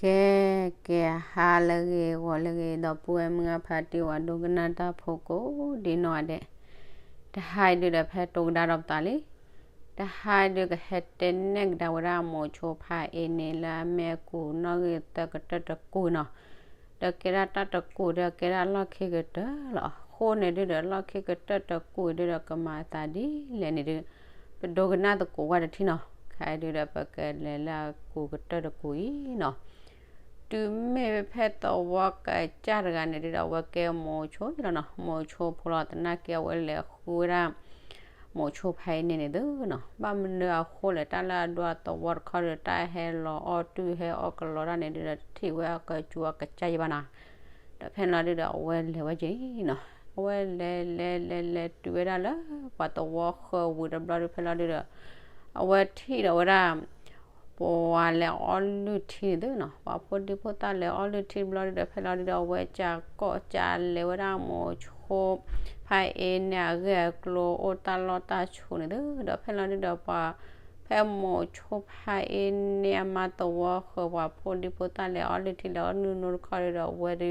ကဲ ကဲ ဟါလၢအဂ့ၤ ဂီၤလၢအဂ့ၤ ဒီပုၢ်ဝဲၢ်မုၢ်ဂၢ်ဖါတံၢ် ပှၤဒိကနၣ်တၢ်ဖိကိးဒ်နီၢ်ဂၤဒဲး, တဟါအံၤဒုဒီး ဖဲတိကဒါဒီးပသးလံ. တဟါအံၤဒုကဟဲတဲနဲၣ်ကဒါဝဲဒၣ် မိၤဆိဖါအ့န့ၣ် လၢအမ့ၢ်အကူးနီၣ်ဂံၢ်သၢကတၢၢ်တကူးနီၤ, ဒီးကဲဒၣ်တၢ်တကူးဒီးကဲဒၣ်လီၢ်ခံကတၢၢ်လီၤ. အဃိန့ၣ်ဒုဒီး လီၢ်ခံကတၢၢ်တကူးအံၤဒုဒီး ကမၤအသးဒ်လဲၣ်န့ၣ်ဒု ပဒိကနၣ်သကိးဝဲတထံၣ်နီၤ. ခဲအံၤဒုဒီး ပကလဲၤလၢအကူးကတၢၢ်တကူးအံၤနီၤ. တုၤမ့ၢ်ဖဲသဝီကစၢ်တဂၤန့ၣ်ဒုဒီး အဝဲကဲမိၤဆိလီၤနီၤ, မိၤဆိဖိလီၤ. သနာ်က့အဝဲလဲၤဃုဝဲဒၣ် မိၤဆိဖါအ့န့ၣ်န့ၣ်သုနီၤ. ဘၣ်မနုၤအဃိလဲၣ် တၢ်လၢအဒိသဝီတခီဒု တၢ်ဟဲလီၤအီၣ်တုၢ်ဟဲအီၣ်ကလီတၢ်န့ၣ်ဒုဒီး တထံၣ်ဝဲအကစူအကစၢ်ယံၤဘၣ်နီၤ. ဒီးဖဲလီၤဒုဒီး အဝဲလဲၤဝဲက့ၤနီၤ. အဝဲလဲၤလဲၤလဲၤလဲၤတုၤဝဲဒၣ်လၢ ပှၤသဝီဃၢၤဝံၤတဘျီဒု ဖဲလီၤဒုဒီး အဝဲထံၣ်ဒီးဝဲဒၣ် ပှၤလဲၤအီၣ်လုၢ်ထံန့ၣ်သုနီၤ, ပှၤဖိဒံဖိသၣ်လဲၤအီၣ်လုၢ်ထံတဘျီဒုဒီး ဖဲလီၤဒုဒီး အဝဲကၢ်ကိးကၢ်လဲၤဝဲဒၣ်မိၤဆိဖါအ့န့ၣ်အဂ့ၢ်အကျိၤ အိၣ်တၢ်လီၢ်တၢ်ဆိးန့ၣ်သု, ဒီးဖဲလီၤဒုဒီးပှၤ ဖဲမိၤဆိဖါအ့န့ၣ်အမါသဝီဃၢၤ ပှၤဖိဒံဖိသၣ်လဲၤအီၣ်လုၢ်ထံလဲၤအီၣ်လုၢ်နိတခီဒုဒီး အဝဲဒု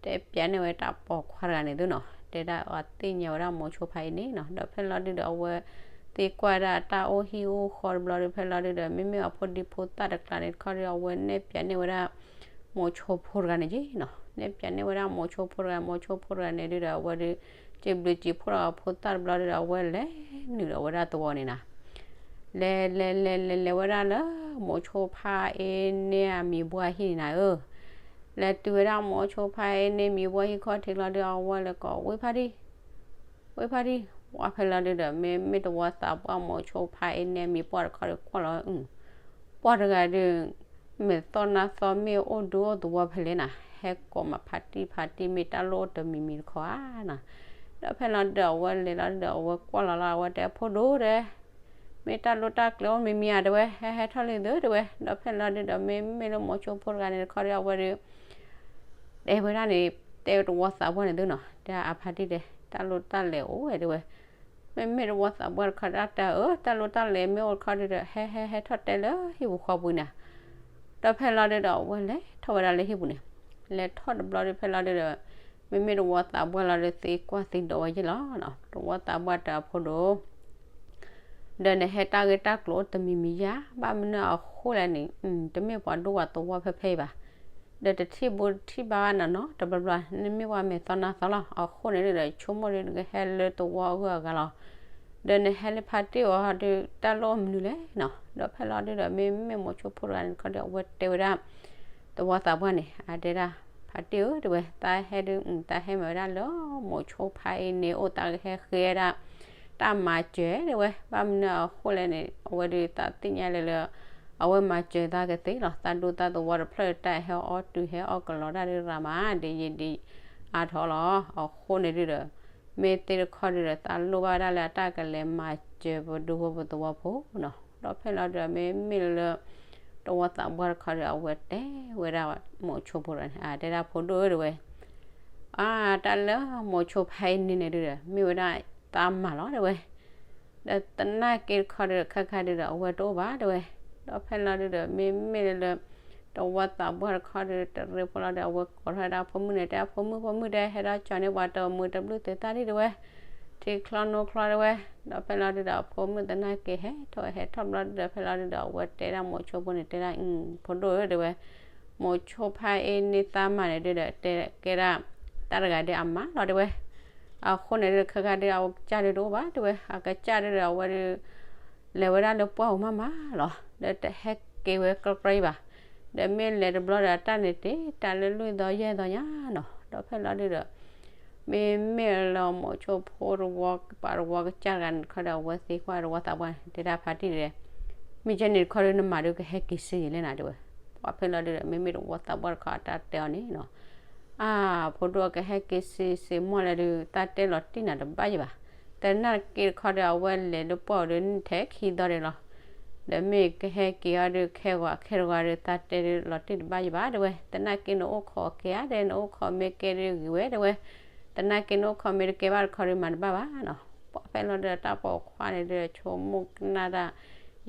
တဲပျးန့ၢ်ဝဲတၢ်ပိာ်ခွါတဂၤန့ၣ်သုနီၤ, တဲဒၣ်အီၤသ့ၣ်ညါဝဲဒၣ်မိၤဆိဖါအ့န့ၣ်နီၤ. ဒီးဖဲလီၤဒုဒီး အဝဲသံကွၢ်ဒၣ်တၢ်အိၣ်ဟံၣ်အိၣ်ဃီတဘျီဒု ဖဲလီၤဒုဒီး မ့မ့ၢ်အဖိဒံဖိသၣ်တကျါန့ၣ်တခီဒု အဝဲနဲၣ်ပျးန့ၢ်ဝဲဒၣ် မိၤဆိဖိတဂၤန့ၣ်က့နီၤ. နဲၣ်ပျးန့ၢ်ဝဲဒၣ်မိၤဆိဖိတဂၤ, မိၤဆိဖိတဂၤန့ၣ်ဒုဒီး အဝဲဒု စံးဘျုးစံးဖှိၣ်ဒီးအဖိသၣ်တဘျီဒုဒီး အဝဲလဲၤနုာ်ဒီးဝဲဒၣ်သဝီန့ၣ်နီၤ. လဲၤလဲၤလဲၤလဲၤလဲၤဝဲဒၣ်လၢ မိၤဆိဖါအ့န့ၣ်အမံၤဘှၢ်ဟံၣ်န့ၣ်နၤဧၢ လဲၤတုၤဝဲဒၣ်မိၤဆိဖါအ့န့ၣ်မံၤဘှၢ်ဟံၣ်ခီၣ်ထံးလီၤဒု အဝဲလဲၤကိး ဝ့ၢ်ဖါတံၢ်, ဝ့ၢ်ဖါတံၢ်, ဝဲဖဲလီၤဒုဒီး မ့မ့ၢ်သဝီသးပှၢ်မိၤဆိဖါအ့န့ၣ်မံၤပှၢ်တခီဒု ကွၢ်လီၤ ပှၢ်တဂၤဒု မဲာ်သီၣ်နါသီမ့ၢ်အိၣ်ဒူအိၣ်သဝီဖဲလဲၣ်နၤ, ဟဲကိးမးဖါတံၢ်ဖါတံၢ် မ့ၢ်တၢ်လိၣ်အိၣ်တမံၤမံၤတခီဧါနီၤ. ဒီးဖဲလီၤဒုဒီး အဝဲလဲၤလီၤဒုဒီး အဝဲကွၢ်လီၤလီၤ အဝဲတဲ ဖိဒိၣ်တဲ မ့ၢ်တၢ်လိၣ်တၢ်ကျဲအိၣ်မံၤမံၤဧါတဲဝဲ, ဟဲဟဲထီၣ်လံသုတဲဝဲ. ဒီးဖဲလီၤဒုဒီး မ့မ့ၢ်လၢမိၤဆိဖိတဂၤန့ၣ်တခီဒု အဝဲဒု တဲဝဲဒၣ်န့ၣ် တဲသဝီသးပှၢ်န့ၣ်သုနီၤ, တဲအဖါတံၢ်တဲ တၢ်လိၣ်တၢ်လဲၤအိၣ်ဝဲတဲဝဲ. မ့မ့ၢ်သဝီသးပှၢ်တခီဒု တဲအၢ တၢ်လိၣ်တၢ်လဲၤမ့ၢ်အိၣ်တခီဒုဒီး ဟဲဟဲဟဲထီၣ်တဲလၢဟံၣ်ပူၤဃီပူၤန့ၣ်. ဒီးဖဲလီၤဒုဒီး အဝဲလဲၤထီၣ်ဝဲဒၣ်လၢဟံၣ်ပူၤန့ၣ်, လဲၤထီၣ်တဘျီဒု ဖဲလီၤဒုဒီး မ့မ့ၢ်သဝီသးပှၢ်လီၤဒု သံကွၢ်သံဒိးဝဲယ့ၢ်လီၤ. သဝီသးပှၢ်တဲအဖိဒိၣ် ဒီးနဟဲတၢ်ဂ့ၢ်တၢ်ကျိၤအိၣ်တမံၤမံၤဧါ, ဘၣ်မနုၤအဃိလဲၣ်န့ၣ် တမ့ၢ်ပှၤဒိၣ်ပှၤသဝီဖဲဖဲအံၤဘၣ်. ဒီးတထံၣ်ဘိတထံၣ်ဘၣ်ဘၣ်နီၤနီၤ တဘျီဘျီ နမ့ၢ်ပှၤမဲာ်သီၣ်နါသီလီၤ. အဃိန့ၣ်ဒုဒီး ဆိကမိၣ်ဒု နကဟဲလၢသဝီအဂုၤအဂၤလီၤ. ဒီးနဟဲလၢဖါတံၢ်အီၤဒု တၢ်လိၣ်အိၣ်မနုၤလဲၣ်နီၤ. ဒီးဖဲလီၤဒုဒီး မ့မ့ၢ်မိၤဆိဖိတဂၤန့ၣ်တခီဒု အဝဲတဲဝဲဒၣ် သဝီသးပှၢ်န့ၣ် အတဲဒၣ် ဖါတံၢ်ဧၢတဲဝဲ, တၢ်ဟဲဒု တၢ်ဟဲမၤဝဲဒၣ်လၢ မိၤဆိဖါအ့န့ၣ် အိၣ်တၢ်ကဟဲဃ့ဝဲဒၣ် တၢ်မၤစၢၤတဲဝဲ. ဘၣ်မနုၤအဃိလဲၣ်န့ၣ် အဝဲဒု သးသ့ၣ်ညါလၢလၢ အဝဲမၤစၢၤသးကသ့လီၤ. သးဒူသးသဝီတဖျၢၣ်တၢ်ဟဲအီၣ်တုၤဟဲအီၣ်ကလီတၢ်ဒုရၤမး ဒ်ယံာ်ဒ်အါထီၣ်လီၤ. အဃိန့ၣ်ဒုဒီး မ့ၢ်သ့တခီဒုဒီး သးလိၣ်ဘၣ်ဝဲဒၣ်လၢအတၢ်ကလဲၤမၤစၢၤပဒူဖိပသဝီဖိနီၤ. ဒီးဖဲလီၤဒုဒီး မ့မ့ၢ်လၢ သဝီသးပှၢ်တခီဒု အဝဲတဲဝဲဒၣ်မိၤဆိဖိတဂၤန့ၣ် အတဲဒၣ်ဖိဒိၣ်ဧၢတဲဝဲ, အါ တၢ်လၢမိၤဆိဖါအ့န့ၣ်န့ၣ်ဒုဒီး မ့ၢ်ဝဲဒၣ်သးမၤလီၤတဲဝဲ. ဒီးသနာ်က့တခီဒုဒီး ခါခါဒုဒီး အဝဲတအိၣ်ဘၣ်တဲဝဲ. ဒီးဖဲလီၤဒုဒီး မ့မ့ၢ်လၢ သဝီသးပှၢ်တခီဒု တရ့ဖိလီၤဒီး အဝဲကိးထီၣ်ဝဲဒၣ်အဖိမုၣ်န့ၣ် တဲအဖိမုၣ် ဖိမုၣ်တဲ ဟဲဒၣ်ကၠီန့ၢ်ပှၤတမုာ်တဘျုးသ့ၣ်သၣ်ဒံးတဲဝဲ, ထံချီနိချီတဲဝဲ. ဒီးဖဲလီၤဒုဒီး အဖိမုၣ်သနာ်က့ဟဲထီၣ်ဟဲထီၣ်ဘျီဒုဒီး ဖဲလီၤဒုဒီး အဝဲတဲဒၣ်မိၤဆိဖိန့ၣ် တဲဒၣ် ဖိဒိၣ်ဧၢတဲဝဲ, မိၤဆိဖါအ့န့ၢ်သးမၤန့ၣ်ဒုဒီး တဲကဲဒၣ် တၢ်တဂၤဒုအမါလီၤတဲဝဲ. အဃိန့ၣ်ဒု ခါခါဒု အကစၢ်ဒုတအိၣ်ဘၣ်တဲဝဲ, အကစၢ်ဒုဒီး အဝဲဒု လဲၤဝဲဒၣ်လၢပှၢ်ပူၤမးမးလီၤ. ဒီးတဟဲက့ၤဝဲကြၢးကြၢးအံၤဘၣ်. ဒီးမ့ၢ်လဲၤတဘျီဒီး တၢ်န့ၣ်တ့ၢ်တၢ်လၢလွံၢ်သီယဲၢ်သီညါနီၤ. ဒီးဖဲလီၤဒုဒီး မ့မ့ၢ်လၢမိၤဆိဖိတဝီ ပှၤတဝီကစၢ်တဂၤန့ၣ်တခီဒီး အဝဲသံကွၢ်သဝီသးပှၢ်န့ၣ် တဲဒၣ်ဖါတံၢ်တဲ, မ့ၢ်ကဲန့ၣ်တခီဒု နမၤဒုကဟဲက့ၤစ့ယဲၢ်လဲၣ်နၤတဲဝဲ. ပှၤဖဲလီၤဒုဒီး မ့မ့ၢ်သဝီသးပှၢ်တခီအတၢ်တဲအီၤန့ၣ်နီၤ အါ ဖိဒိၣ်ကဟဲက့ၤစ့စ့မီၢ်လဲၣ်ဒု တၢ်တဲလီၤတံၢ်နၤတဘၣ်ယံၤဘၣ်. သနာ်က့တခီဒီး အဝဲလဲၤလၢပှၢ်ပူၤဒု ထဲခံသီဒဲးလီၤ. ဒီးမ့ၢ်ကဟဲက့ၤအီၤဒု ခဲဂီၤခဲတဂီၤဒု တၢ်တဲဒုလီၤတံၢ်တဘၣ်ယံၤဘၣ်တဲဝဲ. သနာ်က့နအိၣ်ခိးကဲဧါဒဲး နအိၣ်ခိးမ့ၢ်ကဲဒုဂ့ၤဝဲတဲဝဲ. သနာ်က့နအိၣ်ခိးမ့ၢ်တကဲဘၣ်တခီဒု မၤတဘၣ်ဘၣ်နီၤ. ပှၤဖဲလီၤဒု တၢ်ပိာ်ခွါန့ၣ်ဒု ဆိကမိၣ်ကနၣ်တၢ်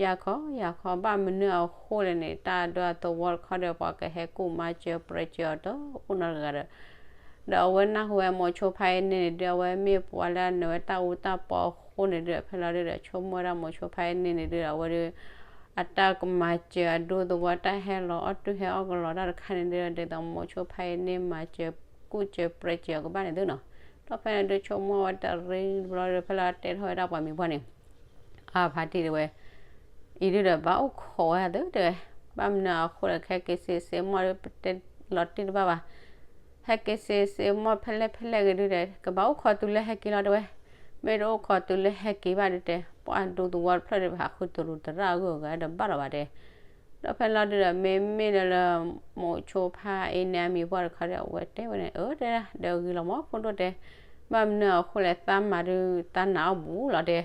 ယၤခီ ယၤခီ ဘၣ်မနုၤအဃိလဲၣ်န့ၣ် တၢ်ဒိသဝီတခီဒီး ပှၤကဟဲကူၣ်မၤစၢၤပြဲးစၢၤအီၤတအိၣ်နီတဂၤဒီး, ဒီးအဝဲနၢ်ဟူဝဲမိၤဆိဖါအ့န့ၣ်န့ၣ်ဒုး အဝဲမ့ၢ်ပှၤလၢအနုာ်ဝဲတၢ်အူတၢ်ပီအဃိန့ၣ်ဒုး ဖဲလီၤဒုးဒီး ဆိကမိၣ်ဝဲဒၣ်မိၤဆိဖါအ့န့ၣ်န့ၣ်ဒုး အဝဲဒုး အတၢ်ကမၤစၢၤအဒိသဝီ တၢ်ဟဲလီၤအီၣ်တုၤဟဲအီၣ်ကလီၤတၢ်တခါန့ၣ်ဒုး ဒ်သိးမိၤဆိဖါအ့န့ၣ်မၤစၢၤကူၣ်စၢၤပြဲးစၢၤအီၤကဘၣ်န့ၣ်သုနီၤ. ဒီးဖဲန့ၣ်ဒုးဆိကမိၣ်ဝဲတရံးတဘျီဒီး ဖဲလီၤတဲထီၣ်ဝဲဒၣ်ပှၤမံၤပှၢ်န့ၣ် အဖါတံၢ်တဲဝဲ, အံၤဒုးဒီးဘၣ်အိၣ်ခိးဝဲသုတဲဝဲ, ဘၣ်မနုၤအဃိဒီး ဟဲက့ၤစ့စ့မီၢ်ဒုး ပတဲလီၤတံၢ်တဘၣ်ဘၣ်, ဟဲက့ၤစ့စ့မီၢ်ဖဲလဲၣ်ဖဲလဲၣ်ဂ့ၤဒုးဒီး ကဘၣ်အိၣ်ခိးတုၤလၢဟဲက့ၤလီၤတဲဝဲ, မ့ၢ်တအိၣ်ခိးတုၤလၣ်ဟဲက့ၤဘၣ်ဒုးတဲ ပှၤဒိသဝီတဖျၢၣ်ဒုး ပဟးဃုတရူးတရၣ်အဂုၤအဂၤဒီးဘၣ်လီၤဘၣ်တဲ ဒီးဖဲလီၤဒုးဒီး မ့မ့ၢ်လၢလၢ မိၤဆိဖါအ့န့ၣ်အမံၤပှၢ်တခီဒီး အဝဲတဲဝဲန့ၣ် အၢတဲဒၣ် ဒီးဂ့ၤလီၤမီၢ်ဖိဒိၣ်တဲ, ဘၣ်မနုၤအဃိလဲၣ် သးမၤဒုးသးနာ်အီၣ်ဘူးလီၤတဲ,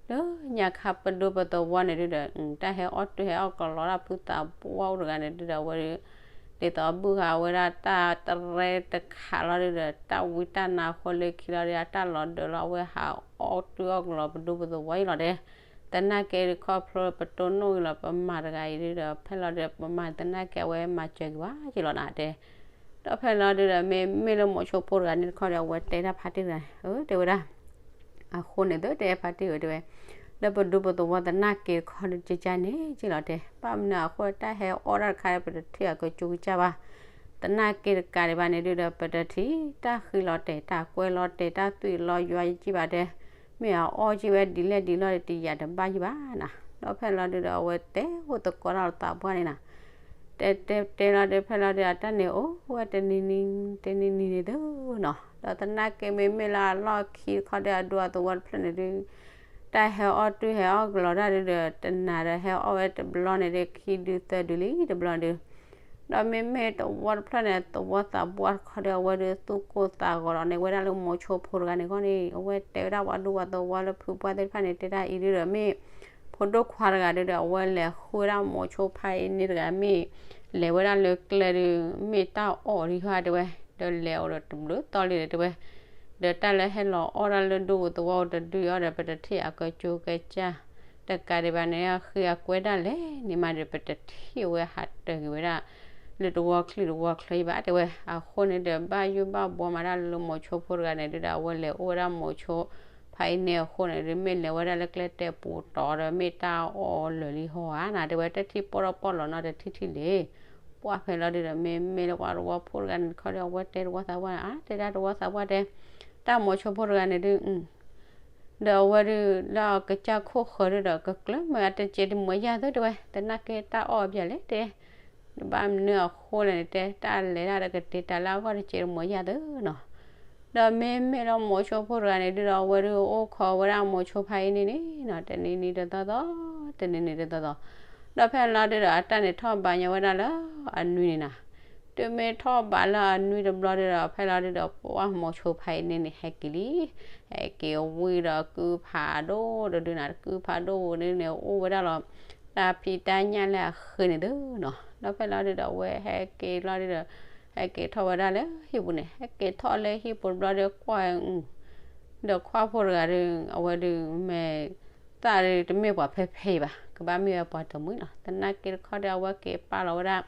လၢညါခါပဒိၣ်ပသဝီန့ၣ်ဒုးဒီး တၢ်ဟဲအီၣ်တုၤဟဲအီၣ်ကလီတၢ်ဖုသးပှၢ်အိၣ်တဂၤန့ၣ်ဒုးဒီး အဝဲဒုး ဒ်သိးဘုၣ်ဃာ်ဝဲဒၣ်တၢ်တရဲတခးလီၤဒုးဒီး တၢ်ဝံတၢ်နါဃိလၢခံလီၤဒီး အတၢ်လီၤဒၢးလီၤ အဝဲဟးအီၣ်တုၤအီၣ်ကလီပဒိၣ်ပသဝီအံၤလီၤတဲ သနာ်က့ခီဖျိပတိၢ်နီၣ်ဂ့ၤလီၤ ပမၤတဂၤအံၤဒုးဒီး ဖဲလီၤဒုးပမၤသနာ်က့အဝဲမၤစၢၤက့ၤဘၣ်က့ၤလီၤနၤတဲ, ဒီးဖဲလီၤဒုးဒီး မ့မ့ၢ်လၢမိၤဆိဖိတဂၤန့ၣ်တခီဒီး အဝဲတဲတၢ်ဖါတံၢ်တဂၤန့ၣ် အၢ တဲဝဲဒၣ် အဃိန့ၣ်သုတဲဖါတံၢ်ဝဲတဲဝဲ, လၢပဒိၣ်ပသဝီသနာ်က့တခီဒီး ကကၢ်န့ၣ်က့လီၤတဲ, ဘၣ်မနုၤအဃိတၢ်ဟဲအီၣ်တၢ်တခါဒီး ပတထံၣ်အကကၠိကစၢ်ဘၣ်, သနာ်က့တကးဒံးဘၣ်န့ၣ်ဒုးဒီး ပတထံၣ်တၢ်ဃံလီၤတဲာ် တၢ်ကွဲလီၤတဲာ် တၢ်သွံၣ်လီၤယွၤယကံၢ်ဘၣ်တဲ, မ့ၢ်အအီၣ်က့ဝဲဒ်လဲၣ်ဒ်လဲၣ်ဒီး တယာ်တဘၣ်ယံၢ်ဘၣ်နၤ, ဒီးဖဲလီၤဒုးဒီး အဝဲတဲအိၣ်သကိးတၢ်လီၤသးပှၢ်န့ၣ်နၤ တဲတဲတဲလီၤဒီး ဖဲလီၤဒုး အတၢ်န့ၣ်အိၣ်ဝဲတနံၤနံၤ တနံၤနံၤန့ၣ်သုနီၤ, ဒီးသနာ်က့မ့မ့ၢ်လၢအလီၢ်ခံတခီဒီး အဒိအသဝီတဖျၢၣ်န့ၣ်ဒုး တၢ်ဟဲအီၣ်တုၤဟဲအီၣ်ကလီတၢ်ဒုးဒီး တနၤဒီးဟဲအီၣ်ဝဲတဘျီန့ၣ်ဒုး ခံဒုသၢဒုလံတဘျီဒုး, ဒီးမ့မ့ၢ်သဝီတဖျၢၣ်န့ၣ် သဝီသးပှၢ်တခီဒီး အဝဲဒုးသူၣ်ကိၢ်သးဂီၤလီၤန့ၢ်ဝဲဒၣ်လၢမိၤဆိဖိတဂၤန့ၣ်အဂီၢ်န့ၣ် အဝဲတဲဝဲဒၣ်ပှၤဒိၣ်ပှၤသဝီလၢဖုပှၢ်သ့ၣ်တဖၣ်န့ၣ် တဲဒၣ်အံၤဒုးဒီး မ့ၢ်ဖိဒိၣ်ခွါတဂၤဒုးဒီး အဝဲလဲၤဃုဝဲဒၣ်မိၤဆိဖါအ့န့ၣ်တဂၤ မ့ၢ်လဲၤဝဲဒၣ်လၢကျဲဒုး မ့ၢ်တၢ်အီၣ်ဒံးဟါတဲဝဲ, ဒီးလဲၤအိၣ်ဒီးတဘျုးသီလံဒီးတဲဝဲ, ဒီးတၢ်လၢဟဲလီၤအီၣ်ဒၣ်လၢဒိၣ်ပူၤသဝီတဒုအီၤဒီး ပတထံၣ်အကကၠိကစၢ် တကးဒံးဘၣ်န့ၣ် အဃ့အကွဲဒၣ်လဲၣ်န့ၣ်မးဒီး ပတထံၣ်ဝဲဟးတၢၢ်က့ၤဝဲဒၣ် လၢတဝီချံတဝီချၢအံၤဘၣ်တဲဝဲ, အဃိန့ၣ်ဒီး ဘၣ်ယိၣ်ဘၣ်ဘှီမးဒၣ်လၢမိၤဆိဖိတဂၤန့ၣ်ဒုးဒီး အဝဲလဲၤအိၣ်ဝဲဒၣ်မိၤဆိဖါအ့န့ၣ်အဃိန့ၣ်ဒုး မ့ၢ်လဲၤဝဲဒၣ်လၢကျဲတဲပူၤတီၤဒီး မ့ၢ်တၢ်အီၣ်လၢာ်လံဟီဧါနၤတဲဝဲ, တထံၣ်ပီၢ်ထီၣ်ပီၢ်လီၤနီတထံၣ်ထံၣ်လံ ပှၢ်ဖဲလီၤဒုးဒီး မ့မ့ၢ်လၢပှၤတဝီဖိတဂၤန့ၣ်တခီဒီး အဝဲတဲတဝီသးပှၢ်န့ၣ် အါ တဲဒၣ်တဝီသးပှၢ်တဲ, တၢ်မိၤဆိဖိတဂၤန့ၣ်ဒုး ဒီးအဝဲဒုး လၢအကစၢ်ခိၣ်ဃၢၤဒုးဒီး ကကျၢၢ်မၢအတစဲးတမှဲၤယၢ်သုတဲဝဲ, သနာ်က့တၢ်အီၣ်အဘၣ်လဲၣ်တဲ, ဘၣ်မနုၤအဃိလဲၣ်န့ၣ်တဲ တၢ်လဲၤဒၣ်ဒီးကတ့တၢ်လၢအဂီၢ်တစဲးတမှဲၤယၢ်သုနီၤ, ဒီးမ့မ့ၢ်လၢမိၤဆိဖိတဂၤန့ၣ်ဒုးဒီး အဝဲဒုးအိၣ်ခိးဝဲဒၣ်မိၤဆိဖါအ့န့ၣ်န့ၣ်နီၤ တနံၤနံၤတသီသီ တနံၤနံၤတသီသီ, ဒီးဖဲလီၤဒုးဒီး အတၢ်န့ၣ်ထီၣ်ဘးညီဝဲဒၣ်လၢအနွံန့ၣ်နၤ တုၤမ့ၢ်ထီၣ်ဘးလၢအနွံတဘျီဒုးဒီး ဖဲလီၤဒုးဒီး ပှၢ်မိၤဆိဖါအ့န့ၣ်န့ၣ် ဟဲက့ၤလံ, ဟဲက့ၤဝံၤဒီးကုဖးဒိၣ်တဒုနၤ ကုဖးဒိၣ်ဒုန့ၣ် အိၣ်ဝဲဒၣ်လီၤ တၢ်ဖံးတၢ်ညၣ်လၢအဃ့န့ၣ်သုနီၤ, ဒီးဖဲလီၤဒုးဒီး အဝဲဟဲက့ၤလီၤဒုးဒီး ဟဲက့ၤထီၣ်ဝဲဒၣ်လၢဟံၣ်ပူၤန့ၣ် ဟဲက့ၤထီၣ်လၢဟံၣ်ပူၤတဘျီဒီး ကွၢ် ဒီးခွါဖိတဂၤဒီး အဝဲဒုးမ့ၢ် သးဒုးတမ့ၢ်ပှၤဖဲဖဲအံၤဘၣ် ကဘၣ်မ့ၢ်ဝဲပှၤတမှံၤလီၤ. သနာ်က့တခီဒီး အဝဲက့ၤပာ်လီၤဝဲဒၣ်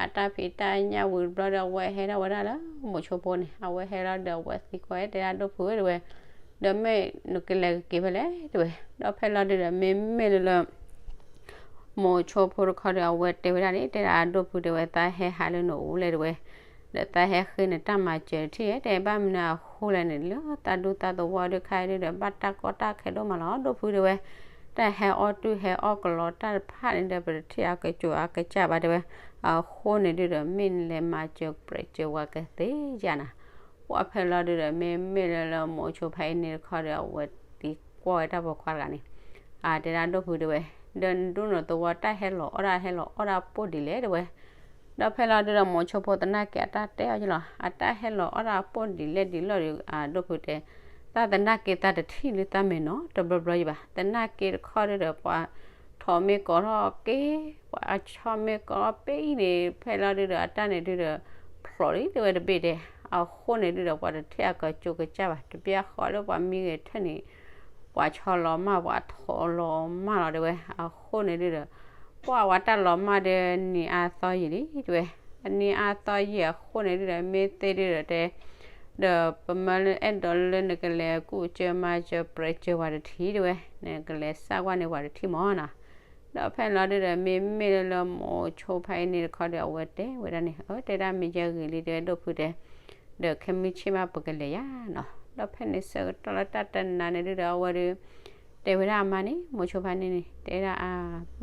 အတၢ်ဖံးတၢ်ညၣ်ဝံၤတဘျီဒီး အဝဲဟဲဒၣ်ဝဲဒၣ်လၢမိၤဆိဖိန့ၣ် အဝဲဟဲလီၤဒီး အဝဲသံကွၢ်တဲဒၣ်ဒိၣ်ဖုဧၢတဲဝဲ, ဒီးမ့ၢ်နကလဲၤကက့ၤဖဲလဲၣ်တဲဝဲ, ဒီးဖဲလီၤဒုးဒီး မ့မ့ၢ်လၢလၢ မိၤဆိဖိတခီဒီး အဝဲတဲဝဲဒၣ်န့ၣ် တဲဒၣ်ဒိၣ်ဖုတဲဝဲ သးဟဲဟးလၢနအိၣ်လဲၣ်တဲဝဲ, ဒီးသးဟဲဃ့နတၢ်မၤစၢၤတထံၣ်ဧါ တဲဘၣ်မနုၤအဃိလဲၣ်န့ၣ် လၢသးဒူသးသဝီဒုးခါအံၤဒုးဒီး ဘၣ်တၢ်ကီတၢ်ခဲဒိၣ်မးလီၤ ဒိၣ်ဖုတဲဝဲ, တၢ်ဟဲအီၣ်တုၤဟဲအီၣ်ကလီတၢ်တဖၣ်န့ၣ်ဒီး ပတထံၣ်အကကၠိအကစၢ်ဘၣ်တဲဝဲ, အဃိန့ၣ်ဒုးဒီး မ့ၢ်နလဲၤမၤစၢၤပြဲးစၢၤဝဲကသ့ဧါနၤ, ပှၢ်ဖဲလီၤဒုးဒီး မ့မ့ၢ်လၢလၢမိၤဆိဖါအ့န့ၣ်တခီဒီး အဝဲသံကွၢ်ဝဲတၢ်ပိာ်ခွါတဂၤန့ၣ် အတဲဒၣ်ဒိၣ်ဖုတဲဝဲ, ဒီးနဒူၣ်နသဝီတၢ်ဟဲလီၤအီၣ်ဒၣ်ဟဲလီၤအီၣ်ဒၣ်ပိၢ်ဒ်လဲၣ်တဲဝဲ, ဒီးဖဲလီၤဒုးဒီးမိၤဆိဖိသနာ်က့အတၢ်တဲအီၤက့လီၤ အတၢ်ဟဲလီၤအီၣ်ဒၣ်ပိၢ်ဒ်လဲၣ်ဒ်လဲၣ်ဒီး အဒိၣ်ဖုတဲ, တၢ်သနာ်က့သးတထံၣ်လၢသးမဲာ်နီၤတဘျီဘျီယံၤဘၣ် သနာ်က့တခီဒုးဒီး ပှၤထီၣ်မ့ၢ်ကီးထီၣ်က့ၤ ပှၤဆီၣ်မ့ၢ်ကီးထီၣ်ပ့ၤအံၤန့ၣ် ဖဲလီၤဒုးဒီး အတၢ်န့ၣ်ဒုးဒီး ဖျိးလံတဲဝဲတဘ့ၣ်တဲ, အဃိန့ၣ်ဒုးဒီး ပှၤတထံၣ်အကကၠိကစၢ်ဘၣ် တပျၢ်ဃီလၢပှၤမံဂဲၤထၢၣ်န့ၣ် ပှၤဆီလီၤမၢ် ပှၤထိးလီၤမၢ်လီၤ တဲဝဲ. အဃိန့ၣ်ဒုဒီး ပှၤဝဲတၢ်လီၤမၢ်ဒီး နံၤအါသီယံာ်လံ တဲဝဲ. အနံၤအါသီယံာ်အဃိန့ၣ်ဒုဒီး မ့ၢ်သ့ဒုဒီးတဲ ဒီးပမၢအဲၣ်ဒိးလၢနကလဲၤကူၣ်စၢၤမၤစၢၤပြဲးစၢၤပှၤတထံၣ် တဲဝဲ, နကလဲၤစၢ်ကွၢ်န့ၢ်ပှၤတထံၣ်မၢ်နီၤ. ဒီးဖဲလီၤဒုဒီး မ့မ့ၢ်လၢလၢမိၤဆိဖါအ့န့ၣ်တခီဒီး အဝဲတဲဝဲဒၣ်န့ၣ် အၢ တဲဒၣ်မ့ၢ်ယဲဂ့ၤလံ တဲဝဲ ဒိၣ်ဖုတဲ, ဒီးခဲမုၢ်ဆ့ၣ်မးပကလဲၤယၤနီၤ. ဒီးဖဲန့ၣ်ဆၢကတီၢ်လၢတၢ်တနၤန့ၣ်ဒုဒီး အဝဲဒု တဲဝဲဒၣ်အမါန့ၣ် မိၤဆိဖါန့ၣ်န့ၣ် တဲဒၣ်အ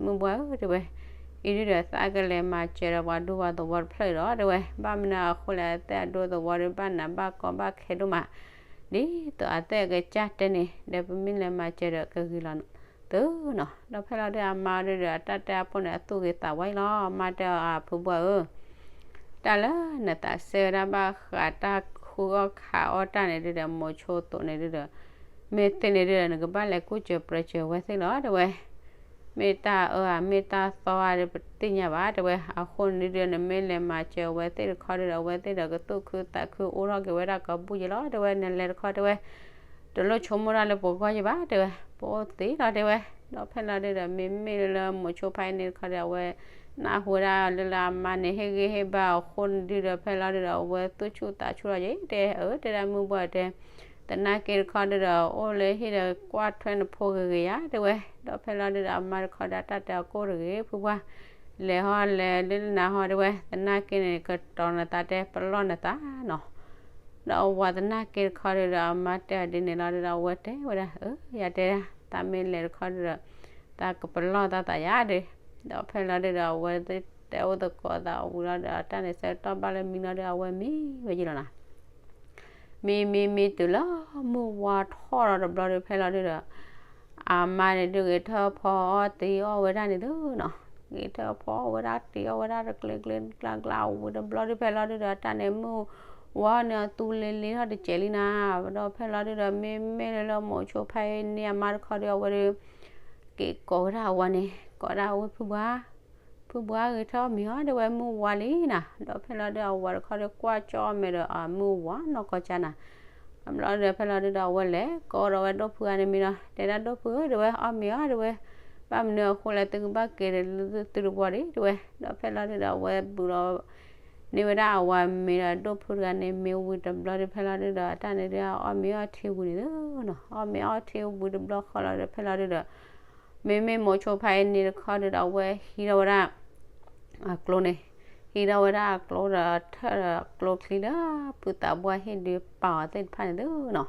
မုၢ်ဘှၢ်ဧၢ တဲဝဲ, အံၤဒုဒီးသးကလဲၤမၤစၢၤဒီးပှၤဒူပှၤသဝီတဖျၢၣ်ဒီး တဲဝဲ, ဘၣ်မနုၤအဃိလဲၣ် အသဲၣ်အဒူသဝီဒီး ဘၣ်နးဘၣ်ကီဘၣ်ခဲဒိၣ်မး ဒ်သိးအသဲၣ်အကစၢ်တဲန့ၣ် ဒီးပမ့ၢ်လဲၤမၤစၢၤဒီးကဂ့ၤလီၤသုနီၤ. ဒီးဖဲလီၤဒုဒီးအမါဒုဒီး အတၢ်တဲအပိၢ်န့ၣ် အသူၣ်ဂ့ၤသးဝါအံၤလီၤ. အမါတဲအီၤ အဖုဘှၢ်ဧၢ တၢ်လၢနသးစဲဝဲဒၣ်ဘၣ်ဃးတၢ်ဃုအီၣ်ခးအီၣ်တၢ်န့ၣ်ဒုဒီး မိၤဆိသိးန့ၣ်ဒုဒီး မ့ၢ်သ့န့ၣ်ဒုဒီး နကဘၣ်လဲၤကူၣ်စၢၤပြဲးစၢၤအဝဲသ့ၣ်လီၤ တဲဝဲ. မ့ၢ်တၢ်အၢဧါ မ့ၢ်တၢ်သီဧါဒီး ပတသ့ၣ်ညါဘၣ် တဲဝဲ. အဃိန့ၣ်ဒုဒီး နမ့ၢ်လဲၤမၤစၢၤအဝဲသ့ၣ်တခီဒုဒီး အဝဲသ့ၣ်ဒီးကသူၣ်ခုသးခုအိၣ်ထီၣ်က့ၤဝဲဒၣ်ကီဘုၣ်ယဲလီၤ တဲဝဲ. နလဲၤတခီ တဲဝဲ တလိၣ်ဆိကမိၣ်တၢ်လၢပဂီၢ်ယဲဘၣ် တဲဝဲ, ပအိၣ်သ့လီၤ တဲဝဲ. ဒီးဖဲလီၤဒုဒီး မ့မ့ၢ်လၢလၢမိၤဆိဖါအ့န့ၣ်တခီဒီး အဝဲနၢ်ဟူဝဲဒၣ်လၢလၢအမါန့ၣ် ဟ့ၣ်ဂံၢ်ဟ့ၣ်ဘါအဃိန့ၣ်ဒုဒီး ဖဲလီၤဒုဒီး အဝဲသူၣ်ဆူၣ်သးဆူၣ်လီၤယဲ တဲ အၢ တဲဒၣ်မုၢ်ဘှၢ်တဲ သနာ်က့တခီဒုဒီး အိၣ်လၢဟံၣ်ဒီးကွၢ်ထွဲနဖိဂ့ၤဂ့ၤယၤ တဲဝဲ. ဒီးဖဲလီၤဒုဒီး အမါတခီဒီး တၢ်တဲအကိၢ်တဂ့ၤ ဖုဘှၢ်, လဲၤဟီလဲၤလၢနၤဟီ တဲဝဲ, သနာ်က့န့ၣ် ကတီၤနသးတဲ ပလီၢ်နသးနီၤ. ဒီးအဝၤသနာ်က့တခီဒုဒီး အမါတဲအီၤဒ်န့ၣ်လီၤဒုဒီး အဝဲတဲဝဲဒၣ် အၢ ယၤတဲဒၣ် သးမ့ၢ်လဲၤတခီဒုဒီး သးကပလီၢ်သးသးယၤဒု. ဒီးဖဲလီၤဒုဒီး အဝဲတဲအိၣ်သကိးသးဝံၤလီၤဒီး တၢ်န့ၣ်ဆၢကတီၢ်ဘၣ်လၢမံလီၤဒုဒီး အဝဲမံဝဲယံၤလီၤနီၤ. မံမံမံတုၤလၢမုၢ်ဝါထီၣ်ဒီးတဘျီဒု ဖဲလီၤဒုဒီး အမါန့ၣ်ဒု ဂဲၤထၢၣ်ဖီအီၣ်တ့အီၣ်ဝဲဒၣ်န့ၣ်သုနီၤ. ဂဲၤထၢၣ်ဖီအီၣ်ဝဲဒၣ်တ့အီၣ်ဝဲဒၣ်တကျ့ကျ့ကျါကျါဝံၤတဘျီဒု ဖဲလီၤဒုဒီး တၢ်န့ၣ်မုၢ်ဝါန့ၣ်အသူလ့ၤလ့ၤထီၣ်တစဲးလံနၤ. ဒီးဖဲလီၤဒုဒီး မ့မ့ၢ်လၢလၢမိၤဆိဖါအ့န့ၢ်အမါတခီဒု အဝဲဒု က့ၤကိးဝဲဒၣ်အဝၤန့ၣ် ကိးဒၣ်ဝဲဖုဘှၢ်, ဖုဘှၢ်ဂဲၤထၢၣ်အီၣ်မ့ၤအီၤ တဲဝဲ မုၢ်ဝါလံနၤ. ဒီးဖဲလီၤဒုဒီး အဝၤတခီဒု ကွၢ်ကၠီအီၣ်မ့ၤဒီး အမုၢ်ဝါနီၢ်ကီၢ်ကၢ်နၤ. အဘျီဒီး ဖဲလီၤဒုဒီး အဝဲလဲၤကိးဒီးဝဲဒိၣ်ဖုဂၤန့ၣ်မ့ၤနီၤ တဲဒၣ်ဒိၣ်ဖုဧၢ တဲဝဲ အီၣ်မ့ၤအီၤ တဲဝဲ, ဘၣ်မနုၤအဃိလဲၣ် သုကဘၣ်က့ၤဒီးသုတဝီဒံး တဲဝဲ. ဒီးဖဲလီၤဒုဒီး အဝဲဘူးဒီး န့ၢ်ဝဲဒၣ်အဝၤမ့ၤဒီးဒိၣ်ဖုတဂၤန့ၣ် မ့ၢ်ဝံၤတဘျီဒု ဖဲလီၤဒုဒီး အတၢ်န့ၣ်ဒု အီၣ်မ့ၤအီၣ်ထံဝံၤန့ၣ်သုနီၤ. အီၣ်မ့ၤအီၣ်ထံဝံၤတဘျီဃီလီၤဒီး ဖဲလီၤဒုဒီး မ့မ့ၢ်မိၤဆိဖါအ့န့ၣ်တခီဒုဒီး အဝဲဟံးထီၣ်ဝဲဒၣ် အကျိန့ၣ်, ဟံးထီၣ်ဝဲဒၣ်အကျိဒီးထၢၣ်ဒီးအကျိချံလၢ ပုၢ်သးပှၢ်ဟ့ၣ်ဒုးပာ်အီၤသ့ၣ်တဖၣ်န့ၣ်သုနီၤ.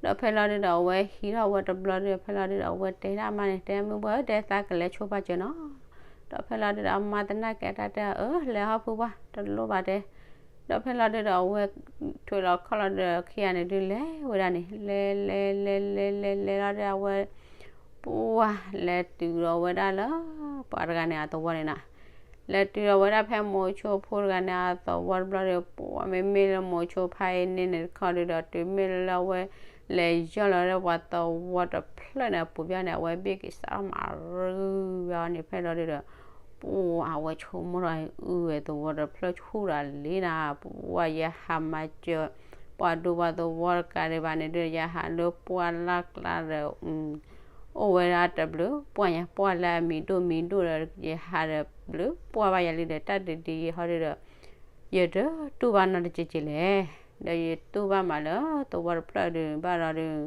ဒီးဖဲလီၤဒုဒီး အဝဲဟံးထီၣ်ဝဲတဘျီဒုဒီး ဖဲလီၤဒုဒီး အဝဲတဲဒၣ်အမါန့ၣ် တဲမုၢ်ဘှၢ်ဧၢ တဲသးကလဲၤဆိဖါစၢၤနီၤ. ဒီးဖဲလီၤဒုဒီး အမါသနာ်က့အတၢ်တဲအီၤ အၢ လဲၤဟီၣ်ဖုဘှၢ် တလိၣ်ဘၣ်တဲ. ဒီးဖဲလီၤဒုဒီး အဝဲ ထွဲလီၤခီၣ်လီၤဒီးခံဂၤန့ၣ်ဒုးလဲၤဝဲဒၣ်န့ၣ် လဲၤလဲၤလဲၤလဲၤလဲၤလီၤဒီး အဝဲ ပှၢ်လဲၤတုၤဒီးဝဲဒၣ်လၢ ပှၤတဂၤန့ၣ်အသဝီန့ၣ်နီၤ. လဲၤတုၤဒီးဝဲဒၣ်ဖဲမိၤဆိဖိတဂၤန့ၣ်အသဝီတဘျီဒီး ပှၢ်မ့မ့ၢ်လၢမိၤဆိဖါအ့န့ၣ်န့ၣ်တခီဒုဒီး တုၤမ့ၢ်လၢလၢအဝဲ လဲၤယီၢ်လီၤလၢပှၤသဝီတဖျၢၣ်န့ၣ် အပူၤဘၣ်န့ၣ် အဝဲဘ့ၣ်က့ၤစးထီၣ်မၤရူဝဲအီၤန့ၣ် ဖဲလီၤဒုဒီး ပှၢ်အဝဲဆိကမိၣ်ထီၣ်အုဝဲသဝီတဖျၢၣ်ဆူၣ်ဒၣ်လံနၤ ပှၢ်ယဟးမၤစၢၤ ပှၤဒူပှၤသဝီတကးဒံးဘၣ်န့ၣ်ဒု ယဟးလၢပှၢ်လၢ်ကျါဒီး အိၣ်ဝဲဒၣ်တဘျုးပှၢ်ညါ ပှၢ်လၢအမံၤဒိၣ်မံၤဒိၣ်ဒီး ယဟးဒီးဘျုးပှၢ်ဘၣ်ယၤလံဒီး တၢ်ဒ်ဒ်အံၤဟီဒုဒီး ယတတူၢ်ဘၣ်နီတစဲးစဲးလဲၣ်. ဒီးယတူၢ်ဘၣ်မးလၢသဝီတဖျၢၣ်ဒုဘၣ်ဒီးဒု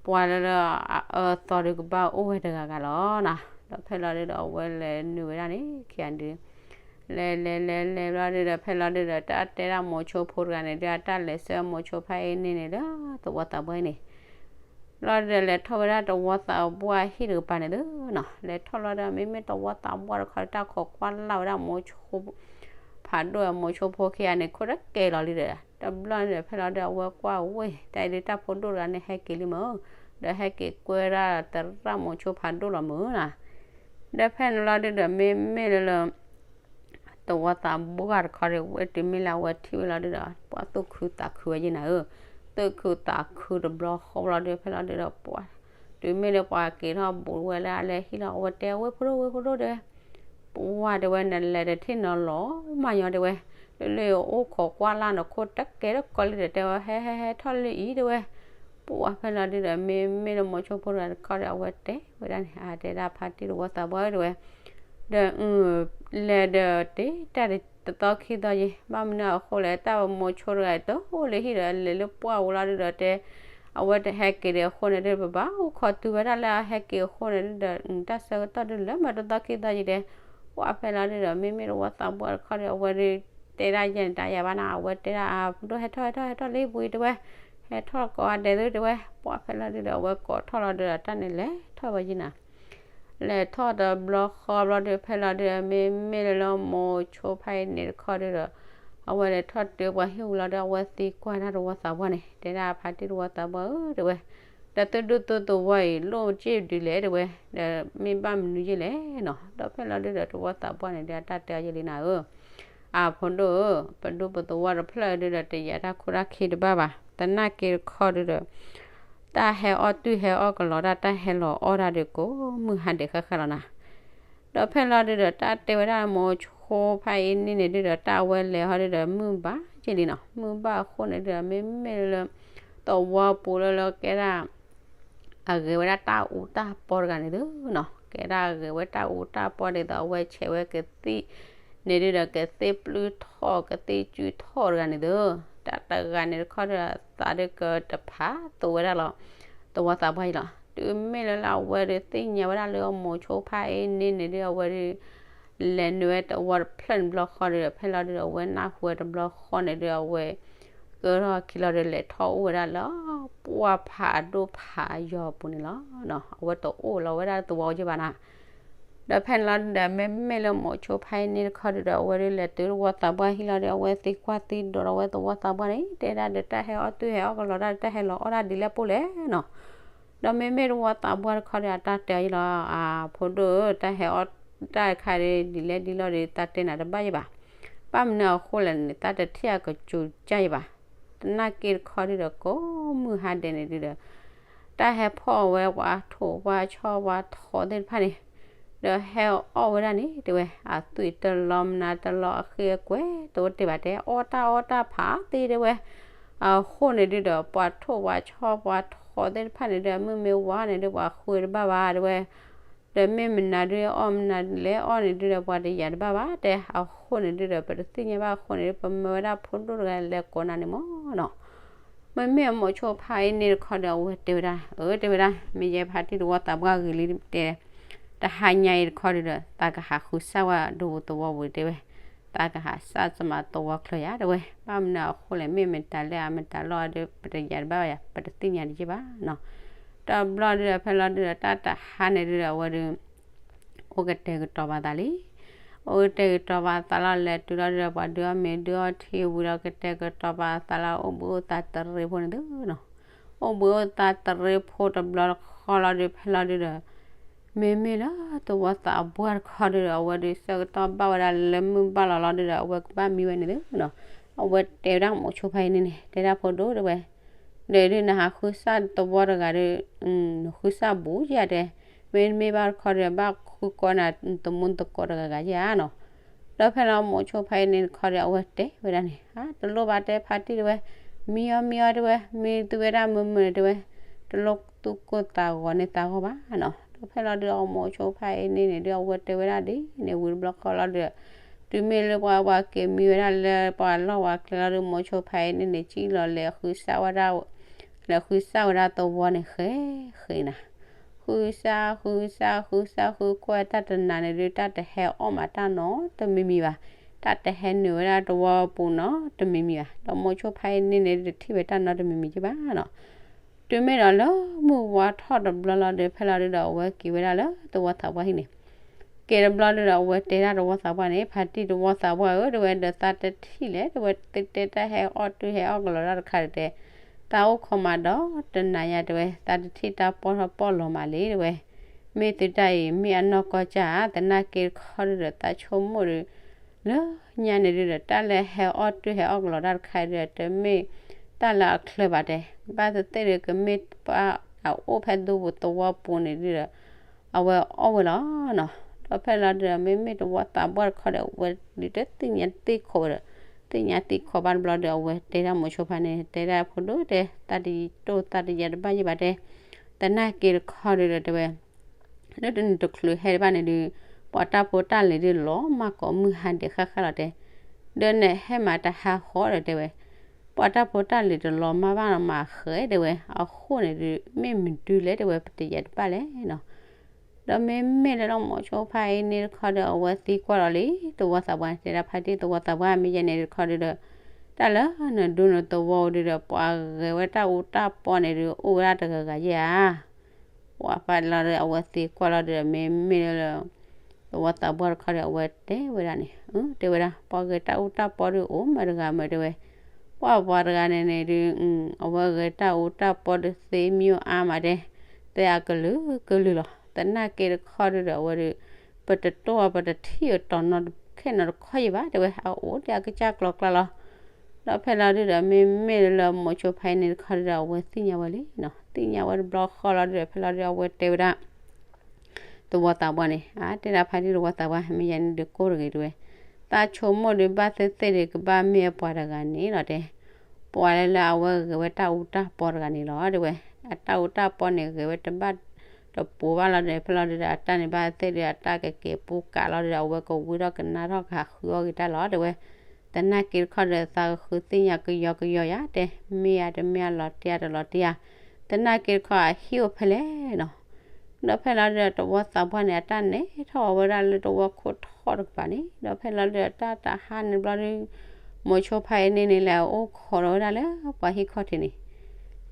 ပှၤလၢလၢအအၢသီဒုကဘၣ်အိၣ်ဝဲတဂၤဂၤလီၤနၤ. ဒီးဖဲလီၤဒုဒီးအဝဲလဲၤနုာ်ဝဲဒၣ်န့ၣ် ခံဂၤဒု လဲၤလဲၤလဲၤလဲၤဘျီဒုဒီး ဖဲလီၤဒုဒီး တၢ်တဲဒၣ်မိၤဆိဖိတဂၤန့ၣ်ဒု အတၢ်လဲၤဆှၢမိၤဆိဖါအ့န့ၣ်န့ၣ်လၢသဝီသးပှၢ်အံၤန့ၣ် ဘျီဒုဒီး လဲၤထီၣ်ဝဲဒၣ်သဝီသးပှၢ်ဟံၣ်တကပၤန့ၣ်သုနီၤ. လဲၤထီၣ်လီၤဒီး မ့မ့ၢ်သဝီသးပှၢ်တခီ တၢ်ခိးကွၢ်လၢ်ဝဲဒၣ်မိၤဆိ ဖးဒိၣ် မိၤဆိဖိခံဂၤန့ၣ် ခိၣ်တကဲလီၤလံဒီး တဘျီန့ၣ်ဒီး ဖဲလီၤဒုဒီး အဝဲကွၢ်ဝဲ တၢ်အံၤဒု တၢ်ဖိဒိၣ်တဂၤန့ၣ် ဟဲက့ၤလံမး ဒီးဟဲက့ၤကွဲဒၣ်သရၣ်မိၤဆိဖးဒိၣ်လီၤမးနီၤ. ဒီးဖဲန့ၣ်လီၤဒုဒီး မ့မ့ၢ်လၢလၢ သဝီသးပှၢ်တခီဒီး ဝဲတုၤမ့ၢ်လၢအဝဲထံၣ်ဝဲလီၤဒုဒီး ပှၢ်သူၣ်ခုသးခုဝဲယဲနၤဧၢ, သူၣ်ခုသးခုတဘျီဃီလီၤဒု ဖဲလီၤဒုဒီး ပှၢ် တုၤမ့ၢ်လၢပှၤက့ၤထီၣ်ဘူးဝဲလၢအလဲၤဟံၣ်လီၤ အဝဲတဲဝဲဖိဒိၣ်ဝဲဖိဒိၣ်တဲ ပှၢ်တဲဝဲ နလဲၤတထံၣ်နီၤလီၤမးညီတဲဝဲ, လၢလၢအိၣ်ခိးကွၢ်လၢ်နခိၣ်တကဲတကီလံဒီး တဲဝဲ ဟဲဟဲဟဲထီၣ်လၢအံၤတဲဝဲ, ပှၢ်ဖဲလီၤဒုဒီး မ့မ့ၢ်လၢမိၤဆိဖိတဂၤတခီဒီး အဝဲတဲဝဲဒၣ်န့ၣ် အတဲဒၣ်ဖါတံၢ်တဝီသးပှၢ်ဧၢ တဲဝဲ, ဒီး လဲၤဒီးတ့တၢ်တသီခံသီယ့ၤ ဘၣ်မနုၤအဃိလဲၣ် တၢ်မိၤဆိတဂၤအံၤ တအိၣ်လၢဟံၣ်ဒီး လဲၤလၢပှၢ်ပူၤလီၤဒုဒီးတဲ အဝဲတဟဲက့ၤဒံးအဃိန့ၣ်ဒု ပဘၣ်အိၣ်ခိးတုၤဝဲဒၣ်လၢအဟဲက့ၤအဃိန့ၣ်ဒုဒီး တၢ်ဆၢကတီၢ်ဒုလၢမ့ၢ်တသီခံသီယ့ၤတဲ, ပှၢ်ဖဲလီၤဒုဒီး မ့မ့ၢ်တဝီသးပှၢ်တခီဒီး အဝဲဒု တဲဒၣ်ယဲန့ၣ် တၢ်ယၤဘၣ်နၤ အဝဲတဲဒၣ်အဖိဒိၣ် ဟဲထီၣ်ဟဲထီၣ်ဟဲထီၣ်လံပူၤအံၤတဲဝဲ, ဟဲထီၣ်ကိးဂၤဒဲးသုတဲဝဲ, ပှၢ်ဖဲလီၤဒုဒီး အဝဲကိးထီၣ်လီၤဒုဒီး တၢ်န့ၣ်လဲၤထီၣ်ဝဲယံၤနၤ လဲၤထီၣ်တဘျီဃီဘျီဒု ဖဲလီၤဒုဒီး မ့မ့ၢ်လၢလၢမိၤဆိဖါအံၤန့ၣ်တခီဒုဒီး အဝဲလဲၤထီၣ်တုၤပှၤဟံၣ်ပူၤလီၤဒီး အဝဲသံကွၢ်တၢ်တဝီသးပှၢ်န့ၣ် တဲဒၣ်ဖါတံၢ်တဝီသးပှၢ်ဧၢ တဲဝဲ, ဒီးသုဒူၣ်သုသဝီအံၤ လိၣ်စ့ၣ်ဒုလဲၣ်တဲဝဲ, ဒီးမ့ၢ်ဘၣ်မနုၤယ့ၣ်လဲၣ်နီၤ ဒီးဖဲလီၤဒုဒီး တဝီသးပှၢ်န့ၣ်ဒီး အတၢ်တဲအီၤယဲလံနၤဧၢ အဖိဒိၣ်ဧၢ, ပဒူပသဝီတဖျၢၣ်ဒုဒီး တယာ်တၢ်ခိၣ်တၢ်ခံတဘၣ်ဘၣ်. သနာ်က့တခီဒုဒီး တၢ်ဟဲအီၣ်တုၤဟဲအီၣ်ကလီတၢ် တၢ်ဟဲလီၤအီၣ်တၢ်ဒုးကိးမုၢ်ဟါဒဲးဃၣ်ဃၣ်လီၤနၤ. ဒီးဖဲလီၤဒုဒီး တၢ်တဲဝဲဒၣ်မိၤဆိဖါအံၤန့ၣ်န့ၣ်ဒုဒီး တၢ်ဝဲလဲၤဟီဒုဒီး မုၢ်ဘၣ်က့လံနီၤ. မုၢ်ဘၣ်အဃိန့ၣ်ဒုဒီး မ့မ့ၢ်လၢ သဝီပူၤလၢလၢကဲဒၣ် အဂဲၤဝဲဒၣ်တၢ်အူတၢ်ပီတဂၤန့ၣ်သုနီၤ, ကဲဒၣ်အဂဲၤဝဲတၢ်အူတၢ်ပီဒ်သိး အဝဲဆဲးဝဲကသံၣ်န့ၣ်ဒုဒီး ကသံၣ်ပျုၢ်ထီၣ် ကသံၣ်စုၣ်ထီၣ်တဂၤန့ၣ်သု, တၢ်တဂၤန့ၣ်တခီဒီး သးဒုကတဖးသိးဝဲဒၣ်လီၤ သဝီသးပှၢ်အံၤလီၤ. တုၤမ့ၢ်လၢလၢအဝဲဒုးသ့ၣ်ညါဝဲဒၣ်လၢမိၤဆိဖါအံၤန့ၣ်န့ၣ်ဒု အဝဲဒုး လဲၤနုာ်ဝဲသဝီတဖျၢၣ်န့ၣ်ဘျီဃီဒုဒီး ဖဲလီၤဒုဒီး အဝဲနၢ်ဟူဝဲတဘျီဃီန့ၣ်ဒု အဝဲ ကၢထီၣ်ခံလီၤဒီး လဲၤထီၣ်အိၣ်ဝဲဒၣ်လၢ ပှၢ်ဖးအဒိၣ်ဖးအယီၤအပူၤန့ၣ်လီၤ. အဝဲတအိၣ်လီၤဝဲဒၣ်သဝီက့ဘၣ်နၤ. ဒီးဖဲန့ၣ်လီၤဒုဒီး မ့မ့ၢ်လၢမိၤဆိဖါအံၤန့ၣ်တခီဒုဒီး အဝဲဒုးလဲၤတုၤသဝီသးပှၢ်ဟံၣ်လီၤဒီး အဝဲသံကွၢ်သံဒိးလီၤဝဲသဝီသးပှၢ်န့ၣ် တဲဒၣ်ဒီး တၢ်ဟဲအီၣ်တုၤဟဲအီၣ်ကလီတၢ်ဒီး တၢ်ဟဲလီၤအီၣ်တၢ်ဒ်လဲၣ်ပိၢ်လဲၣ်နီၤ. ဒီးမ့မ့ၢ်သဝီသးပှၢ်တခီဒီး အတၢ်တဲအီၤယဲလီၤ အဖိဒိၣ်ဧၢ, တၢ်ဟဲအီၣ်တၢ်တခါဒီး ဒ်လဲၣ်ဒ်လဲၣ်ဒီး သးတဲနၤတဘၣ်ယဲဘၣ်. ဘၣ်မနုၤအဃိလဲၣ်န့ၣ် သးတထံၣ်အကစူၤကၢ်ယဲဘၣ်. သနာ်က့တခီဒုဒီး ကိးမုၢ်ဟါဒဲးန့ၣ်ဒုဒီး တၢ်ဟဲဖီၣ်ဝဲပှၤထိၣ်ပှၤဆီပှၤထိးသ့ၣ်တဖၣ်န့ၣ် ဒီးဟဲအီၣ်ဝဲဒၣ်န့ၣ်တဲဝဲ အသွံၣ်တလီၤမနုၤတလီၤ အဃ့အကွဲးတအိၣ်တ့ၢ်ဘၣ်တဲ အီၣ်တၢ်အီၣ်တၢ်ဖးသ့တဲဝဲ. အဃိန့ၣ်ဒုဒီး ပှၤထိၣ်ပှၤဆီပှၤထိးသ့ၣ်တဖၣ်န့ၣ်ဒု မုၢ်မ့ၢ်ဝါန့ၣ်ဒု ပှၤဃုတဘၣ်ဘၣ်တဲဝဲ. ဒီးမ့ၢ်မနုၤဒုအီၣ်မနုၤလဲၣ်အီၣ်န့ၣ်ဒုဒီး ပှၤတယာ်တဘၣ်ဘၣ်တဲ. အဃိန့ၣ်ဒုဒီး ပတသ့ၣ်ညါဘၣ်အဃိန့ၣ်ဒု ပမၢဝဲဒၣ်ဖိဒိၣ်တဂၤလဲၤကိးနၤန့ၣ်မ့ၢ်နီၤ. မ့မ့ၢ်မိၤဆိဖါအံၤန့ၣ်တခီဒီး အဝဲတဲဝဲဒၣ် အၢ တဲဝဲဒၣ် မ့ၢ်ယဲဖါတံၢ်တဝီသးပှၢ်ဂ့ၤလံတဲ တဟါညါအံၤတခီဒုဒီး သးကဟးဃုစၢ်ဝဲဒိသဝီပူၤတဲဝဲ, သးကဟးစၢ်သမးသဝီချၢယၤတဲဝဲ. ဘၣ်မနုၤအဃိလဲၣ် မ့ၢ်မတၤလၢအမတၤလီၤဒီး ပတယာ်တဘၣ်ဘၣ်ယၤ ပတသ့ၣ်ညါတယဲၢ်ဘၣ်နီၤ. တဘျီဒုဒီး ဖဲလီၤဒုဒီး တၢ်တဟါန့ၣ်ဒုဒီး အဝဲဒု အိၣ်ကတဲာ်ကတီၤပာ်သးလံ. အိၣ်ကတဲာ်ကတီၤပာ်သးလီၤ လဲၤတုၤလီၤဒုဒီး ပှၤဒုးအီၣ်မ့ၤဒုးအီထံဝံၤလီၤ ကတဲာ်ကတီၤပာ်သးလီၤ အိၣ်ဘှံးအိၣ်သါတရ့ဖိန့ၣ်သုနီၤ. အိၣ်ဘှံးအိၣ်သါတရ့ဖိတဘျီဃီလီၤဒုး ဖဲလီၤဒုဒီး မ့မ့ၢ်လၢသဝီသးပှၢ်တခီဒုဒီး အဝဲဒုးဆၢကတီၢ်ဘၣ်ဝဲဒၣ်လၢမုၢ်ဘၣ်လီၤလီၤဒုဒီး အဝဲကဘၣ်မံဝဲန့ၣ်သုနီၤ. အဝဲတဲဝဲဒၣ်မိၤဆိဖါအံၤန့ၣ်န့ၣ် တဲဒၣ်ဖိဒိၣ်တဲဝဲ ဒီးဒုးနဟးဃုစၢ်သဝီတဂၤဒီး နဃုစၢ်ဘူးယၤတဲ, မ့တမ့ၢ်ဘၣ်တခီဒီး ဘၣ်ဃုကိးနၤသမူသကိးတဂၤဂၤယၤနီၤ. ဒီးဖဲလီၤမိၤဆိဖါအံၤန့ၣ်တခီဒီး အဝဲတဲဝဲဒၣ်န့ၣ် တလိၣ်ဘၣ်တဲဖါတံၢ်တဲဝဲ, မံအီၤမံအီၤတဲဝဲ, မံသုဝဲဒၣ်မုာ်မုာ်န့ၣ်တဲဝဲ, တလိၣ်သူၣ်ကိၢ်သးဂီၤန့ၢ်သးဂီၤဘၣ်နီၤ. ဒီးဖဲလီၤဒုးအမိၤဆိဖါအံၤန့ၣ်န့ၣ်ဒုး အဝဲတဲဝဲဒၣ်ဒ်န့ၣ်ဝံၤတဘျီဃီလီၤဒုး တုၤမ့ၢ်လၢပှၤပှၤက့ၤမံဝဲဒၣ်လၢပှၤလီၢ်ပှၤကျဲလီၤဒုး မိၤဆိဖါအံၤန့ၣ်န့ၣ် ကံၣ်လီၤလဲၤဃုစၢ်ဝဲဒၣ် လဲၤဃုစၢ်ဝဲဒၣ်သဝီန့ၣ်ဃဲဃဲနၤ, ဃုစၢ်ဃုစၢ်ဃုစၢ်ဃုကွၢ်တၢ်တနၤန့ၣ်ဒုး တၢ်တဟဲအီၣ်မးတၢ်နီတမံၤမံၤဘၣ်, တၢ်တဟဲနုာ်ဝဲဒၣ်သဝီပူၤနီတမံၤမံၤဘၣ်, ဒီးမိၤဆိဖါအံၤန့ၣ်န့ၣ် တထံၣ်ဝဲတၢ်နီတမံၤမံၤက့ဘၣ်နီၤ. တုၤမ့ၢ်ဒီးလၢမုၢ်ဝါထီၣ်တဘျီလီၤဒီး ဖဲလီၤဒုးဒီး အဝဲက့ၤဝဲဒၣ်လၢသဝီသးပှၢ်ဟံၣ်န့ၣ်, က့ၤတဘျီဒုးဒီး အဝဲတဲဒၣ်သဝီသးပှၢ်န့ၣ် ဖါတံၢ်သဝီသးပှၢ်ဧၢ တဲဝဲ ဒီးသးတထံၣ်လဲၣ် တဲဝဲ သ့တဲတၢ်ဟဲအီၣ်တုၤဟဲအီၣ်ကလီတၢ်တခါဒီးတဲ, သးအိၣ်ခိးမးဒီးတနၤယါတဲဝဲ သးတထံၣ်တၢ်ပီၢ်ထီၣ်ပီၢ်လီၤမးလံတဲဝဲ, မ့ၢ်သုတၢ်အံၤ မ့ၢ်အနီၢ်ကီၢ်ကၢ်ဧါ သနာ်က့တခီဒုးဒီး သးဆိကမိၣ်ဒုး လၢညါန့ၣ်ဒုးဒီး တၢ်လၢဟဲအီၣ်တုၤဟဲအီၣ်ကလီတၢ်တခါဒုးဒီး တမ့ၢ်တၢ်လၢအချၢဘၣ်တဲ, ဘၣ်သ့ၣ်သ့ၣ်ဒုး ကမ့ၢ်ပှၤအအိၣ်ဖဲဒိပူၤသဝီပူၤန့ၣ်ဒုးဒီး အဝဲအီၣ်ဝဲလီၤနီၤ. ဒီးဖဲလီၤဒုးဒီး မ့မ့ၢ်သဝီသးပှၢ်တခီဒီး အဝဲဒုးတသ့ၣ်ညါတသ့ၣ်ခိးဝဲဒီး သ့ၣ်ညါသံကွၢ်ဘၣ်တဘျီဒီး အဝဲတဲဒၣ်မိၤဆိဖါန့ၣ် တဲဒၣ်ဖိဒိၣ်တဲ သးတတိၢ်သးတယံာ်တဘၣ်ယံာ်ဘၣ်တဲ, သနာ်က့တခီဒီးတဲဝဲ လၢတနံၤတချုးဟဲဒံးဘၣ်န့ၣ်ဒုး ပှၤတၢ်ဖိတၢ်လံၤဒုးလီၤမၢ်ကိးမုၢ်ဟါဒဲးဃၣ်ဃၣ်လီၤတဲ, ဒီးနဟဲမၤတဟါဃီဒီးတဲဝဲ, ပှၤတၢ်ဖိတၢ်လံၤတလီၤမၢ်ဘၣ်မၤဃဲတဲဝဲ, အဃိန့ၣ်ဒုး မ့ၢ်မနုၤလဲၣ်တဲဝဲ ပတယံာ်တဘၣ်လဲၣ်နီၤ. ဒီးမ့မ့ၢ်လၢလီၤမိၤဆိဖါအံၤန့ၣ်တခီဒီး အဝဲသံကွၢ်လီၤလံ သဝီသးပှၢ်န့ၣ် တဲဒၣ်ဖါတံၢ် သဝီသးပှၢ် မ့ၢ်ယဲန့ၣ်တခီဒုးဒီး တၢ်လၢနဒူနသဝီဒုးဒီး ပှၤဂဲၤဝဲတၢ်အူတၢ်ပီန့ၣ်ဒုး အိၣ်ဝဲဒၣ်တဂၤဂၤယဲဧါ. ပှၤဖဲလီၤဒီး အဝဲသံကွၢ်လီၤဒီး မ့မ့ၢ်လၢ သဝီသးပှၢ်တခီဒီး အဝဲတဲဝဲဒၣ်န့ၣ် တဲဝဲဒၣ် ပှၤဂဲၤတၢ်အူတၢ်ပီဒုး အိၣ်မးတဂၤမးတဲဝဲ, ပှၤပှၤတဂၤန့ၣ်န့ၣ်ဒုး အဝဲဂဲၤတၢ်အူတၢ်ပီဒုး သ့မံၤအါမးတဲ, သဲအကလုာ်ကလုာ်လီၤ. သနာ်က့တခီဒုးဒီး အဝဲဒုး ပတတိၢ်အီၤ ပတထံၣ်အတီၤနီတခီယံာ်ဘၣ်တဲဝဲ, အအိၣ်ဒီးအကစၢ်ကျီၤကျါလီၤ. ဒီးဖဲလီၤဒုးဒီး မ့မ့ၢ်လၢလီၤမိၤဆိဖါအံၤန့ၣ်တခီဒုးဒီး အဝဲသ့ၣ်ညါဝဲလံနီၤ. သ့ၣ်ညါဝဲတဘျီဃီလီၤဒုးဒီး ဖဲလီၤဒုး အဝဲတဲဝဲဒၣ် သဝီသးပှၢ်န့ၣ် အတဲဒၣ်ဖါတံၢ် သဝီသးပှၢ် မ့ၢ်ယဲန့ၣ်ဒုးကိၢ်တဂ့ၤတဲဝဲ, သးဆိကမိၣ်ဒုး ဘၣ်သ့ၣ်သ့ၣ်ဒုး ကဘၣ်မ့ၢ်အပှၤတဂၤန့ၣ်လီၤတဲ, ပှၤလၢလၢအဝဲဂဲၤဝဲတၢ်အူတၢ်ပီတဂၤန့ၣ်လီၤတဲဝဲ, အတၢ်အူတၢ်ပီန့ၣ် ဂဲၤဝဲတဘၣ်တပူၤဘၣ်လီၤဒီး ဖဲလီၤဒုးဒီး အတၢ်န့ၣ်ဘၣ်သ့ၣ်သ့ၣ်ဒီး အတၢ်ကက့ၤပူၤကးလီၤဒုးဒီး အဝဲကဝံထီၣ်ကနၣ်ထီၣ်ကဟးဃုအီၣ်က့ၤတၢ်လီၤတဲဝဲ. သနာ်က့တခီဒီး သးကဃုသ့ၣ်ညါကယီကယီယၤတဲ, မ့ၢ်ယၤတမ့ၢ်ယၤ လီၤတံၢ်ယၤတလီၤတံၢ်ယၤ, သနာ်က့တခီ အဟံၣ်အိၣ်ဖဲလဲၣ်နီၤ. ဒီးဖဲလီၤဒုးဒီး သဝီသးပှၢ်န့ၣ် အတၢ်နဲထီၣ်ဝဲဒၣ်လၢသဝီခိၣ်ထီၣ်တကပၤန့ၣ်, ဒီးဖဲလီၤဒုးဒီး တၢ်တဟါန့ၣ်တဘျီဒုး မိၤဆိဖါအံၤန့ၣ်န့ၣ် လဲၤအိၣ်ခိးဒီးဝဲဒၣ်လၢပှၤဟံၣ်ခီၣ်ထံးန့ၣ်,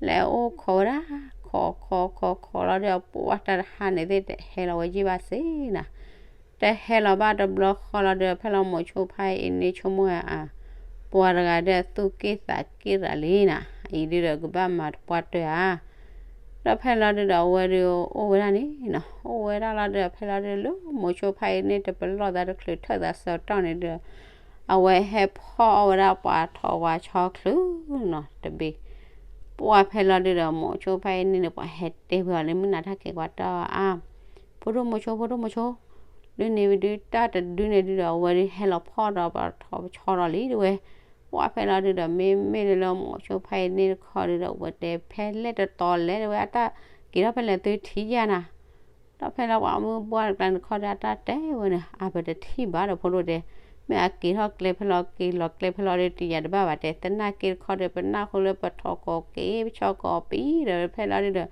လဲၤအိၣ်ခိးဝဲဒၣ်, ခိးခိးခိးခိးလီၤဒုးဒီး ပှၤတၢ်တဟါန့ၣ်သ့ၣ်တဟဲလီၤဝဲယံာ်ဘၣ်စ့ၢ်နီၤ. တဟဲလီၤဘၣ်တဘျီဃီလီၤဒုးဒီး ဖဲလီၤမိၤဆိဖါအံၤန့ၣ် ဆိကမိၣ်ဧါ, ပှၤတဂၤဒီးသူၣ်က့ၣ်သးက့ၣ်ရၤလံနီၤ, အံၤဒုးဒီးကဘၣ်မၤတပှၢ်တၢၢ်ဧါ. ဒီးဖဲလီၤဒုးဒီး အဝဲဒုးအိၣ်ဝဲဒၣ်န့ၣ်နီၤ, အိၣ်ဝဲဒၣ်လီၤဒုးဒီး ဖဲလီၤဒုးလၢမိၤဆိဖါအံၤန့ၣ် တပလီၢ်သးတချုးထၢၣ်သးဆၢကတီၢ်န့ၣ်ဒီး အဝဲဟဲဖီၣ်အီၣ်ဝဲဒၣ်ပှၤထိးဝါဆီချုးနီၤတဘ့ၣ်. ပှၤဖဲလီၤဒုးဒီး မိၤဆိဖါအံၤန့ၣ်န့ၣ် ပှၤဟဲတဲဝဲအီၤလၢမုၢ်နၤတၢ်က့ၤကွၢ်တၢ်အါ, ဖိဒိၣ်မိၤဆိ ဖိဒိၣ်မိၤဆိ, ဒုးန့ၣ်ဝံၤဒုး တၢ်တဒုန့ၣ်ဒုးဒီး အဝဲဒုးဟဲလီၤဖီၣ်ဒီးပှၤထိးဆီဒီးလံတဲဝဲ. ပှၤဖဲလီၤဒုးဒီး မ့မ့ၢ်လၢလၢမိၤဆိဖါအံၤန့ၣ်တခီဒုးဒီး အဝဲတဲဖဲလဲၣ်တတီၤလဲၣ်တဲဝဲ အတၢ်က့ၤထီၣ်ဖဲလဲၣ်သုထံၣ်ယၤနၤ. ဒီးဖဲလီၤပှၤမုၢ်ပှၢ်တကျါန့ၣ်တခီဒီး အတၢ်တဲဝဲန့ၣ် အပတထံၣ်ဘၣ်ဒီးဖိဒိၣ်တဲ, မ့ၢ်အက့ၤထီၣ်ကျဲဖဲလီၤ က့ၤလီၤကျဲဖဲလီၤဒီးတယၤတဘၣ်ဘၣ်တဲ, သနာ်က့တခီဒီး ပနၢ်ဟူလၢပထိးကိးက့ၤပဆီကိးပံၤဒီး ဖဲလီၤဒုးဒီး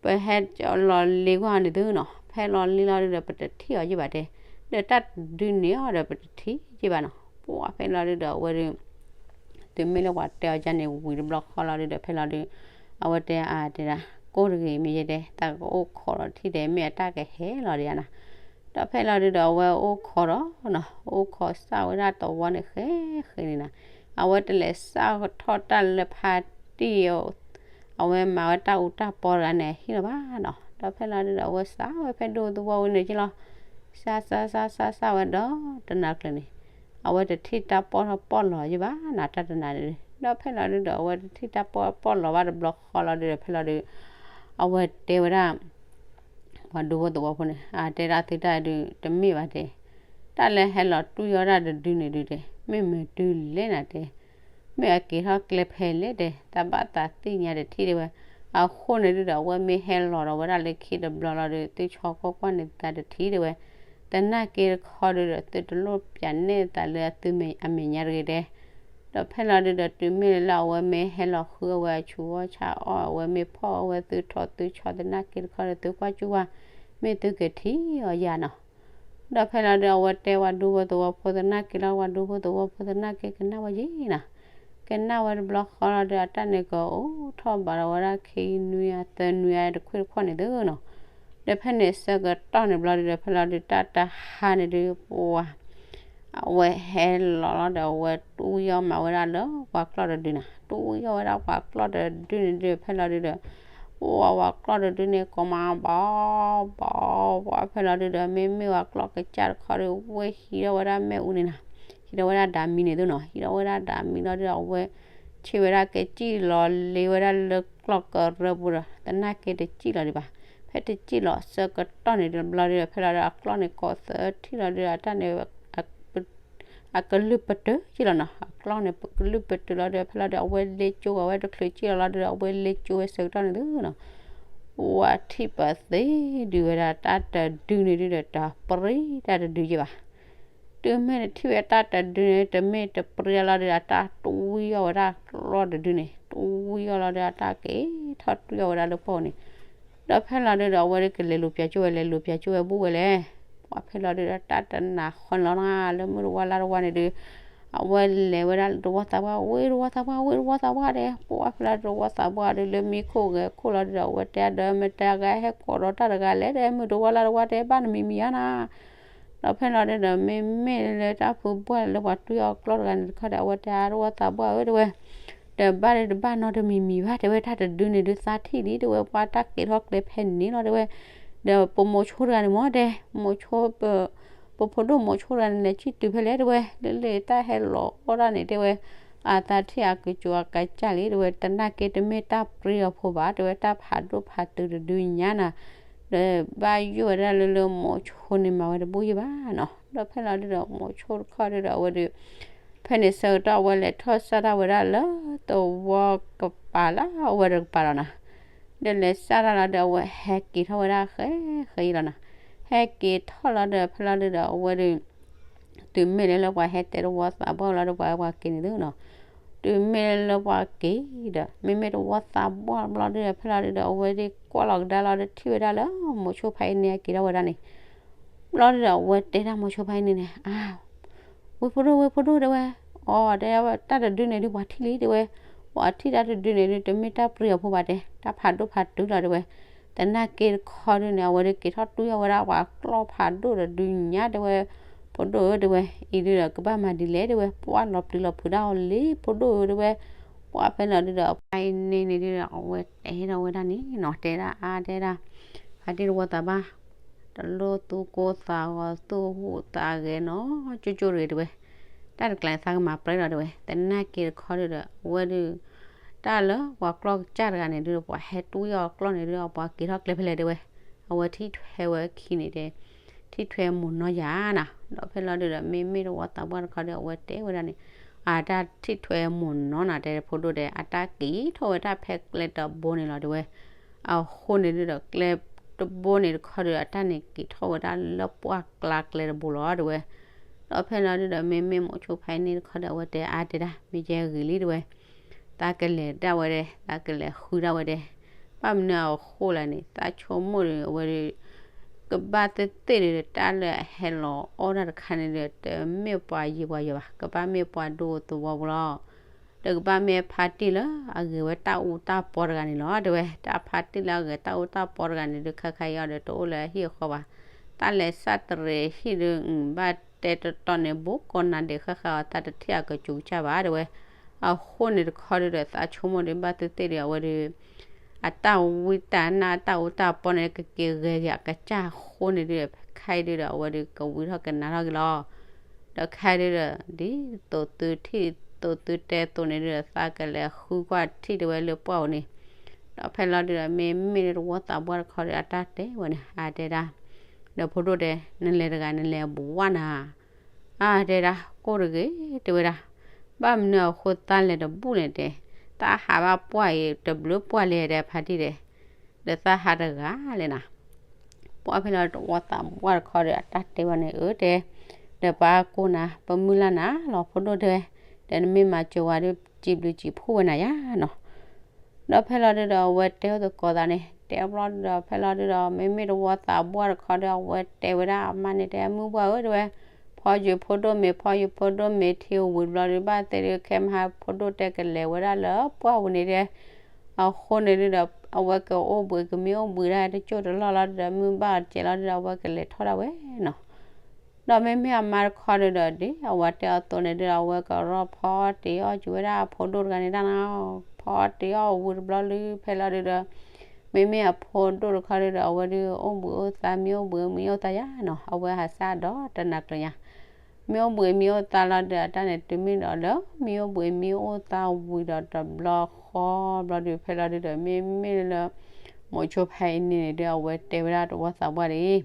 ပဟဲလီၤလ့ကွၢ်အီၤန့ၣ်သုနီၤ, ဖဲလီၤလ့လီၤဒုးဒီး ပတထံၣ်အီၤယံာ်ဘၣ်တဲ, ဒီးတၢ်တဒုန့ၣ်အီၤဒီး ပတထံၣ်ယံာ်ဘၣ်နီၤ. ပှၤဖဲလီၤဒုးဒီး အဝဲဒုး တုၤမ့ၢ်လၢပှၤတဲအီၤယၤန့ၣ် ဝံၤတဘျီဃီလီၤဒုးဒီး ဖဲလီၤဒုး အဝဲတဲအါတဲဒၣ် ကိၢ်တဂ့ၤ မ့ၢ်ယဲတဲ သးကအိၣ်ခိးဒီးထံၣ်တဲ မ့ၢ်အတၢ်ကဟဲလီၤဒံးဧါနီၤ. ဒီးဖဲလီၤဒုးဒီး အဝဲအိၣ်ခိးဒီးနီၤ အိၣ်ခိးစၢ်ဝဲဒၣ်သဝီန့ၣ်ဃဲဃဲန့ၣ်နီၤ. အဝဲတလဲၤစၢ်ထီၣ်တၢ်လၢဖါတံၢ် အဝဲမၤဝဲတၢ်အူတၢ်ပီတဂၤန့ၣ် အဟံၣ်လီၤဘၣ်နီၤ. ဒီးဖဲလီၤဒုးဒီး အဝဲစၢ်ဝဲဖဲဒိၣ်သဝီဝံၤန့ၣ်က့လီၤ. စၢ်စၢ်စၢ်စၢ်စၢ်ဝဲဒီးတနၤကျၢၤန့ၣ် အဝဲတထံၣ်တၢ်ပီၣ်ထီၣ်ပီၣ်လီၤယံၤဘၣ်နီၤ တၢ်တနၤန့ၣ်. ဒီးဖဲလီၤဒုးဒီး အဝဲတထံၣ်တၢ်ပီၣ်ထီၣ်ပီၣ်လီၤဘၣ်တဘျီဃီလီၤဒုးဒီး ဖဲလီၤဒုး အဝဲတဲဝဲဒၣ် ပှၤဒူဖိသဝီဖိန့ၣ် အတဲဒၣ်သုတၢ်ဒုးတမ့ၢ်ဘၣ်တဲ, တၢ်လၢဟဲလီၤတွံၢ်အီၣ်တၢ်တဒုန့ၣ်ဒုးတဲ မ့ၢ်မနုၤလဲၣ်နၤတဲ, မ့ၢ်အက့ၤထီၣ်ကျဲဖဲလဲၣ်တဲ တၢ်ဘၣ်သးသ့ၣ်ညါတထံၣ်တဲဝဲ. အဃိန့ၣ်ဒုးဒီး အဝဲမ့ၢ်ဟဲလီၤဒီးဝဲဒၣ်လၢခံတဘျီလီၤဒီး သုဆီကွၢ်ကွၢ်န့ၢ်သးတထံၣ်တဲဝဲ. သနာ်က့တခီဒုးဒီး သုတလိၣ်ပျးနဲၣ်သးလၢအသုမ့ၢ် အမဲာ်ညါတဂ့ၤတဲ ဒီးဖဲလီၤဒုးဒီး တုၤမ့ၢ်လၢအဝဲမ့ၢ်ဟဲလီၤဃုအဝဲအဆူၣ်အီၣ်ဆါအီၣ် အဝဲမ့ၢ်ဖီၣ်အဝဲသုထီၣ်သုဆီ သနာ်က့တခီဒီး သုကွၢ်စူၣ်ဝဲ မ့ၢ်သုကထံၣ်အီၤယၤနီၤ. ဒီးဖဲလီၤဒုး အဝဲတဲပှၤဒူဖိသဝီဖိသနာ်က့လီၤ ပှၤဒူဖိသဝီဖိသနာ်က့ကနၣ်ဝဲယံၤနီၤ. ကနၣ်ဝဲတဘျီဃီလီၤဒီး အတၢ်န့ၣ်ကအိၣ်ထီၣ်ဘးဒီးဝဲဒၣ်ခံနွံအသၢနွံအတခွံၣ်တခွီၣ်န့ၣ်သုနီၤ. ဒီးဖဲန့ၣ်ဆၢကတီၢ်န့ၣ်ဘျီဒုးဒီး ဖဲလီၤဒုးတၢ်တဟါန့ၣ်ဒုး ပှၤ အဝဲဟဲလီၤလီၤဒီး အဝဲတူၢ်ယီၢ်မးဝဲဒၣ်လၢပှၤကျီၢ်တဒုနီၤ. တူၢ်ယီၢ်ဝဲဒၣ်ပှၤကျီၢ်တဒုန့ၣ်ဒုး ဖဲလီၤဒုးဒီး ပှၤပှၤကျီၢ်တဒုန့ၣ် ကိးမးဘီဘီ ပှၤဖဲလီၤဒုးဒီး မ့မ့ၢ်ပှၤကျီၢ်ကစၢ်တခီဒုး ဝဲဟံးထီၣ်ဝဲဒၣ်မ့ၣ်အူန့ၣ်နီၤ. ဟံးထီၣ်ဝဲဒၣ်ဒၣ်မံန့ၣ်သုနီၤ. ဟံးထီၣ်ဝဲဒၣ်ဒၣ်မံလီၤဒုးဒီး အဝဲဆ့ၣ်ဝဲဒၣ်ကစံၣ်လီၤလ့ဝဲဒၣ်လၢ ကျီၢ်ကရၢပူၤဒီး သနာ်က့တစံၣ်လီၤဒံးဘၣ်. ဖဲတစံၣ်လီၤဆၢကတီၢ်န့ၣ်တဘျီဒုးဒီး ဖဲလီၤဒုးအကျီၢ်န့ၣ်ကိးသၢထံၣ်လီၤဒုးဒီး အတၢ်န့ၣ် အ အကလုၢ်ပတုာ်က့လီၤနီၤ, အကျီၢ်န့ၣ် ပကလုၢ်ပတုာ်လီၤဒီး ဖဲလီၤဒီး အဝဲလဲၤကၠိဝဲတချုးက့လီၤလီၤဒီး အဝဲလဲၤကၠိဝဲဆၢကတီၢ်န့ၣ်သုနီၤ, ဝၤထံၣ်ပသ့ဒုးဝဲဒၣ်တၢ်တဒုန့ၣ်ဒုဒီး တပြံတၢ်တဒုယဲဘၣ်. တုၤမ့ၢ်တထံၣ်ဝဲတၢ်တဒုန့ၣ် တမ့ၢ်တပြံလီၤဒီး အတၢ်တွံအီၤဝဲဒၣ်ကျီၢ်တဒုန့ၣ် တွံအီၤလီၤဒီး အတၢ်က့ၤထီၣ်တွံအီၤဝဲဒၣ်လၢပှၢ်န့ၣ်, ဒီးဖဲလီၤဒုဒီး အဝဲဒုကလဲၤလူၤပၠးကၠိဝဲ လဲၤလူၤပၠးကၠိဝဲဘူၣ်ဝဲလဲၣ်. ပှၤဖဲလီၤဒုဒီး တၢ်တနၢ်ဃီန့ၣ်လီၤနီၤ လၢမုၢ်တဝီလါတဝီန့ၣ်ဒု အဝဲလဲၤဝဲဒၣ်လၢတဝီသးပှၢ်, ဝ့ၢ်တဝီသးပှၢ်, ဝ့ၢ်တဝီသးပှၢ်ဒီး ပှၤဖဲလီၤဒုတဝီသးပှၢ်ဒု လၢမံခိၣ်ဂဲၤခိၣ်လီၤဒုဒီး အဝဲတဲဒီး မ့ၢ်တဂၤဟဲကိးဒီးတၢ်တဂၤလဲၣ်ဒီး မုၢ်တဝီလါတဝီတဲ ဘၣ်နမံၤမံၤဧါနၤ ဒီးဖဲလီၤဒုဒီး မ့မ့ၢ်လၢတၢ်ဖုဘှၢ်လၢပှၤတွံအီၤကျီၢ်တဂၤန့ၣ်တခီဒီး အဝဲတဲ တဝီသးပှၢ်ဧၢ တဲဝဲ, တဘၣ်ဒုတဘၣ်နီတမံၤမံၤဘၣ် တဲဝဲ, တၢ်တဒုန့ၣ်ဒုသးထံၣ်လံ တဲဝဲ, ပှၤတၢ်က့ၤထီၣ်ကျဲဖဲန့ၣ်လီၤ တဲဝဲ. ဒီးပမိၤဆိတဂၤန့ၣ်မ့ၢ်တဲ မိၤဆိ ပဖိဒိၣ်မိၤဆိတဂၤန့ၣ် လဲၤဆံၣ်တုၤဖဲလဲၣ် တဲဝဲ, လၢလၢတၢ်ဟဲလီၤအီၣ်တၢ်န့ၣ် တဲဝဲ, အသးထံၣ်အကစူၤအကစၢ်လံ တဲဝဲ, တနာ်က့တမ့ၢ်တၢ်ပြံအီၤဖိဘၣ် တဲဝဲ, တၢ်ဖးဒိၣ်ဖးတုၤတဒုညါနၤ ဒီးဘၣ်ယိၣ်ဝဲဒၣ်လၢလၢမိၤဆိန့ၣ်မၤဝဲတဘူၣ်ယံၤဘၣ်နီၤ. ဒီးဖဲလီၤဒုဒီး မိၤဆိတခီဒုဒီး အဝဲဒု ဖဲန့ၣ်ဆၢကတီၢ်အဝဲလဲၤထီၣ်စၢ်တၢ်ဝဲဒၣ်လၢတဝီကပၤလၢအဝဲတကပၤလီၤနီၤ. ဒီးလဲၤစၢ်တၢ်လီၤဒီး အဝဲဟဲက့ၤထီၣ်ဝဲဒၣ်ဃဲဃဲအံၤလီၤနီၤ. ဟဲက့ၤထီၣ်လီၤဒီး ဖဲလီၤဒုဒီး အဝဲဒု တုၤမ့ၢ်လၢလၢပှၤဟဲတဲတဝီသးပှၢ်လီၤဒီး ပှၤဟဲပှၤက့ၤန့ၣ်သုနီၤ. တုၤမ့ၢ်လၢပှၤက့ၤဒီး မ့မ့ၢ်တဝီသးပှၢ်ဘျီဒုဒီး ဖဲလီၤဒုဒီး အဝဲဒုကွၢ်လီၤကဒါလီၤဒီး ထံၣ်ဝဲဒၣ်လၢမိၤဆိဖါအံၤန့ၣ် ဟဲက့ၤထီၣ်ဝဲဒၣ်န့ၣ် ဘျီဒုဒီး အဝဲတဲဒၣ်မိၤဆိဖါအံၤန့ၣ်န့ၣ် အါ ဝ့ၢ်ဖိဒိၣ် ဝ့ၢ်ဖိဒိၣ် တဲဝဲ, အီၤ တဲဝဲ တၢ်တဒုန့ၣ်ဒု ပှၤထံၣ်လံ တဲဝဲ, ပှၤထံၣ်တၢ်တဒုန့ၣ်ဒု တမ့ၢ်တၢ်ပြံအီၤဖိဘၣ်တဲ, တၢ်ဖးဒိၣ်ဖးတုၤလီၤ တဲဝဲ, တနာ်က့တခီဒုန့ၣ် အဝဲဒုက့ၤထီၣ်တွံအီၤဝဲဒၣ်ပှၤကျီၢ်ဖးဒိၣ်တဒုညါ တဲဝဲ, ဖိဒိၣ်ဧၢ တဲဝဲ, အံၤဒုဒီးကဘၣ်မၤဒ်လဲၣ် တဲဝဲ, ပှၤလီၤပျံၤလီၤဖုးဒၣ်အီၤလံ ဖိဒိၣ်ဧၢ တဲဝဲ, ပှၤဖဲလီၤဒုဒီး ဖါအံၤန့ၣ်န့ၣ်ဒုဒီး အဝဲတဲထီၣ်ဝဲဒၣ်န့ၣ်နီၤ တဲဒၣ်အါ တဲဒၣ် ဖါတံၢ်တဝီသးပှၢ် တလိၣ်သူၣ်ကိၢ်သးဂီၤ သူၣ်ဟူးသးဂဲၤနီၤ ကၠိကၠိတဂ့ၤ တဲဝဲ, တၢ်တကျါန့ၣ် သးကမၤပြဲလီၤ တဲဝဲ, တနာ်က့တခီဒုဒီး အဝဲဒု တၢ်လၢပှၤကျီၢ်ကစၢ်တဂၤန့ၣ်ဒု ပှၤဟဲတွံအီၤကျီၢ်န့ၣ်ဒု ပှၤက့ၤထီၣ်ကျဲဖဲလဲၣ် တဲဝဲ, အဝဲထံၣ်ထွဲဝဲခံန့ၣ်တဲ, ထံၣ်ထွဲမိၢ်နီၢ်ယၤနၤ, ဒီးဖဲလီၤဒုဒီး မ့မ့ၢ်တဝီသးပှၢ်တခီဒီး အဝဲတဲဝဲဒၣ်န့ၣ်, အတၢ်ထံၣ်ထွဲမိၢ်နီၢ်နၤ တဲဖိဒိၣ်တဲ အတၢ်က့ၤထီၣ်ဝဲတၢ်ဖဲကျဲတဘိန့ၣ်လီၤ တဲဝဲ, အဃိန့ၣ်ဒုဒီး ကျဲတဘိန့ၣ်တခီဒီး အတၢ်န့ၣ်က့ၤထီၣ်ဝဲဒၣ်လၢပှၢ်ကျါကျဲတဘိလီၤ တဲဝဲ, ဒီးဖဲလီၤဒုဒီး မ့မ့ၢ်မိၤဆိဖါအံၤန့ၣ်တခီဒီး အဝဲတဲအါတဲဒၣ် မ့ၢ်ယဲဂ့ၤလံ တဲဝဲ, သးကလဲၤဒၣ်ဝဲဒဲ သးကလဲၤဃုဒၣ်ဝဲဒဲ, ဘၣ်မနုၤအဃိလဲၣ်န့ၣ် သးဆိကမိၣ်ဒီး အဝဲဒု ကဘၣ်သ့ၣ်သ့ၣ်ဒီး တၢ်လၢအဟဲလီၤအီၣ်တၢ်တခါန့ၣ်ဒီး တမ့ၢ်ပှၤယံၤပှၤယဲၤဘၣ်, ကဘၣ်မ့ၢ်ပှၤဒိသဝီဖိလီၤ. ဒီးကဘၣ်မ့ၢ်ဖါတံၢ်လၢအဂဲၤဝဲတၢ်အူတၢ်ပီတဂၤန့ၣ်လီၤ တဲဝဲ, တၢ်ဖါတံၢ်လၢအဂဲၤတၢ်အူတၢ်ပီတဂၤန့ၣ်ဒီး ခါခါအံၤအီၤဒီး တအိၣ်လၢဟံၣ်အဃီဘၣ်, တၢ်လဲၤစၢ်တရံးဟံၣ်ဒီး ဘၣ်တဲတတီန့ၣ် ဘူးကိးနၤဒဲး ဃၣ်ဃၣ်အီၤ သးတထံၣ်အကစူၤကစၢ်ဘၣ် တဲဝဲ, အဃိန့ၣ်တခီဒုဒီး သးဆိကမိၣ်ဒီး ဘၣ်သ့ၣ်သ့ၣ်ဒီး အဝဲဒု အတၢ်ဝံတၢ်နၢ် အတၢ်အူတၢ်ပီန့ၣ် ကက့ၤဂဲၤက့ၤအကစၢ်အဃိန့ၣ်ဒုဒီး ခဲအံၤဒုဒီး အဝဲဒုကဝံထီၣ်ကနၣ်ထီၣ်က့ၤလီၤ. ဒီးခဲအံၤဒုဒီး ဒ်သိးသုထံၣ် သိးသုတဲအသိးန့ၣ်ဒုဒီး သးကလဲၤဃုကွၢ်ထံၣ်တဲဝဲလၢပှၢ်ပူၤန့ၣ်, ဒီးဖဲလီၤဒုဒီး မ့မ့ၢ်လၢတဝီသးပှၢ်တခီဒီး အတၢ်တဲဝဲန့ၣ် အါတဲဒၣ်, ဒီးဖိဒိၣ်တဲ နလဲၤတဂၤ နလဲၤဘှၣ်နၤ အါတဲဒၣ် ကိၣ်တဂ့ၤ တဲဝဲဒၣ်, ဘၣ်မနုၤအဃိသးလဲၤတဘူၣ်န့ၣ်တဲ, သးဟးဘၣ်ပှၢ်အံၤ တဘျုးပှၢ်လဲၣ်တဲဖါတံၢ်တဲ, ဒီးသးဟးတဂၤလဲၣ်နၤ, ပှၢ်ဖဲလီၤတဝီသးပှၢ်တခီဒီး အတၢ်တဲဝဲန့ၣ် အၢတဲ, ဒီးပှၤကိးနၤ ပမုၢ်လၢ်နၤလီၤ ဖိဒိၣ်တဲဝဲ, ဒီးနမ့ၢ်မၤစၢၤဝဲဒီး စံးဘျုးစံးဖှိၣ်ဝဲနၤယါနီၤ ဒီးဖဲလီၤဒုဒီး အဝဲတဲအိၣ်သကိးသးန့ၣ် တဲဘျီဒုဒီး ဖဲလီၤဒုဒီး မ့မ့ၢ်တဝီသးပှၢ်တခီဒီး အဝဲတဲဝဲဒၣ်အမါန့ၣ်တဲ မုၢ်ပှၢ်ဧၢ တဲဝဲ, ဖီယုာ်ဖိဒိၣ်မ့ၤ ဖီယုာ်ဖိဒိၣ်မ့ၤထံဝံၤတဘျီဒု ဘၣ်သ့ၣ်ဒု ခဲမဟါဖိဒိၣ်တဲကလဲၤဝဲဒၣ်လၢပှၢ်ပူၤန့ၣ်တဲ, အဃိန့ၣ်ဒုဒီး အဝဲကအိၣ်ဘှံးကမ့ၢ်အိၣ်ဘှံးဒၣ်တကၠိၢ်တလီၢ်လီၤဒုဒီး မုၢ်ဘၣ်အီၤစဲးလီၤဒုဒီး အဝဲကလဲၤထီၣ်ဒၣ်ဝဲနီၤ ဒီးမ့မ့ၢ်အမါတခီဒုဒီး ဒ်အဝဲတဲအီၤအသိးန့ၣ်ဒုဒီး အဝဲကရီဖီတ့ၢ်အီၣ်က့ၤဝဲဒၣ်အဖိဒိၣ်တဂၤန့ၣ်ဒၣ်နီၤ, ဖီတ့ၢ်အီၣ်ဝံၤတဘျီလၢ ဖဲလီၤဒုဒီး မ့မ့ၢ်အဖိဒိၣ်တခီဒုဒီး အဝဲဒု အိၣ်ဘှံးအိၣ်သါ မ့ၢ်အိၣ်ဘှံးမ့ၢ်အိၣ်သါယါနီၤ, အဝဲဟးစၢ်ဒီးတနၤကျၢၤညါ မ့ၢ်အိၣ်ဘှံးမ့ၢ်အိၣ်သါလီၤဒုး အတၢ်န့ၣ်တုၤမ့ၢ်ဒီးလၢ မ့ၢ်အိၣ်ဘှံးမ့ၢ်အိၣ်သါဝံၤဒီးတဘျီဃီဘျီဒုး ဖဲလီၤဒုဒီး မ့မ့ၢ်လၢ မိၤဆိဖါအံၤန့ၣ်န့ၣ်ဒုး အဝဲတဲဝဲဒၣ်တဝီသးပှၢ်ဒ်အံၤ,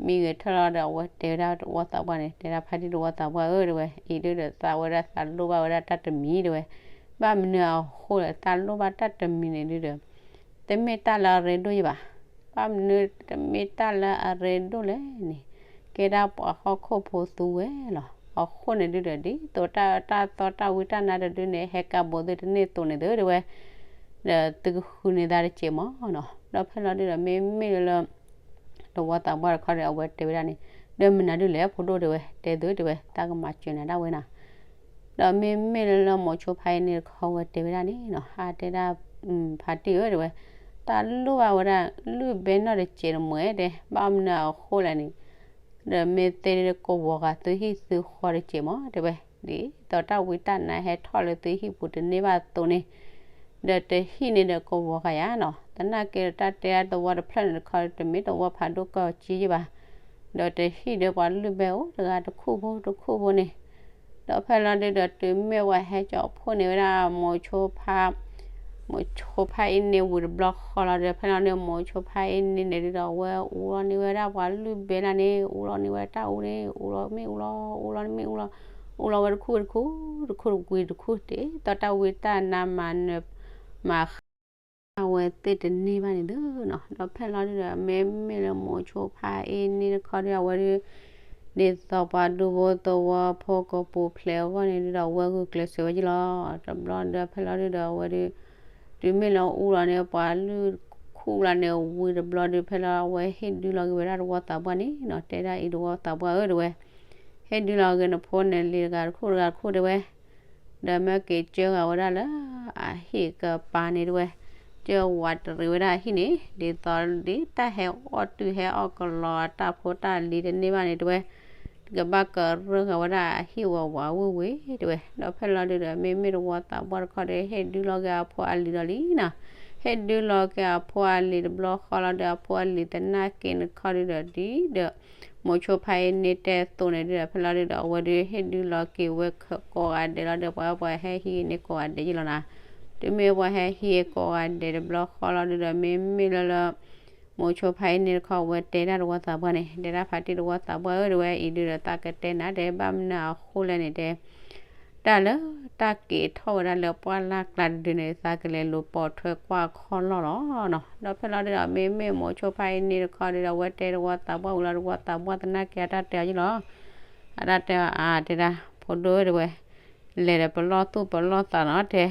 မ့ၢ်ဂဲၤထၢၣ်လီၤဒီး အဝဲတဲဝဲဒၣ်သဝီသးပှၢ်န့ၣ် တဲဒၣ်ဖါတံၢ်သဝီသးပှၢ်ဧၢ တဲဝဲ, အံၤဒုဒီးသးဝဲဒၣ်သးလိၣ်ဘၣ်ဝဲဒၣ်တၢ်တမံၤ တဲဝဲ, ဘၣ်မနုၤအဃိလဲၣ်တၢ်လိၣ်ဘၣ်တၢ်တမံၤန့ၣ်ဒုဒီး တမ့ၢ်တၢ်လၢအရ့ဒိၣ်ယဘၣ်. ဘၣ်မနုၤတမ့ၢ်တၢ်လၢအရ့ဒိၣ်လဲၣ်န့ၣ် ကဲဒၣ်ပှၤဟီၣ်ခိၣ်ဖိသူဝဲလီၤ. အဃိန့ၣ်ဒုဒီး ဒ်သိးတၢ်တၢ်သီတၢ်ဝံတၢ်နါတဒုန့ၣ် ဟဲကးဘိးသုတန့ၢ်အသိးန့ၣ်သု တဲဝဲ, ဒီးသုကဃုန့ၢ်သးတစဲးမးနီၤ. ဒီးဖဲလီၤဒုဒီး မ့မ့ၢ်လၢ သဝီသးပှၢ်တခီဒီး အဝဲတဲဝဲဒၣ်န့ၣ်, ဒီးမနုၤဒုလဲၣ် ဖိဒိၣ် တဲဝဲ, တဲသု တဲဝဲ, တၢ်ကမၤစၢၤနၤဒၣ်ဝဲနီၤ. ဒီးမ့မ့ၢ်လၢလၢမိၤဆိဖါအ့န့ၣ်တခီ အဝဲတဲဝဲဒၣ်န့ၣ်နီၤ, အတဲဒၣ် ဖါတံၢ်ဧၢ တဲဝဲ, တၢ်လိၣ်ဘၣ်ဝဲဒၣ် လုၢ်ဘဲနီၣ်တစဲးတမှဲၤ တဲ, ဘၣ်မနုၤအဃိလဲၣ်န့ၣ် ဒီးမ့ၢ်သ့ဒုးကဝီၤဃာ်သုဟံၣ်သုဃီတစဲးမး တဲဝဲ, ဒ်သိးတၢ်ဝံတၢ်နါဟဲထီၣ်လၢသုဟံၣ်ပူၤတန့ၢ်ဘၣ်အသိးန့ၣ် ဒီးတဟံၣ်န့ၣ်ဒီးကဝီၤဃာ်ယၤနီၤ. သနာ်က့ဒီးတၢ်တဲဒၣ်သဝီတဖျၢၣ်န့ၣ်တခီ တမ့ၢ်သဝီဖးဒိၣ်ကီၢ်ကၠံယဘၣ်. ဒီးတဟံၣ်ဒီးပှၤလုၢ်ဘဲအိၣ်တဂၤတခူၣ်ဖိတခူၣ်ဖိန့ၣ်, ဒီးဖဲလီၤဒုဒီးတုၤမ့ၢ်ပှၤဟဲကၠီဖှိၣ်န့ၢ်ဝဲဒၣ်မိၤဆိဖါ မိၤဆိဖါအ့န့ၣ်ဝံၤတဘျီဃီလီၤဒီး ဖဲလီၤဒုဒီးမိၤဆိဖါအ့န့ၣ်န့ၣ်ဒုဒီး အဝဲအူလီၤန့ၢ်ဝဲဒၣ်ပှၤလုၢ်ဘဲလၢန့ၣ် အူလီၤန့ၢ်ဝဲတၢ်အူန့ၣ် အူလီၤမ့ၢ်အူလီၤ အူလီၤမ့ၢ်အူလီၤ အူလီၤဝဲတခူၣ်ဝဲတခူၣ် တခူၣ်တဝံၤတခူၣ် ဒ်သိးတၢ်ဝံတၢ်နါမၤနၢၤ မၤဃး အဝဲသ့ၣ်တန့ၢ်ဘၣ်န့ၣ်သုနီၤ. ဒီးဖဲလီၤဒုဒီး မ့မ့ၢ်လၢမိၤဆိဖါအ့န့ၣ်တခီဒီး အဝဲဒု ဒ်သိးပှၤဒူဖိသဝီဖိကပူၤဖျဲးအဂီၢ်န့ၣ်ဒုဒီး အဝဲဂုာ်ကျဲးစၢးဝဲက့ၤလီၤ. တဘျီဒီးဖဲလီၤဒုဒီး အဝဲဒု တုၤမ့ၢ်လၢအူလီၤန့ၣ် ပှၤလုၢ်ခူၣ်လီၤန့ၣ်ဝံၤတဘျီဒု ဖဲလီၤအဝဲဟ့ၣ်ဒုလီၤက့ၤဝဲဒၣ်သဝီသးပှၢ်န့ၣ်နီၤ, တဲဒၣ်အံၤသဝီသးပှၢ်ဧၢ တဲဝဲ ဟ့ၣ်ဒုလီၤက့ၤနဖိနလံၤတဂၤတခိၣ်တဂၤတခိၣ်တဲဝဲ, ဒီးမ့ၢ်က့ၤကၢဂၤဝဲဒၣ်လၢအဟံၣ်ကပၤန့ၣ်တဲဝဲ, ကၢဝးတရံးဝဲဒၣ်အဟံၣ်န့ၣ် ဒ်သိးဒ်တၢ်ဟဲအီၣ်တုၤဟဲအီၣ်ကလီအတၢ်ဖိတၢ်လံၤတန့ၢ်ဘၣ်န့ၣ်တဲဝဲ, ကဘၣ်ကရၢဂၤဝဲဒၣ်အဟံၣ်ဝးဝးဝ့ၢ်ဝ့ၢ်တဲဝဲ. ဒီးဖဲလီၤဒုဒီး မ့မ့ၢ်သဝီသးပှၢ်တခီဒီး ဟ့ၣ်ဒုလီၤက့ၤအဖိအလံၤဒီးလံနီၤ, ဟ့ၣ်ဒုလီၤက့ၤအဖိအလံၤတဘျီဃီလီၤဒီး အဖိအလံၤသနာ်က့န့ၣ်တခီဒုဒီး ဒ်ဒီး မိၤဆိဖါအ့န့ၣ်တဲအသိးန့ၣ်ဒုဒီး ဖဲလီၤဒုဒီး အဝဲဒုးဟ့ၣ်ဒုလီၤက့ၤဝဲကိးဂၤဒဲးလီၤဒီး ပှၤပှၤဟဲဟံးန့ၢ်ကိးဂၤဒဲးယ့ၢ်လီၤနီၤ, တုၤမ့ၢ်ပှၤဟဲဟံးကိးဂၤဒဲးတဘျီဃီလီၤဒုဒီး မ့မ့ၢ်လၢလၢ မိၤဆိဖါအ့န့ၣ်တခီ အဝဲတဲဒၣ်သဝီသးပှၢ်န့ၣ် တဲဒၣ်ဖါတံၢ်သဝီသးပှၢ်ဧၢ တဲဝဲ အံၤဒုဒီးသးကတဲနၤ တဲဘၣ်မနုၤအဃိလဲၣ်န့ၣ်တဲ တၢ်လၢတၢ်က့ၤထီၣ်ဝဲဒၣ်လၢပှၢ်လၢ်ကျါတဒုန့ၣ် သးကလဲၤလူၤပိာ်ထွဲကွၢ်ခီၣ်လီၢ်လီၤနီၤ. ဒီးဖဲလီၤဒုဒီး မ့မ့ၢ်မိၤဆိဖါအ့န့ၣ်တခီဒုဒီး အဝဲတဲသဝီသးပှၢ်ဝံၤလီၤ သဝီသးပှၢ်သနာ်က့အတၢ်တဲအီၤယ့ၢ်လီၤ. အတၢ်တဲအီၤ အါ တဲဒၣ် ဖိဒိၣ်ဧၢ တဲဝဲ လဲၤဒီးပလီၢ်သူၣ်ပလီၢ်သးနီၤ တဲ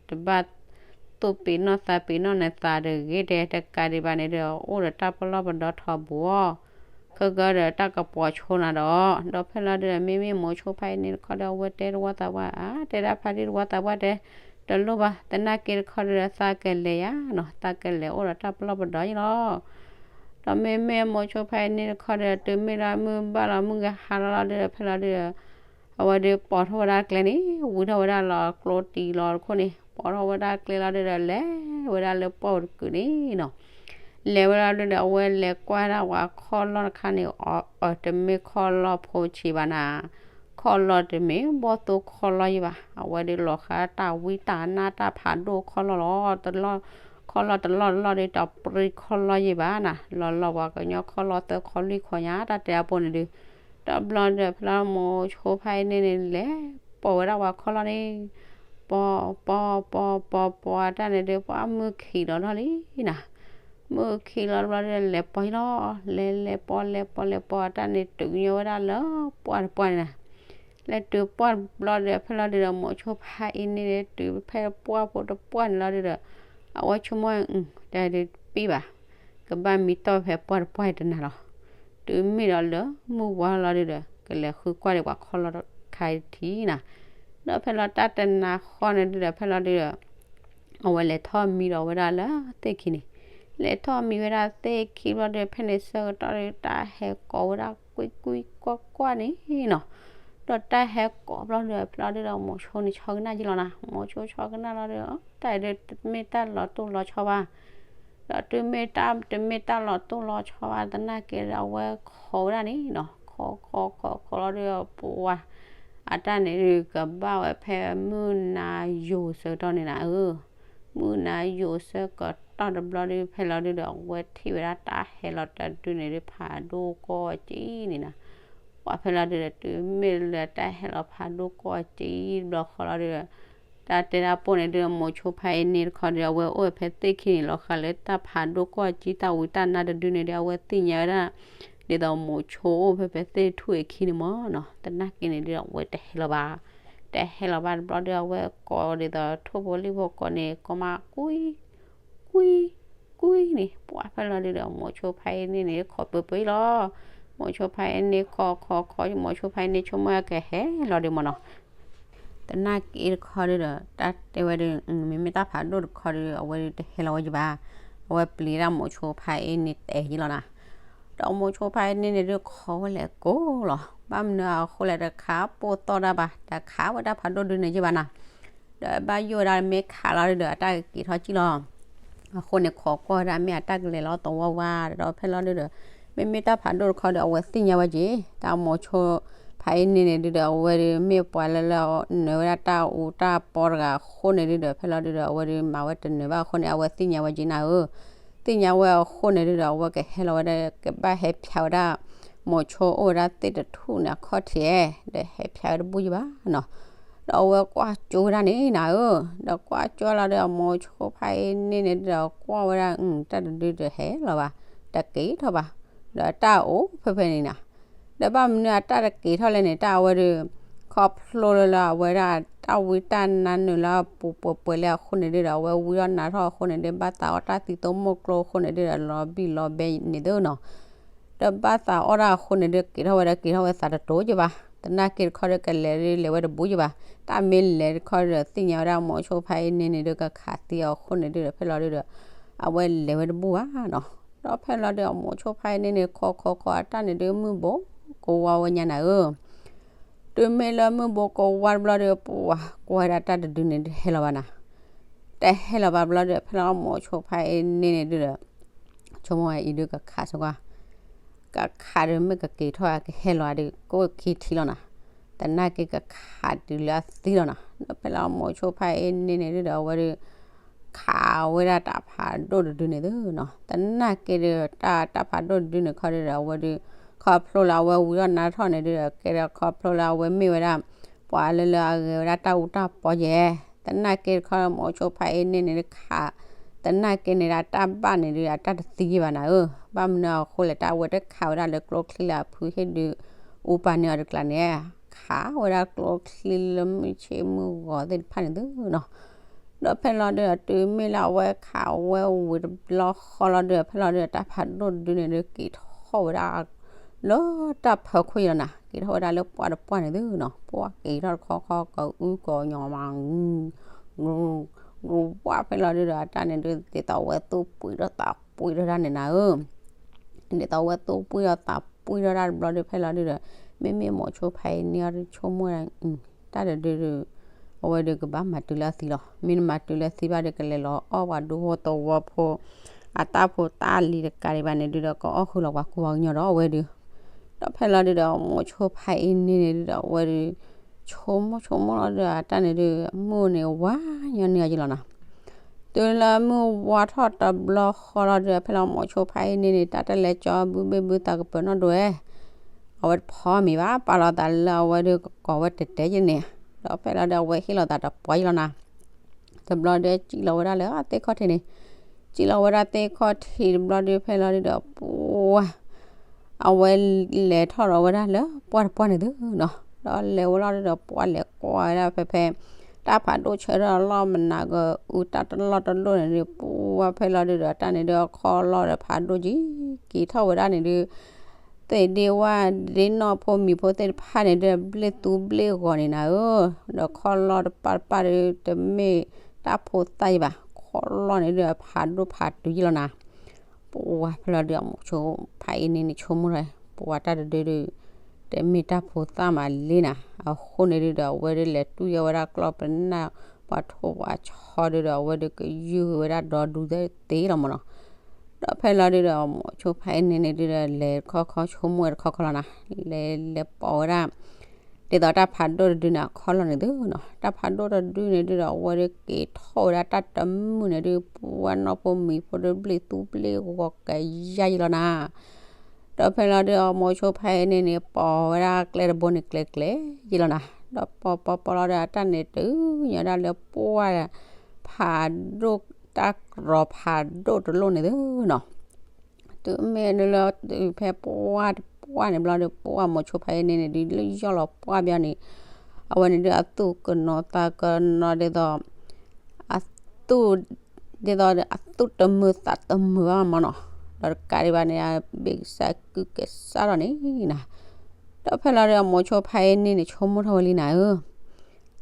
တဘၣ်သူၣ်ပ့ၤနီၣ်သးပ့ၤနီၣ်နသးတဂ့ၤ တဲ တကးဒံးဘၣ်န့ၣ်ဒီး အိၣ်ဒီးတၢ်ပလီၢ်ပဒီထီဘိအီၤ ခဲကဒီးတၢ်ကပီၤဆိနၤဒီး ဒီးဖဲလီၤဒုဒီး မ့မ့ၢ်မိၤဆိဖါအ့န့ၣ်တခီဒီး အဝဲတဲသဝီသးပှၢ် အါ တဲဒၣ်ဖါတံၢ်သဝီသးပှၢ်တဲ တလိၣ်ဘၣ် သနာ်က့တခီဒုဒီး သးကလဲၤယၤနီၤ သးကလဲၤအိၣ်ဒီးတၢ်ပလီၢ်ပဒီယ့ၢ်လီၤ. ဒီးမ့မ့ၢ်မိၤဆိဖါအ့န့ၣ်တခီဒီး တုၤမ့ၢ်လၢမုၢ်ဘၣ်လီၤမုၢ်ဂဲၤဟါလီၤလီၤဒုဒီး ဖဲလီၤဒုဒီး အဝဲဒုးပိာ်ထီၣ်ဝဲဒၣ်ကျဲန့ၣ် ဝံထီၣ်ဝဲဒၣ်လီၤကျိတံၤလီၤတခိၣ်န့ၣ် ပိာ်ထီၣ်ဝဲဒၣ်ကျဲလီၤဒုဒီး လဲၤဝဲဒၣ်လၢပှၢ်ပူၤတကုာ်န့ၣ်နီၤ. လဲၤဝဲဒၣ်ဒုဒီး အဝဲလဲၤကွၢ်ဒၣ်ပှၤခီၣ်လီၢ်တခါန့ၣ် အတမ့ၢ်ခီၣ်လီၢ်ဖိဆံးဘၣ်နၤ ခီၣ်လီၢ်တမ့ၢ်ဘီၣ်သိၣ်ခီၣ်လီၢ်ယ့ၢ်ဘၣ် အဝဲဒုးလီၤဃာ်တၢ်ဝံတၢ်နါတၢ်ဖးဒိၣ်ခီၣ်လီၢ်လီၤ. ခီၣ်လီၢ်တလီၢ်တလီၢ်ဒုး တပြံခီၣ်လီၢ်ယ့ၢ်ဘၣ်နၤ လီၤလီၢ်ပှၤကညီခီၣ်လီၢ်သၢခီၣ်လွံၢ်ခီညါ တၢ်တဲအပူၤန့ၣ်ဒုး တဘျီဒုး ဖဲလီၤမိၤဆိဖါအ့န့ၣ်န့ၣ် လဲၤပိာ်ဝဲဒၣ်ပှၤခီၣ်လီၢ်န့ၣ် ပိာ်ပိာ်ပိာ်ပိာ်ပိာ်တၢ်န့ၣ်ဒုး ပှၤမုၢ်ခံးလီၤလီၤလံနၤ မုၢ်ခံးလီၤတဘျီဒုး လဲၤပိာ်ယ့ၢ်လီၤ လဲၤလဲၤပိာ်လဲၤပိာ်လဲၤပိာ်တၢ်န့ၣ် တုၤညီဝဲဒၣ်လၢပှၢ်တပှၢ်န့ၣ်နၤ လဲၤတုၤပှၢ်တဘျီဒုး ဖဲလီၤဒုးဒီး မိၤဆိဖါအ့န့ၣ်ဒုး တုၤဖဲပှၢ်ဖိတပှၢ်န့ၣ်လီၤဒုးဒီး အဝဲဆိကမိၣ် တၢ်ဒုးတပ့ၢ်ဘၣ် ကဘၣ်မံတီၢ်ဖဲပှၢ်တပှၢ်အံၤတနၤလီၤ. တုၤမ့ၢ်ဒီးလၢမုၢ်ဝါလီၤဒုးဒီး ကလဲၤဃုကွၢ်ဒံးပှၤခီၣ်လီၢ်ခါထံးနၤ ဒီးဖဲလီၤတၢ်တနၤဃီန့ၣ်ဒုးဒီး ဖဲလီၤဒုးဒီး အဝဲလဲၤထီၣ်မံဒီးဝဲဒၣ်လၢသ့ၣ်ခံန့ၣ် လဲၤထီၣ်မံဝဲဒၣ်သ့ၣ်ခံဘျီဒုး ဖဲန့ၣ်ဆၢကတီၢ်ဒုး တၢ်ဟဲကိးဝဲဒၣ်ကွံကွံကွၢ်ကွၢ်န့ၣ်နီၤ ဒီးတၢ်ဟဲကိးဘျီဒုး ဖဲလီၤဒုးဒီး မိၤဆိန့ၣ်ဆီကနၣ်က့ၤလီၤနၤ မိၤဆိဆီကနၣ်လီၤဒုး တၢ်အံၤဒုးတမ့ၢ်တၢ်လီၤတိၢ်လီၤဆီဘၣ် ဒီးတုၤမ့ၢ်တၢ်တမ့ၢ်တၢ်လီၤတိၢ်လီၤဆီဘၣ်သနာ်က့ဒီး အဝဲခိးဝဲဒၣ်န့ၣ်နီၤ ခိးခိးခိးခိးလီၤဒုး ပှၤ အတၢ်န့ၣ်ဒုးကဘၣ်ဝဲဖဲမုၢ်နၤယိၤဆၢကတီၢ်န့ၣ်နၤဧၢ မုၢ်နၤယိာ်ဆၢကတီၢ်တဘျီဒုး ဖဲလီၤဒုးဒီး အဝဲထံၣ်ဝဲဒၣ်တၢ်ဟဲလီၤတဒုန့ၣ်ဒုး ဖးဒိၣ်ကီၢ်ကံန့ၣ်နီၤ. ပှၤဖဲလီၤဒုးဒီး တုၤမ့ၢ်လၢတၢ်ဟဲလီၤဖးဒိၣ်ကီၢ်ကံတဘျီဃီလီၤဒုးဒီး တၢ်တဲတၢ်ပိၢ်န့ၣ်ဒုး မိၤဆိဖါအ့န့ၣ်တခီဒုး အဝဲအိၣ်ဝဲဖဲသ့ၣ်ခံန့ၣ် လီၤဃာ်လၢတၢ်ဖးဒိၣ်ကီၢ်ကံတၢ်ဝံတၢ်နါတဒုန့ၣ်ဒုး အဝဲသ့ၣ်ညါဝဲဒၣ် ဒ်သိးမိၤဆိအိၣ်ဖဲဖဲသ့ၣ်ထူၣ်အခံန့ၣ်မ့ၢ်နီၤ. သနာ်က့န့ၣ်ဒုး အဝဲတဟဲလီၤဘၣ်. တဟဲလီၤဘၣ်တဘျီဒုး အဝဲကိးဒ်သိးထိၣ်ဖိလံၣ်ဖိကိးန့ၣ် ကိးမးကွံ ကွံ ကွံန့ၣ် ပှၤဖဲလီၤဒုးဒီး မိၤဆိဖါအ့န့ၣ်န့ၣ် ခိးပၢပၢအံၤလီၤ. မိၤဆိဖါအ့န့ၣ်ခိးခိးခိး မိၤဆိဖါအ့န့ၣ် ဆိကမိၣ်ကဟဲလီၤဒုးမ့ၢ်နီၤ. သနာ်က့တခီဒုးဒီး တၢ်တဲဝဲဒုး မ့မ့ၢ်တၢ်ဖးဒိၣ်တခီဒုး အဝဲဒုးတဟဲလီၤဝဲယဘၣ်. အဝဲပျံၤဒၣ်မိၤဆိဖါအ့န့ၣ်တဲယလီၤနီၤ. ဒီးမိၤဆိဖါအ့န့ၣ်န့ၣ်ဒုး ခိးဝဲလဲၤကိးလီၤ. ဘၣ်မနုၤအဃိလဲၣ် တခးပိၢ်သီၣ်တၢ်ဘၣ်, တခးဝဲဒၣ်ဖးဒိၣ်ဒုးန့ၣ်ယဘၣ်နီၤ. ဒီးဘၣ်ယိၣ်ဝဲဒၣ်မ့ၢ်ခးလီၤဒုးဒီး အတၢ်ကက့ၤထီၣ်ကံၣ်လီၤ. အဃိန့ၣ် ခိးကွၢ်ဝဲဒၣ်မ့ၢ်အတၢ်ကလဲၤလီၤသဝီဝါဒီး ဖဲလီၤဒုးဒီး မ့မ့ၢ်တၢ်ဖးဒိၣ်တခီဒီး အဝဲသ့ၣ်ညါဝဲက့ၤ တၢ်မိၤဆိဖါအ့န့ၣ်န့ၣ်ဒုးဒီး အဝဲဒုးမ့ၢ်ပှၤလၢလၢနၢၤဝဲဒၣ်တၢ်အူတၢ်ပီတဂၤအဃိန့ၣ်ဒုးဒီး ဖဲလီၤဒုးဒီး အဝဲဒုးမၤဝဲတနၢၤဘၣ်အဃိန့ၣ် အဝဲသ့ၣ်ညါဝဲက့ၤနၤဧၢ. သ့ၣ်ညါဝဲအဃိန့ၣ်ဒုးဒီး အဝဲကဟဲလီၤဝဲဒၣ် ကဘၣ်ဟဲဖျါဝဲဒၣ် မိၤဆိအိၣ်ဝဲဒၣ်သ့ၣ်တထူၣ်န့ၣ်အခီၣ်ထံး ဒီးဟဲဖျါဝဲတဘူၣ်ယဘၣ်နီၤ. ဒီးအဝဲကွၢ်ကၠိဝဲဒၣ်န့ၣ်နၤဧၢ, ဒီးကွၢ်ကၠိလီၤဒီး အမိၤဆိဖါအ့န့ၣ်န့ၣ်ဒီး ကွၢ်ဝဲဒၣ် တၢ်တဒုတဟဲလီၤဘၣ်, တက့ၤထီၣ်ဘၣ်, ဒီးတၢ်အိၣ်ဖဲဖဲန့ၣ်နၤ. ဒီးဘၣ်မနုၤအတၢ်တက့ၤထီၣ်လဲၣ်န့ၣ် တၢ်အဝဲဒုး ခီဖျိလၢလၢအဝဲဒၣ်တၢ်ဝံတၢ်နါနုာ်လၢအပူၤပှဲၤပှဲၤလၢအဃိန့ၣ်ဒုးဒီး အဝဲဝံထီၣ်နါထီၣ်အဃိန့ၣ်ဒုး ဘၣ်သးအီၣ်တၢ်သံသိမိၢ်ကျိအဃိန့ၣ်ဒုးဒီး လီၤဘံၣ်လီၤဘဲန့ၣ်သ့နီၤ. ဒီးဘၣ်သးအီၣ်တၢ်အဃိန့ၣ်ဒုး က့ၤထီၣ်ဝဲဒီးက့ၤထီၣ်ဝဲသးတတိၤယဘၣ်. သနာ်က့တခီဒီး ကလဲၤဒုးလဲၤဝဲတဘူးယဘၣ်. တၢ်မ့ၢ်လဲၤတခီဒီး သ့ၣ်ညါဝဲဒၣ်မိၤဆိဖါအ့န့ၣ်န့ၣ်ဒုး ကခးသံအီၤအဃိန့ၣ်ဒုးဒီး ဖဲလီၤဒုးဒီး အဝဲလဲၤဝဲတဘူးဘၣ်နီၤ. ဒီးဖဲလီၤဒုး အမိၤဆိဖါအ့န့ၣ်န့ၣ် ခိးခိးခိးအတၢ်န့ၣ်ဒုး မုၢ်ဘိကဝါဝဲညါနၤဧၢ. တုၤမ့ၢ်လၢမုၢ်ဘိကဝါတဘျီဒီး ပှၤကွၢ်ဝဲဒၣ်တၢ်တဒုန့ၣ် တဟဲလီၤဘၣ်နၤ. တဟဲလီၤဘၣ်ဘျီဒီး ဖဲလီၤမိၤဆိဖါအ့န့ၣ်န့ၣ်ဒုးဒီး ဆိကမိၣ်အံၤဒုးကခးဆိကွၢ်, ကခးဒုးမ့ၢ်ကက့ၤထီၣ်ကဟဲလီၤဒုး ကိၣ်ခံထံလီၤနၤ. သနာ်က့ကခးတုၤလၢအသံလီၤနၤ. ဒီးဖဲလီၤမိၤဆိဖါအ့န့ၣ်န့ၣ်ဒုးဒီး အဝဲဒုး ခးဝဲဒၣ်တၢ်ဖးဒိၣ်တဒုန့ၣ်သ့နီၤ. သနာ်က့ဒုး တၢ်တၢ်ဖးဒိၣ်တဒုန့ၣ်ခီဒုးဒီး အဝဲဒုး ခီဖျိလၢအဝဲဝံထီၣ်နါထီၣ်န့ၣ်ဒုးဒီး ကဲဒီးခီဖျိလၢအဝဲမ့ၢ်ဝဲဒၣ် ပှၤလၢလၢအဂဲၤဝဲဒၣ်တၢ်အူတၢ်ပီယဲၢ်. သနာ်က့တခီမိၤဆိဖါအ့န့ၣ်န့ၣ်ခး, သနာ်က့န့ၣ်ဒၣ်တၢ်ဘၣ်န့ၣ်ဒုး အတၢ်တသံယဘၣ်နၤဧၢ. ဘၣ်မနုၤအဃိလဲၣ် တၢ်အဝဲတခးဝဲဒၣ်လၢကျိချံလၢအဖုဟ့ၣ်ဒုး အူပာ်န့ၢ်အီၤတကျါန့ၣ် ခးဝဲဒၣ်ကျိချံလၢမုၢ်ဆ့ၣ်မုၢ်ဂီၤသ့ၣ်တဖၣ်န့ၣ်သ့နီၤ. ဒီးဖဲလီၤဒုးဒီး တုၤမ့ၢ်လၢအဝဲခးဝဲဝံၤတဘျီဃီလီၤဒုးဒီး ဖဲလီၤဒုးဒီး တၢ်ဖးဒိၣ်တဒုန့ၣ်ဒုး က့ၤထီၣ်ဝဲဒၣ် လၢတၢ်ဖီခိၣ်ယဲၢ်လီၤနၤ. က့ၤထီၣ်ဝဲဒၣ်လၢပှၢ်တပှၢ်န့ၣ်သ့နီၤ. ပှၤက့ၤထီၣ်တခီခီ ကအုကညီမး ပှၢ်ဖဲလီၤဒုးဒီး အတၢ်န့ၣ်ဒုး ဒ်သိးအဝဲသူၣ်ပှံၢ်ထီၣ်သးပှံၢ်ထီၣ်တၢ်န့ၣ်နၤဧၢ. ဒ်သိးအဝဲသူၣ်ပှံၢ်ထီၣ်သးပှံၢ်ထီၣ်တၢ်တဘျီဒုး ဖဲလီၤဒုးဒီး မ့မ့ၢ်မိၤဆိဖါအ့န့ၣ်အီၤဒုး ဆိကမိၣ်ဝဲဒၣ် တၢ်တဒုဒုး အဝဲဒုးကဘၣ်မၤတုၤလၢအသံလီၤ. မ့ၢ်နမၤတုၤလၢသံဘၣ်ဒုး ကလဲၤလီၤအီၣ်ပှၤဒူဖိသဝီဖိ အတၢ်ဖိတၢ်လံၤတကးဒံးဘၣ်န့ၣ်ဒုးဒီး ကအီၣ်ဃုာ်လီၤပှၤကိးပှၤကညီဒီးအဝဲဒုး ဒီးဖဲလီၤဒုးဒီး မိၤဆိဖါအ့န့ၣ်န့ၣ်ဒုးဒီး အဝဲဒုး ဆိကမိၣ်ဆိကမိၣ်လီၤဒုး အတၢ်န့ၣ်ဒုး မုၢ်န့ၣ်ဝါညီနုၢ်အယံၤလီၤနီၤ. တုၤလၢမုၢ်ဝါထီၣ်တဘျီဃီလီၤဒုး ဖဲလီၤမိၤဆိဖါအ့န့ၣ်န့ၣ် တၢ်တလဲၤကၠီဘုဘ့ၣ်ဘုသးကပၢၤနီၣ်ဒိဝဲ အဝဲတဖီမ့ၤဘၣ် ပာ်လီၤသးလၢအဝဲဒုးကကိးဝဲတဲတဲယဲၢ်န့ၣ်, ဒီးဖဲလီၤဒုး အဝဲဟ့ၣ်လီၤသးတပှၢ်ယံၤလီၤနၤ. တဘျီဒုး စံၣ်လီၤဝဲဒၣ်လၢသ့ၣ်ခီၣ်ထံးန့ၣ်, စံၣ်လီၤဝဲဒၣ်သ့ၣ်ခီၣ်ထံးတဘျီဒုး ဖဲလီၤဒုးဒီး ပှၤ အဝဲလဲၤထီၣ်ဒီးဝဲဒၣ်လၢပှၢ်တပှၢ်န့ၣ်သုနီၤ, ဒီးလဲၤဝဲလီၤဒုးဒီး ပှၤလဲၤကွၢ်ဝဲဒၣ်ဖဲဖဲ တၢ်ဖးဒိၣ်ဆၢထၢၣ်လီၢ်မနၤကအုတၢ်တလီၢ်တလိၣ်န့ၣ်ဒုး ပှၤဖဲလီၤဒုးဒီး တၢ်န့ၣ်ဒုး အခီၣ်လီၢ်ဒီးဖးဒိၣ်ကံ က့ၤထီၣ်ဝဲဒၣ်န့ၣ်ဒုး သ့ၣ်ဒ့ဝၣ်ဒ့နီၢ်ဖိမံၤဖိသ့ၣ်တဖၣ်န့ၣ်ဒုး ဘျ့ၣ်သူဘျ့ၣ်ဂီၤန့ၣ်နၤဧၢ, ဒီးခီၣ်လီၢ်တပၢ်တပၢ်ဒုး တမ့ၢ်တၢ်ဖိသၣ်ယံၤဘၣ်, ခီၣ်လီၢ်န့ၣ်ဒုး ဖးဒိၣ်ဖးတုၤယံၤလီၤနၤ. ပှၤဖဲလီၤဒုး အမိၤဆိဖါအ့န့ၣ်န့ၣ် ဆိကမိၣ်ထီၣ် ပှၤတၢ်တဒုဒုး တမ့ၢ်တၢ်ဖိသၣ်မးလံနၤ, အဃိန့ၣ်ဒုးဒီး အဝဲဒုးလဲၤတူၢ်ယဲၢ်ဝဲဒၣ်ကျီၢ်ပနၢ် ပှၤထိၣ်ပှၤဆီဒုးဒီး အဝဲဒုးကယုၢ်ဝဲဒၣ်ဒီဒူသ့သ့လီၤမ့ၢ်နီၤ. ဒီးဖဲလီၤဒုးဒီး မိၤဆိဖါအ့န့ၣ်န့ၣ်ဒုးဒီး လဲၤခီခီဆိကမိၣ်ဝဲတခီခီလီၤနၤ, လဲၤလဲၤပိာ်ဝဲဒၣ် ဒ်သိးတၢ်ဖးဒိၣ်တဒုန့ၣ်အခီၣ်လီၢ်န့ၣ်သုနီၤ. တၢ်ဖးဒိၣ်တဒုန့ၣ်ဒုဒီး အဝဲဒၣ်က့ၤထီၣ်ဝဲဒၣ်တၢ်တမုာ်န့ၣ်ဒု ပှၢ်နီၢ်ဖိမံၤဖိဒုဘျ့ၣ်သူဘျ့ၣ်ဂီၤကယါယံလီၤနၤ. ဒီးဖဲလီၤဒုဒီး မိၤဆိဖါအ့န့ၣ်န့ၣ် ပိာ်ဝဲဒၣ်ကျဲတဘိန့ၣ်ကျဲကျဲယံလီၤနၤ. ဒီးပိာ်ပိာ်ပိာ်လီၤဒီး အတၢ်န့ၣ်တုၤညီဒၣ်လၢပှၢ် ဖးဒိၣ် တၢ်ကြီၤဖးဒိၣ်တလိၣ်န့ၣ်သုနီၤ. တုၤမ့ၢ်ဒုလၢတုၤဖဲပှၢ်တပှၢ်န့ၣ်ဘျီဒီး ပှၢ်မိၤဆိဖါအ့န့ၣ်န့ၣ် ဒုလၢယီၢ်လီၤပှၢ်ဘျီန့ၣ် အဝဲန့ၣ်ဒုအသူၣ်ကနိးသးကနိးဒ်သိး အသူၣ် ဒ်သိးအသူၣ်တမုာ်သးတမုာ်ဘၣ်မးနီၤ. ဒီးတကးဒံးဘၣ်န့ၣ် အဘ့ၣ်ကစၢ်ကုၢ်ကစၢ်ထီၣ်န့ၣ်နၤ. ဒီးဖဲလီၤဒီး အမိၤဆိဖါအ့န့ၣ်န့ၣ် ဆိကမိၣ်ထီၣ်ဝဲလံနၤဧၢ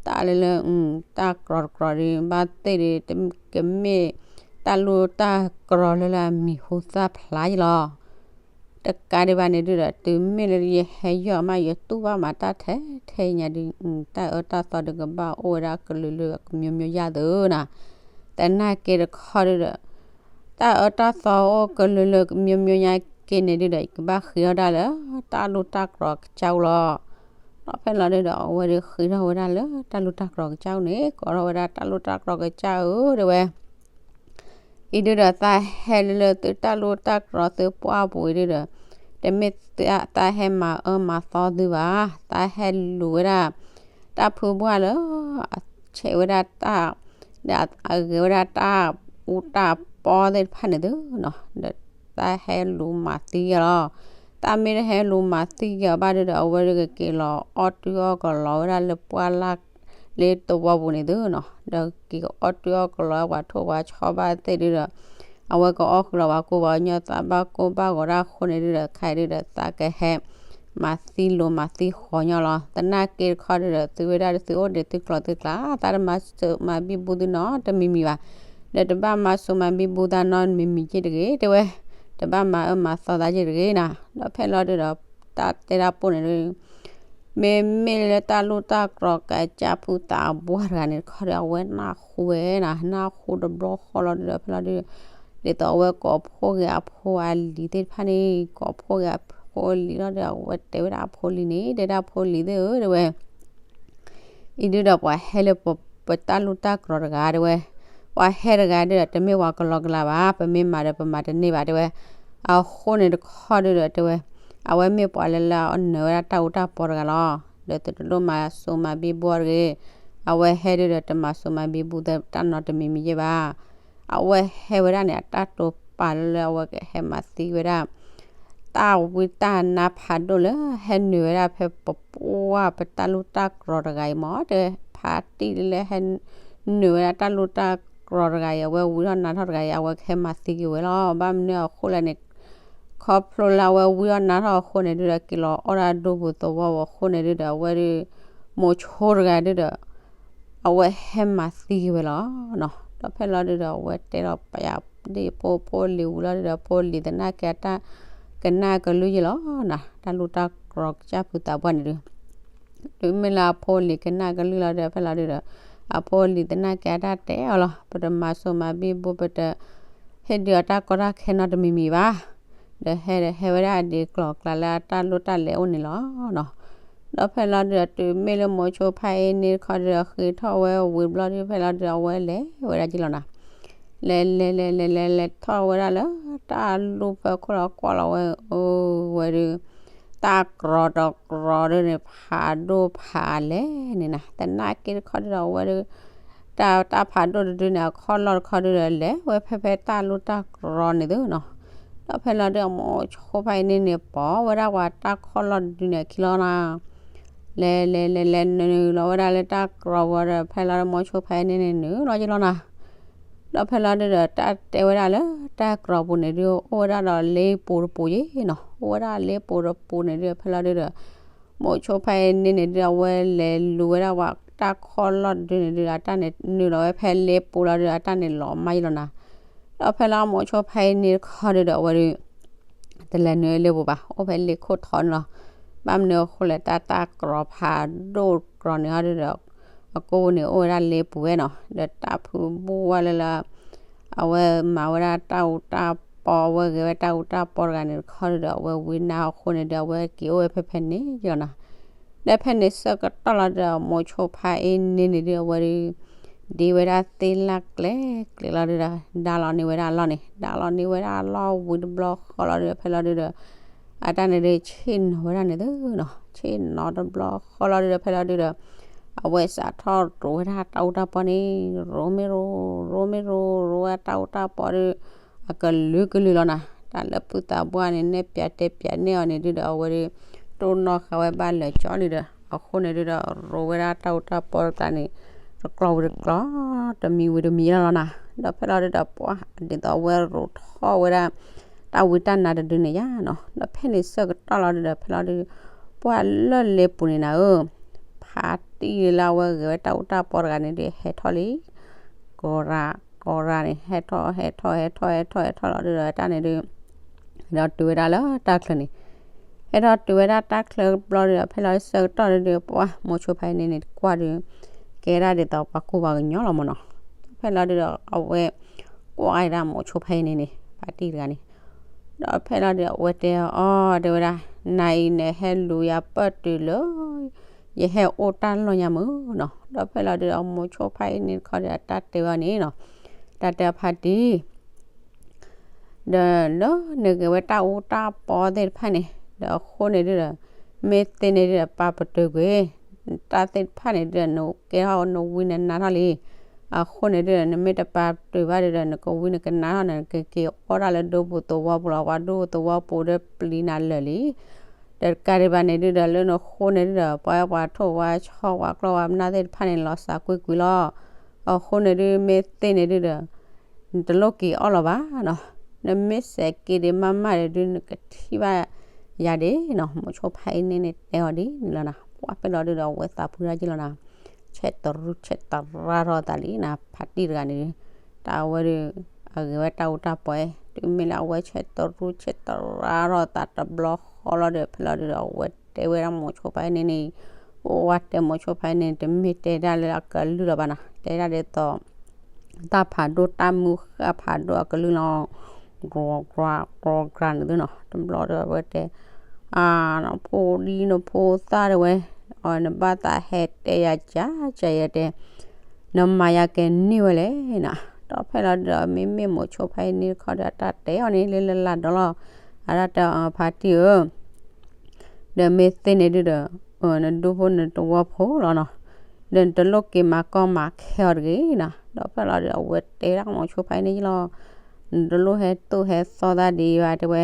တၢ်လၢလၢ တၢ်ကြီၤတကြီၤဒု ဘၣ်သ့ၣ်ဒု ကမ့ၢ်တၢ်လူၢ်တၢ်ကြီၤလၢလၢအမံၤဟူသၣ်ဖျါယလီၤ. တကးဒံးဘၣ်န့ၣ်ဒုဒီး တုၤမ့ၢ်လၢယဟဲယီၢ်မး ယတူၢ်ဘၣ်မးတၢ်ထဲထဲညါဒု တၢ်အၢတၢ်သီဒုကဘၣ်အိၣ်ဝဲဒၣ်ကလုာ်လၢကမျိုးမျိုးယါသုနီၤ. သနာ်က့တခီဒုဒီး တၢ်အၢတၢ်သီအိၣ်ကလုာ်လၢကမျိုးမျိုးညါက့န့ၣ်ဒုဒီး ယကဘၣ်ဃ့ထီၣ်ဒၣ်လၢ တၢ်လူၢ်တၢ်ကြီၤကစၢ်အအိၣ်လီၤ. ဒီးဖဲလီၤဒုဒီး အဝဲဒုဃ့ထီၣ်ဝဲဒၣ်လၢတၢ်လူၢ်တၢ်ကြီၤကစၢ်အအိၣ်န့ၣ် ကိးထီၣ်ဝဲဒၣ်တၢ်လူၢ်တၢ်ကြီၤကစၢ်ဧၢ တဲဝဲ အံၤဒုဒီး သးဟဲလၢလၢသုတၢ်လူၢ်တၢ်ကြီၤသုပှၢ်ပူၤအံၤဒုဒီး တမ့ၢ်သးဟဲမၤအၢမၤသီသုဘၣ်. သးဟဲလူၤဝဲဒၣ် တၢ်ဖုဘှၢ်လၢ အဆဲးဝဲဒၣ်တၢ် ဒီးအဂဲၤဝဲဒၣ်တၢ်အူတၢ်ပီသ့ၣ်တဖၣ်န့ၣ်သုနီၤ. ဒီးသးဟဲလူၤမၤသံက့ၤလီၤ. သးမ့ၢ်တဟဲလူၤမၤသံက့ၤအီၤဘၣ်ဒုဒီး အဝဲဒုကက့ၤလီၤအီၣ်တုၤအီၣ်ကလီဝဲဒၣ်လၢပှၢ်လၢ် လၢသဝီပူၤန့ၣ်သုနီၤ. ဒီးက့ၤကအီၣ်တုၤအီၣ်ကလီဝဲပှၤထိၣ်ပှၤဆီဘၣ်သ့ၣ်ဒုဒီး အဝဲကအီၣ်ဃုာ်လီၤပှၤကူပှၤကညီ သးဘၣ်ကိၢ်ဘၣ်ဂီၤတၢ်အဃိန့ၣ်ဒုဒီး ခဲအံၤဒုဒီး သးကဟဲမၤသံလိၤမၤသံဃီညီလီၤ. သနာ်က့တခီဒုဒီး သုဝဲဒၣ်သုအိၣ်ဒံးသုကျိၤသုကျါ သးတမၤစၢၤမၤဘံဘူသုနီတမံၤမံၤဘၣ်. ဒီးတဘၣ်မၤစၢၤမၤဘံဘူသးနီတမံၤမံၤက့တဂ့ၤ တဲဝဲ တဘၣ်မၤအၢမၤသီသးက့တဂ့ၤနီၤ. ဒီးဖဲလီၤဒုဒီး တၢ်တဲတၢ်ပိၢ်န့ၣ်ဒု မ့မ့ၢ်လၢတၢ်လူၢ်တၢ်ကြီၤကစၢ်ဖုသးပှၢ်တဂၤန့ၣ်တခီဒီး အဝဲနၢ်ဟူဝဲနီၤ, နၢ်ဟူတဘျီဃီလီၤဒုဒီး ဖဲလီၤဒု ဒ်သိးအဝဲကိးဖှိၣ်က့ၤအဖိအလံၤသ့ၣ်တဖၣ်န့ၣ် ကိးဖှိၣ်က့ၤအဖိအလံၤလီၤဒီး အဝဲတဲဝဲဒၣ်အဖိအလံၤန့ၣ် တဲဒၣ်အဖိအလံၤသ့ၣ်ဧၢ တဲဝဲ အံၤဒုဒီးပှၤဟဲလၢပတၢ်လူၢ်တၢ်ကြီၤတဂၤတဲဝဲ, ပှၤဟဲတဂၤဒုဒီး တမ့ၢ်ပှၤကလီကလီဘၣ်, ပမ့ၢ်မၤဒီးပမၤတန့ၢ်ဘၣ်တဲဝဲ, အဃိန့ၣ်တခီဒုဒီးတဲဝဲ, အဝဲမ့ၢ်ပှၤလၢလၢအနၢၤဝဲဒၣ်တၢ်အူတၢ်ပီတဂၤလီၤ, ဒီးသုတလိၣ်မၤစိၤမၤဘံဘူအီၤတဂ့ၤ, အဝဲဟဲဒုဒီး တမၤစိၤမၤဘံဘူသးတၢ်နီတမံၤမံၤယဲၢ်ဘၣ်. အဝဲဟဲဝဲဒၣ်န့ၣ် အတၢ်တိာ်ပာ်လၢလၢအဝဲကဟဲမၤသံဝဲဒၣ် တၢ်ဝံတၢ်နါဖးဒိၣ်လၢ ဟဲနုာ်ဝဲဒၣ်ဖဲပပှၢ်ပတၢ်လူၢ်တၢ်ကြီၤတဂၤအံၤမ့ၢ် တဲဖးတံၢ်လၢဟဲနုာ်ဝဲဒၣ်တၢ်လူၢ်တၢ်ကြီၤတဂၤအံၤ အဝဲဝံထီၣ်နါထီၣ်တဂၤအံၤ အဝဲကဟဲမၤသံက့ၤဝဲလီၤ. ဘၣ်မနုၤအဃိလဲၣ်န့ၣ် ခီဖျိလၢအဝဲဝံထီၣ်နါထီၣ်အဃိန့ၣ်ဒုဒီး က့ၤလီၤအီၣ်ဒၣ်ဒိပူၤသဝီပူၤအဃိန့ၣ်ဒုဒီး အဝဲဒု မိၤဆိတဂၤဒုဒီး အဝဲဟဲမၤသံက့ၤဝဲလီၤ. ဒီးဖဲလီၤဒုဒီး အဝဲတဲလီၤပယၤဒ်ဖိဖိလံၤဝံၤလီၤဒုဒီး ဖိလံၤသနာ်က့တၢ်ကနၣ်ကလုၢ်ယဲၢ်လီၤနၤ, တၢ်လူၢ်တၢ်ကြီၤကစၢ်ဖုသးပှၢ်န့ၣ်ဒု တုၤမ့ၢ်လၢအဖိလံၤကနၣ်ကလုၢ်လီၤဒီး ဖဲလီၤဒုဒီး အဖိလံၤသနာ်က့အတၢ်တဲအီၤလီၤ, ပတမၤစိၤမၤဘံဘူ ပတဟ့ၣ်ဒုးအတၢ်ကီတၢ်ခဲနီတမံၤမံၤဘၣ်. ဒီးဟဲဒီးဟဲဝဲဒၣ်ဒ်ကျိၤကျါလၢအတၢ်လိၣ်တၢ်လဲၤအိၣ်န့ၣ်လီၤ. ဒီးဖဲလီၤဒုဒီး တုၤမ့ၢ်လၢမိၤဆိဖါအ့န့ၣ်တခီဒုဒီး ဃ့ထီၣ်ဝဲဝံၤဘျီဒု ဖဲလီၤဒုဒီးအဝဲလဲၤဝဲဒၣ်က့ၤလီၤနၤ, လဲၤလဲၤလဲၤလဲၤလဲၤလဲၤထီၣ်ဝဲဒၣ်လၢ တၢ်လူၢ်ဖီခိၣ်လီၤကွၢ်လီၤဝဲ အိၣ်ဝဲဒု တၢ်ကြီၤတကြီၤဒုန့ၣ် ဖးဒိၣ်ဖးလဲၢ်န့ၣ်နၤ, သနာ်က့တခီဒုဒီး အဝဲဒု တၢ်တၢ်ဖးဒိၣ်တဒုန့ၣ် အခီၣ်လီၢ်တခီဒုဒီး လဲၤဝဲဖဲဖဲတၢ်လူၢ်တၢ်ကြီၤန့ၣ်သုနီၤ. ဒီးဖဲလီၤဒုဒီး မိၤဆိဖါအ့န့ၣ်န့ၣ် ပိာ်ဝဲဒၣ်ပှၤတၢ်ခီၣ်လီၢ်တဒုန့ၣ်အခံလီၤနၤ, လဲၤလဲၤလဲၤလဲၤနုာ်လီၤဝဲဒၣ်လၢတၢ်ကြီၤဝံၤဒီး ဖဲလီၤဒုဒီး မိၤဆိဖါအ့န့ၣ်န့ၣ်နုာ်လီၤက့ၤလီၤနၤ. ဒီးဖဲလီၤဒုဒီး တၢ်တဲဝဲဒၣ်လၢတၢ်ကြီၤပူၤန့ၣ်ဒု အိၣ်ဝဲဒၣ်ဒီးလ့ပူၤတပူၤယဲၢ်နီၤ, အိၣ်ဝဲဒၣ်လ့ပူၤတပူၤန့ၣ်ဒု ဖဲလီၤဒုဒီး မိၤဆိဖါအ့န့ၣ်န့ၣ်ဒု အဝဲလဲၤလူၤဝဲဒၣ်ပှၤတၢ်ခီၣ်လီၢ်တဒုန့ၣ်ဒု အတၢ်န့ၣ်နုာ်လီၤဝဲဖဲလ့ပူၤလီၤဒု အတၢ်န့ၣ်လီၤမၢ်ယဲၢ်လီၤနၤ. ဒီးဖဲလီၤမိၤဆိဖါအ့န့ၣ်တခီဒုဒီး အဝဲဒု တလဲၤနုာ်လ့ပူၤဘၣ်, အိၣ်ဖဲလ့ခိၣ်ထီန့ၣ်လီၤ. ဘၣ်မနုၤအဃိလဲၣ် တၢ်တၢ်ကြီၤဖးဒိၣ်ကြီၤန့ၣ်ဟီဒုဒီး အကိၢ်ပူၤန့ၣ်အိၣ်ဝဲဒၣ်လ့ပူၤဝဲနီၤ, ဒီးတၢ်ဖုဘူၣ်ဝဲလၢလၢ အဝဲမၤဝဲဒၣ်တၢ်အူတၢ်ပီ အဝဲဂဲၤဝဲတၢ်အူတၢ်ပီတဂၤန့ၣ်တခီဒုဒီး အဝဲဝံနါအဃိန့ၣ်ဒု အဝဲက့ၤအိၣ်ဝဲဖဲဖဲန့ၣ်ယဲၢ်လီၤနၤ. ဒီးဖဲန့ၣ်ဆၢကတီၢ်လီၤဒုဒီး မိၤဆိဖါအ့န့ၣ်န့ၣ်ဒုဒီး အဝဲဒု ဒ့ဝဲဒၣ်သ့ၣ်လၢ်ကျဲကျဲလီၤဒုဒီး ဒါလီၤန့ၢ်ဝဲဒၣ်အလီၢ်န့ၣ်, ဒါလီၤန့ၢ်ဝဲဒၣ်အလီၢ်ဝံၤတဘျီဃီလီၤဒုဒီး ဖဲလီၤဒုဒီး အတၢ်န့ၣ်ဒု ဆ့ၣ်နီၤဝဲဒၣ်န့ၣ်သုနီၤ, ဆ့ၣ်နီၤတဘျီဃီလီၤဒုဒီး ဖဲလီၤဒုဒီး အဝဲစးထီၣ်ရိးဝဲဒၣ်တၢ်အူတၢ်ပီန့ၣ်, ရိးမ့ၢ်ရိး, ရိးမ့ၢ်ရိး, ရိးဝဲတၢ်အူတၢ်ပီဒု အကလုာ်ကလုာ်လီၤနၤ, တၢ်လၢပုၢ်သးပှၢ်န့ၣ် နဲၣ်ပၠးတဲပၠးန့ၢ်အီၤန့ၣ်ဒုဒီး အဝဲဒု တိၢ်နီၣ်ဃာ်ဝဲဘၣ်လၢာ်ကၠီဒုဒီး အဃိန့ၣ်ဒုဒီး ရိးဝဲဒၣ်တၢ်အူတၢ်ပီတကျါန့ၣ် တကျီဝံၤတကျီ, တမံၤဝံၤတမံၤလီၤနၤ, ဒီးဖဲလီၤဒုဒီး ပှၤဒ်သိးအဝဲရိးထီၣ်ဝဲဒၣ် တၢ်ဝံတၢ်နါတဒုန့ၣ်ယါနီၤ, ဒီးဖဲန့ၣ်ဆၢကတီၢ်လီၤဒုဒီး ဖဲလီၤဒု ပှၤလၢလ့ပူၤန့ၣ်နၤဧၢ, ဖါတံၢ်လၢအဝဲဂဲၤဝဲတၢ်အူတၢ်ပီတဂၤန့ၣ်ဒု ဟဲထီၣ်လံ ကီရၤ, ကီရၤန့ၣ် ဟဲထီၣ် ဟဲထီၣ် ဟဲထီၣ် ဟဲထီၣ် ဟဲထီၣ်လီၤဒုဒီး တၢ်န့ၣ်ဒု ဟဲထီၣ်တုၤဝဲဒၣ်လၢတၢ်ချၢန့ၣ်, ဟဲထီၣ်တုၤဝဲဒၣ်တၢ်ချၢဘျီဒုဒီး ဖဲလီၤဆၢကတီၢ်ဒုဒီး ပှၤမိၤဆိဖါအ့န့ၣ်န့ၣ် ကွၢ်ဒု ကဲဒၣ်ဒ်သိးပှၤကူၣ်ပှၤကညီလီၤမ့ၢ်နီၤ, ဖဲလီၤဒုဒီး အဝဲ ကွၢ်ဒၣ်မိၤဆိဖါအ့န့ၣ်န့ၣ် ဖါတံၢ်တဂၤန့ၣ်, ဒီးဖဲလီၤဒုဒီး အဝဲတဲအီၤ တဲဝဲဒၣ် နၤအံၤနဟဲလူၤယၤပၢၢ်တုၤလၢ ယဟဲအိၣ်တၢ်လီၢ်ညါမုၢ်နီၤ, ဒီးဖဲလီၤဒုဒီး မိၤဆိဖါအ့န့ၣ်တခီဒီး တၢ်တဲဝဲန့ၣ်နီၤ, တၢ်တဲဖါတံၢ် ဒီးလၢနဂဲၤဝဲတၢ်အူတၢ်ပီသ့ၣ်တဖၣ်န့ၣ် ဒီးအဃိန့ၣ်ဒုဒီး မ့ၢ်သ့န့ၣ်ဒုဒီး ပာ်ပတုာ်ကွံာ် တၢ်သ့ၣ်တဖၣ်န့ၣ်ဒုဒီး နကဲထီၣ်နဝံနနါထီၣ်လံ, အဃိန့ၣ်ဒုဒီး နမ့ၢ်တပာ်ပတုာ်ဘၣ်ဒုဒီး နကဝံနကနါထီၣ်န့ၣ် နကက့ၤအီၣ်တၢ်လၢဒိပူၤသဝီပူၤလီၤ, ပှၤဒိပူၤသဝီပူၤဒီးပျံၤနၤလၢာ်လံ, ဒီးတကးဒံးဘၣ်န့ၣ်ဒုဒီး လၢနဃိန့ၣ်ဒုဒီး ပှၤပှၤထိၣ်ဝါဆီဝါကျီၢ်ဝါမနၢ်သ့ၣ်တဖၣ်န့ၣ် လီၤစၢ်ကွံာ်ကွံာ်လီၤ, အဃိန့ၣ်ဒု မ့ၢ်သ့န့ၣ်ဒုဒီး နတလိၣ်က့ၤအီၣ်လီၤဘၣ်နီၤ, နမ့ၢ်စဲးက့ၤဒံးမးမးဒီးဒု နကထံၣ်ဘၣ်ယၤဒံးနီၤ, မိၤဆိဖါအ့န့ၣ်န့ၣ်တဲအီၤဒ်န့ၣ်လီၤနၤ, ပှၤဖဲလီၤဒုဒီး အဝဲသးဖှံတၢ်က့ၢ်လီၤနၤ, ဆဲးတရူဆဲးတရါထီၣ်သးလံနၤ, ဖါတံၢ်တဂၤန့ၣ်ဒု, တၢ်အဝဲဒု အဂဲၤဝဲတၢ်အူတၢ်ပီ, တုၤမ့ၢ်လၢအဝဲဆဲးတရူဆဲးတရါထီၣ်သးတဘျီဃီလီၤဒီး ဖဲလီၤဒုဒီး အဝဲတဲဝဲဒၣ်မိၤဆိဖါအ့န့ၣ်န့ၣ်, အိၣ်ဝဲတဲမိၤဆိဖါအ့န့ၣ် တမ့ၢ်တဲဒၣ်လၢအကလုၢ်လီၤဘၣ်နၤ, တဲဒၣ်ဒ်သိး တၢ်ဖးဒိၣ်တၢ်မုၢ်ဃၢ်ဖးဒိၣ်အကလုၢ်လီၤ, ကြၤကြၤကြၤန့ၣ်သုနီၤ, တဘျီဒီးအဝဲတဲ, နဖိဒံနဖိသၣ်တဝဲ, နဘၣ်သးဟဲတဲယၤကၢ်ကၢ်ယဲတဲ, နမၤယၤကဲန့ၢ်ဝဲလဲၣ်နၤ, ဒီးဖဲလီၤဒုဒီး မ့မ့ၢ်မိၤဆိဖါအ့န့ၣ်တခီဒီး တၢ်တဲအီၤန့ၣ်လၢလၢလၢဒီးလီၤ, အတၢ်တဲအီၤဖါတံၢ်ဧၢ ဒီးမ့ၢ်သ့န့ၣ်ဒုဒီး နဒူဖိနသဝီဖိလီၤနီၤ, ဒီးနတလိၣ်က့ၤမၤကီမၤခဲအီၤတဂ့ၤနၤ, ဒီးဖဲလီၤဒုဒီး အဝဲတဲဒၣ်မိၤဆိဖါအ့န့ၣ်လီၤ, နတလိၣ်ဟဲသိၣ်ဟဲသီသးဒံးဘၣ်တဲဝဲ,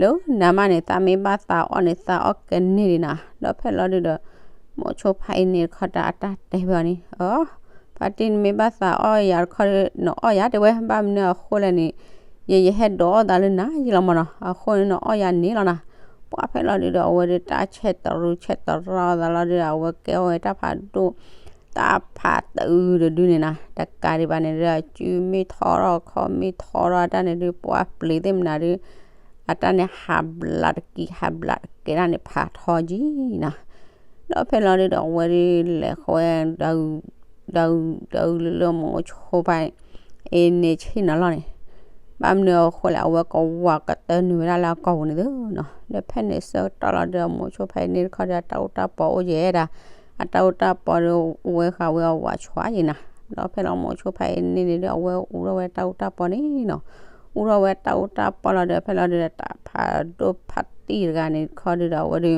လၢနၤမးန့ၣ် သးမ့ၢ်ဘၣ်သးအီၣ်န့ၣ် သးအီၣ်ကဲန့ၢ်ဒံးနၤ, ဒီးဖဲလီၤဒုဒီး မိၤဆိဖါအ့န့ၣ်တခီဒီး အတၢ်တဲဝဲအီၤန့ၣ်, ဖါတံၢ်နမ့ၢ်ဘၣ်သးအီၣ်ယၤတခီဒီး နအီၣ်ယၤတဲဝဲ, ဘၣ်မနုၤအဃိလဲၣ်န့ၣ် ယယဟဲဒိးအီၣ်သးလၢနၤယံၤလီၤမးနီၤ, အဃိန့ၣ်နအီၣ်ယၤန့ၣ်လီၤနၤ, ပှၤဖဲလီၤဒုဒီး အဝဲဒုတၢ်ဆဲးတရူဆဲးတရါသးလီၤဒုဒီး အဝဲကဲအီၣ်ဝဲတၢ်ဖးဒိၣ် တၢ်ဖးတအုးတဒုန့ၣ်နၤ, တကးဒံးဘၣ်န့ၣ်ဒု အစုမ့ၢ်ထီထီၣ်ခီၣ်မ့ၢ်ထီထီၣ်အတၢ်န့ၣ်ဒု ပှၤပျံၤသ့ၣ်မနၤဒု အတၢ်န့ၣ်ဟးဘျးတကံၢ်ဟးဘျးတကဲဒၣ်န့ၣ်ဖးထီကံနၤ, ဒီးဖဲလီၤဒုဒီး အဝဲဒုလဲၤဃီဝဲ ဒု ဒု ဒုလၢမိၤဆိဖါအ့န့ၣ်ဆ့ၣ်နီၤလီၤန့ၣ်, ဘၣ်မနုၤအဃိလဲၣ် အဝဲကဝၤကတၢၢ်နုာ်ဝဲဒၣ်လၢအကီၢ်ပူၤန့ၣ်သုနီၤ, ဒီးဖဲန့ၣ်ဆၢကတီၢ်လီၤဒုဒီး မိၤဆိဖါအ့န့ၣ်တခီဒီး အတၢ်အူတၢ်ပီအိၣ်ယဲဒၣ်, အတၢ်အူတၢ်ပီဒီး ဝဲဃာ်ဝဲအဝၤဆှါယံၤနၤ, ဒီးဖဲလီၤမိၤဆိဖါအ့န့ၣ်န့ၣ်ဒု အဝဲအူထီၣ်ဝဲတၢ်အူတၢ်ပီန့ၣ်နီၤ, အူထီၣ်ဝဲတၢ်အူတၢ်ပီလီၤဒီး ဖဲလီၤဒုဒီး တၢ်ဖးဒိၣ်ဖါတံၢ်တဂၤန့ၣ်တခီဒုဒီး အဝဲဒု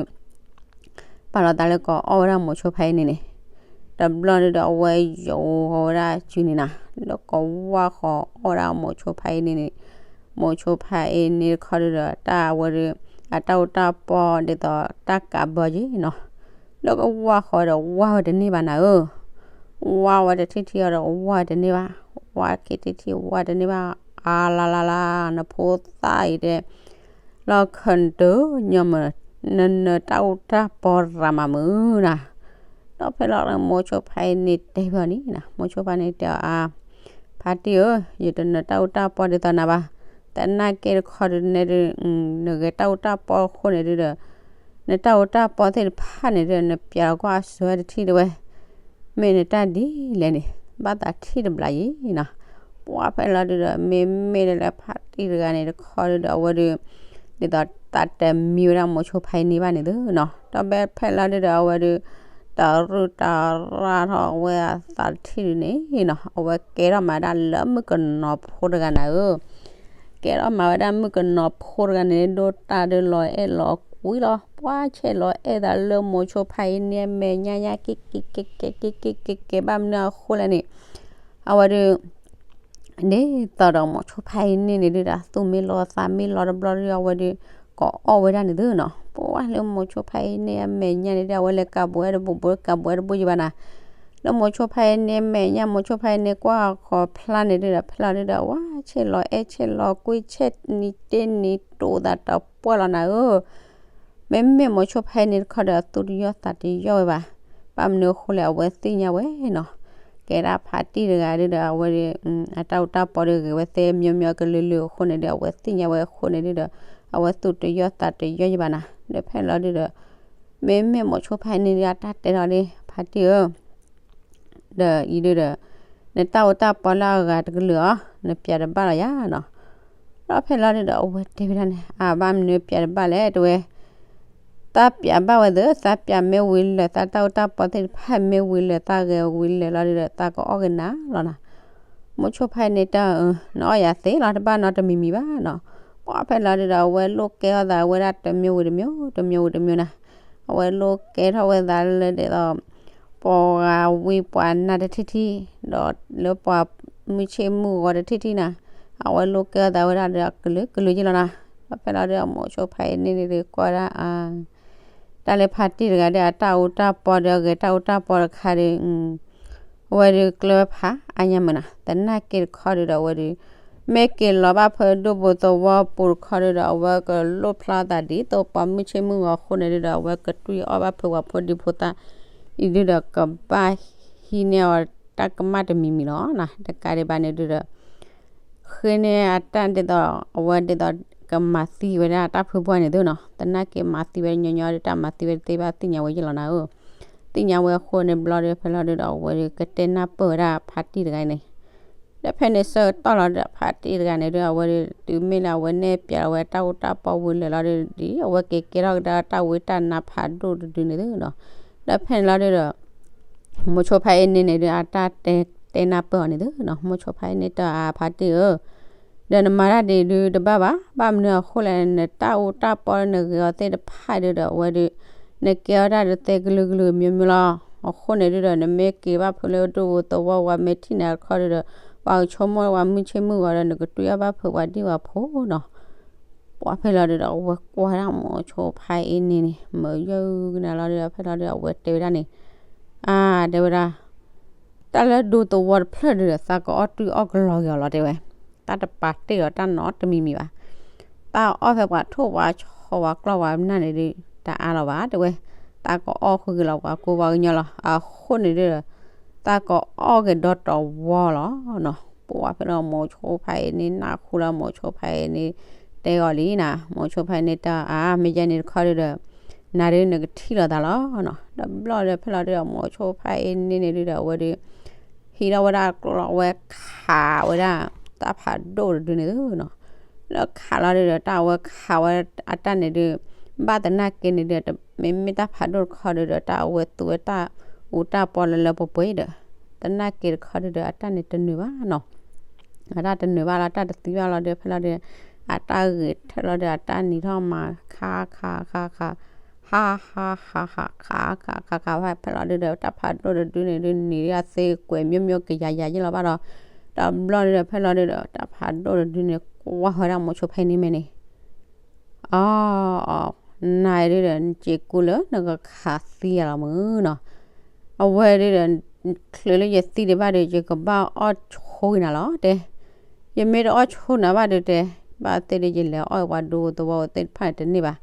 ပာ်လီၤသးလၢကအီၣ်ဝဲဒၣ်မိၤဆိဖါအ့န့ၣ်န့ၣ်, တဘျီဒုဒီး အဝဲယိၤဃီၤဝဲဒၣ်စုန့ၣ်နၤ, လၢကဝၤဃီၤအီၣ်ဝဲဒၣ်မိၤဆိဖါအ့န့ၣ်န့ၣ်, မိၤဆိဖါအ့န့ၣ်တခီဒုဒီး တၢ်အဝဲဒု အတၢ်အူတၢ်ပီဒ်သိးတၢ်ကးဘၢက့ၤနီၤ, လၢကဝၤဃီၤဒီးဝၤဝဲတန့ၢ်ဘၣ်နၤဧၢ ဝါဝဲတထံၣ်ထံၣ်အီၤဒီးဝါတန့ၢ်ဘၣ်, ဝါခံထံၣ်ထံၣ်ဝါတန့ၢ်ဘၣ်, အါလါလါလါ, နဖိသၣ်အံၤတဲ, လီၢ်ခၢၣ်တၢ်ညီမုၢ်, နနၢၤတၢ်အူတၢ်ပီရၤမးမုၢ်နၤ, ဒီးဖဲလီၤမိၤဆိဖါအ့န့ၣ်တဲဝဲအီၤန့ၣ်, မိၤဆိဖါန့ၣ်တဲအီၤအါ, ဖါတံၢ်ဧၢ, ယတနၢၤတၢ်အူတၢ်ပီဒ်သိးနၤဘၣ်, သနာ်က့တခီဒုးနဲဒုး, နဂဲၤတၢ်အူတၢ်ပီအဃိန့ၣ်ဒုးဒီး, နတၢ်အူတၢ်ပီသ့ၣ်တဖၣ်န့ၣ်ဒုး နပျးလီၤကွၢ်အစၢၤတထံၣ်တဲဝဲ မ့ၢ်နတၢ်ဒ်လဲၣ်န့ၣ်, ဘၣ်သးထံၣ်တဘျးယံၤနီၤ. ပှၢ်ဖဲလီၤဒုးဒီး မ့မ့ၢ်လၢဖါတံၢ်တဂၤန့ၣ်တခီဒုးဒီး အဝဲဒုး ဒ်သိးသးတမံဝဲဒၣ်မိၤဆိဖါအံၤန့ၢ်ဘၣ်န့ၣ်သုနီၤ, ဒီးဖဲဖဲလီၤဒုဒီးအဝဲဒု တရူၢ်တရၢ်ထီၣ်ဝဲအသးတထံၣ်ဒုန့ၣ်နီၤ, အဝဲကဲထီၣ်မၤဒၣ်လၢမုၣ်ကနီၤဖိတဂၤနၤဧၢ ကဲထီၣ်မၤဝဲဒၣ်မုၣ်ကနီၤဖိတဂၤန့ၣ် ဒိၣ်တၢ်ဒုးလီၤအဲၣ်လီၤကွံလီၤ, ပှၤဆဲးလီၤအဲၣ်သးလၢမိၤဆိဖါအံၤန့ၢ်အမဲာ်ညါညါ က့က့ကဲကဲကဲကဲကဲကဲ ဘၣ်မနုၤအဃိလဲၣ်န့ၣ် အဝဲဒု ဒ်သိးဒီးမိၤဆိဖါအံၤန့ၢ်န့ၣ်ဒုဒီး သူၣ်မ့ၢ်လီၤသးမ့ၢ်လီၤတဘျီဒု အဝဲဒု ကအီၣ်ဝဲဒၣ်န့ၣ်သုနီၤ, ပှၤလၢမိၤဆိဖါအံၤန့ၢ်အမဲာ်ညါန့ၣ်ဒု အဝဲလဲၤကးဘိးဝဲတဘိးဘိး ကးဘိးဝဲတဘိးယံၤဘၣ်နၤ လၢမိၤဆိဖါအံၤန့ၢ်အမဲာ်ညါ မိၤဆိဖါအံၤန့ၢ်ကွၢ်ဃီၤ plan န့ၣ်ဒုဒီး ဖဲလီၤဒုဒီး ဝါဆဲးလီၤအဲၣ်ဆဲးလီၤကွံ ဆဲးနံၤတ့နံၤတိာ်သးတပှၢ်လီၤနၤဧၢ မ့မ့ၢ်မိၤဆိဖါအံၤန့ၢ်တခီဒီး အသူၣ်တယီၢ်သးတယီၢ်ဝဲဘၣ်, ဘၣ်မနုၤအဃိလဲၣ် အဝဲသ့ၣ်ညါဝဲနီၤ, ကဲဒၣ်ဖါတံၢ်တဂၤဒုဒီး အဝဲဒု အတၢ်အူတၢ်ပီဒီးဂ့ၤဝဲသ့ မျိုးမျိုးကလုာ်လုာ်အဃိန့ၣ်ဒု အဝဲသ့ၣ်ညါဝဲအဃိန့ၣ်ဒုဒီး အဝဲသူၣ်တယီၢ်သးတယီၢ်ယံၤဘၣ်နၤ, ဒီးဖဲလီၤဒုဒီး မ့မ့ၢ်မိၤဆိဖါအံၤန့ၢ်ဒု အတၢ်တဲထီၣ်ဒ် ဖါတံၢ်ဧၢ ဒီးအံၤဒုဒီး နတၢ်အူတၢ်ပီလၢအဂၤတကလုာ်အီၤ နပျးတဘၣ်လီၤယၤနီၤ, ဒီးဖဲလီၤဒုဒီး အဝဲတဲဝဲဒၣ်န့ၣ် အဘၣ်မနုၤပျးတဘၣ်လဲၣ် တဲဝဲ သးပျးဘၣ်ဝဲသ့ သးပျးမ့ၢ်ဝံၤလၢာ် သးတၢ်အူတၢ်ပီသ့ၣ်တဖၣ်မ့ၢ်ဝံၤလၢာ် သးဂဲၤဝံၤလၢာ်လီၤဒုဒီး သးကအီၣ်က့ၤနၤလီၤနၤ, မိၤဆိဖါအံၤန့ၢ်တၢ်အၢ နအီၣ်ယၤသ့လီၤ တဘၣ်နီတမံၤမံၤဘၣ်နီၤ, ပှၤဖဲလီၤဒုဒီး အဝဲလိၣ်ကဲထီၣ်သးဝဲဒၣ်တမျိုးဝံၤတမျိုး တမျိုးဝံၤတမျိုးနၤ, အဝဲလိၣ်ကဲထီၣ်ဝဲသးလၢဒ်သိး ပှၤဂၤဝံပှၤနါတထံၣ်ထံၣ်, ဒီးလၢပှၤမုၢ်ဆ့ၣ်မုၢ်ဂီၤတထံၣ်ထံၣ်နၤ, အဝဲလိၣ်ကဲထီၣ်သးဝဲဒၣ်ဒီးကလုာ်ကလုာ်က့လီၤနၤ, ဒီးဖဲလီၤဒုဒီး မိၤဆိဖါအံၤန့ၢ်ဒုကွၢ်ဒၣ် တၢ်လၢဖါတံၢ်တဂၤဒီး အတၢ်အူတၢ်ပီဒီးအဂဲၤတၢ်အူတၢ်ပီတခါဒီး အဝဲဒုကျၢၤဖးအါညါမုၢ်နၤ, သနာ်က့တခီဒုဒီးအဝဲဒု မ့ၢ်က့ၤလီၤဘၣ်ဖဲဒိၣ်ပူၤသဝီပူၤတခီဒုဒီး အဝဲကလိၣ်ဖျါသးဒ်သိးပှၤမုၢ်ဆ့ၣ်မုၢ်ဂီၤအဃိန့ၣ်ဒုဒီး အဝဲကတွံၢ်အီၣ်ဘၣ်ဖုးပှၤဖိဒံဖိသၣ်အံၤဒုဒီး ကဘၣ်ဟံးန့ၢ်အီၤတၢ်ကမၣ်တမံၤမံၤလီၤနၤ, တကးဒံးဘၣ်န့ၣ်ဒုဒီး ဃ့န့ၢ်အတၢ်ဒ်သိး အဝဲဒ်သိးကမၤသံဝဲဒၣ်တၢ်ဖုပှၢ်န့ၣ်သုနီၤ, သနာ်က့မၤသံဝဲညီညီဒီး တၢ်မၤသံဝဲတသ့ဘၣ် သ့ၣ်ညါဝဲယ့ၢ်လီၤနၤဧၢ, သ့ၣ်ညါဝဲအဃိန့ၣ်ဘျီဒီး ဖဲလီၤဒုဒီး အဝဲဒုကတဲနၢ်ပၢၢ်ဝဲဒၣ်ဖါတံၢ်တဂၤအံၤန့ၣ်, ဒီးဖဲန့ၣ်ဆၢကတီၢ်လီၤဒီး ဖါတံၢ်တဂၤန့ၣ်ဒု အဝဲဒု တုၤမ့ၢ်လၢအဝဲနဲၣ်ပျးလီၤဝဲတၢ်အူတၢ်ပီဝံၤလၢာ်လီၤဒု ဒ်အဝဲက့ၤကဲထီၣ်ကဒါတၢ်ဝံတၢ်နါဖးဒိၣ်တဒုန့ၣ်သုနီၤ, ဒီးဖဲန့ၣ်လီၤဒုဒီး မိၤဆိဖါအံၤန့ၢ်န့ၣ်ဒု အတၢ်တဲတဲနၢ်ပၢၢ်အီၤန့ၣ်သုနီၤ, မိၤဆိဖါအံၤန့ၢ်တၢ်အါ ဖါတံၢ်ဧၢ, ဒီးနမၤတၢ်ဒ်ဒုတဘၣ်ဘၣ်, ဘၣ်မနုၤအဃိလဲၣ် နတၢ်အူတၢ်ပီနဂ့ၤအီၤသ့ၣ်တဖၣ်ဒုဒီး အဝဲဒု နကဲထီၣ်တၢ်တသ့ကလုာ်ကလုာ်မျိုးမျိုးလီၤ, အဃိန့ၣ်ဒုဒီး နမ့ၢ်က့ၤဘၣ်ဖုးလၢဒိၣ်ပူၤသဝီ ပှၤမ့ၢ်ထံၣ်နၤတခီဒုဒီး ပှၤကဆိကမိၣ်ပှၤမုၢ်ဆ့ၣ်မုၢ်ဂီၤဒီး နကတွံၢ်အီၣ်ဘၣ်ဖုးပှၤဒံၣ်ပှၤဖိနီၤ ပှၤဖဲလီၤဒုဒီး အဝဲကွၢ်ဒၣ်မိၤဆိဖါအံၤန့ၣ်န့ၣ် မ့ၢ်ယုၢ်ကနၣ်လီၤဒုဒီး ဖဲလီၤဒုဒီး အဝဲတဲဝဲဒၣ်န့ၣ်, အါ တဲဝဲဒၣ်, တၢ်လၢဒိၣ်သဝီတဖျၢၣ်ဒုဒီး သးကအီၣ်တွံၢ်အီၣ်ကလီၤက့ၤအီၤလီၤ တဲဝဲ, တၢ်တပာ်တ့ၢ်ဒီးတၢ်နီတမံၤမံၤဘၣ်, တၢ်အီၣ်ဖဲပှၤထိၣ်ပှၤဆီပှၤကျီၢ်ပှၤနၢ်န့ၣ်ဒု တအါလီၤဘၣ် တဲဝဲ, သးကအီၣ်ဃုက့ၤလီၤပှၤကူပှၤကညီလီၤ, အဃိန့ၣ်ဒုဒီး သးကအီၣ်က့ၤဒီတဝီလီၤနီၤ, ပှၤဖဲလီၤမိၤဆိဖါအံၤန့ၣ် နၢ်ဟူလီၤမိၤဆိဖါအံၤန့ၣ် တဲအီၤလံနၤ, မိၤဆိဖါအံၤန့ၣ်တၢ်အါ မ့ၢ်ယဲန့ၣ်တခီဒုဒီး နၤဒုနကထံၣ်လိာ်သးလီၤနီၤ, ဒီးဘျီဒီးဖဲလီၤဒုဒီး မိၤဆိဖါအံၤန့ၣ်န့ၣ်ဒုဒီး အဝဲဒု ဟံးထီၣ်ဝဲဒၣ်ကျိလီၤ အဝဲခးဝဲဒၣ် တၢ်ဖးဒိၣ်တဒုန့ၣ်နီၤ, လၢခးလီၤဒုဒီး တၢ်အဝဲခးဝဲအတၢ်န့ၣ်ဒု ဘၣ်သနာ်က့န့ၣ်ဒု မ့မ့ၢ်တၢ်ဖးဒိၣ်တခီဒုဒီး တၢ်အဝဲသူဝဲတၢ်အူတၢ်ပီလၢလၢပှဲၤပှဲၤဒီး သနာ်က့တခီဒုဒီး အတၢ်န့ၣ်တနုာ်ဘၣ်နီၤ အတၢ်တနုာ်ဘၣ်လီၤ တၢ်တသံဘၣ်လီၤဒီး ဖဲလီၤဒီး အတၢ်ဂ့ၤထၢၣ်လီၤဒီး အတၢ်နံၤထီၣ်မၤခါခါခါခါ ဟါဟါဟါဟါခါခါခါခါ ဖဲလီၤဒုဒီး တၢ်ဖးဒိၣ်တဒုန့ၣ်ဒု နံၤဒုအသ့ကွဲး မျိုးမျိုး ကယၤယၤယ့ၢ်လီၤဘၣ်ဒီး တဘျီဒုဒီး ဖဲလီၤဒုဒီး တၢ်ဖးဒိၣ်တဒုန့ၣ် ကွၢ်ဝဲဒၣ်မိၤဆိဖါအံၤန့ၣ်မ့ၢ်န့ၣ် အီ နၤဒုဒီး နစ့းကူလၢနကခးသံယၤလီၤမုၢ်နီၤ အဝဲဒုဒီး ချုးလၢယသံဒံးဘၣ်ဒီး ယကဘၣ်အီၣ်ဆိယနၤလီၤတဲ, ယမ့ၢ်တအီၣ်ဆိနၤဘၣ်ဒီးတဲ, ဘၣ်သ့ၣ်ဒီး ယလဲၤအီၣ်ပှၤဒူသဝီသ့ၣ်တဖၣ်န့ၣ်တန့ၢ်ဘၣ်,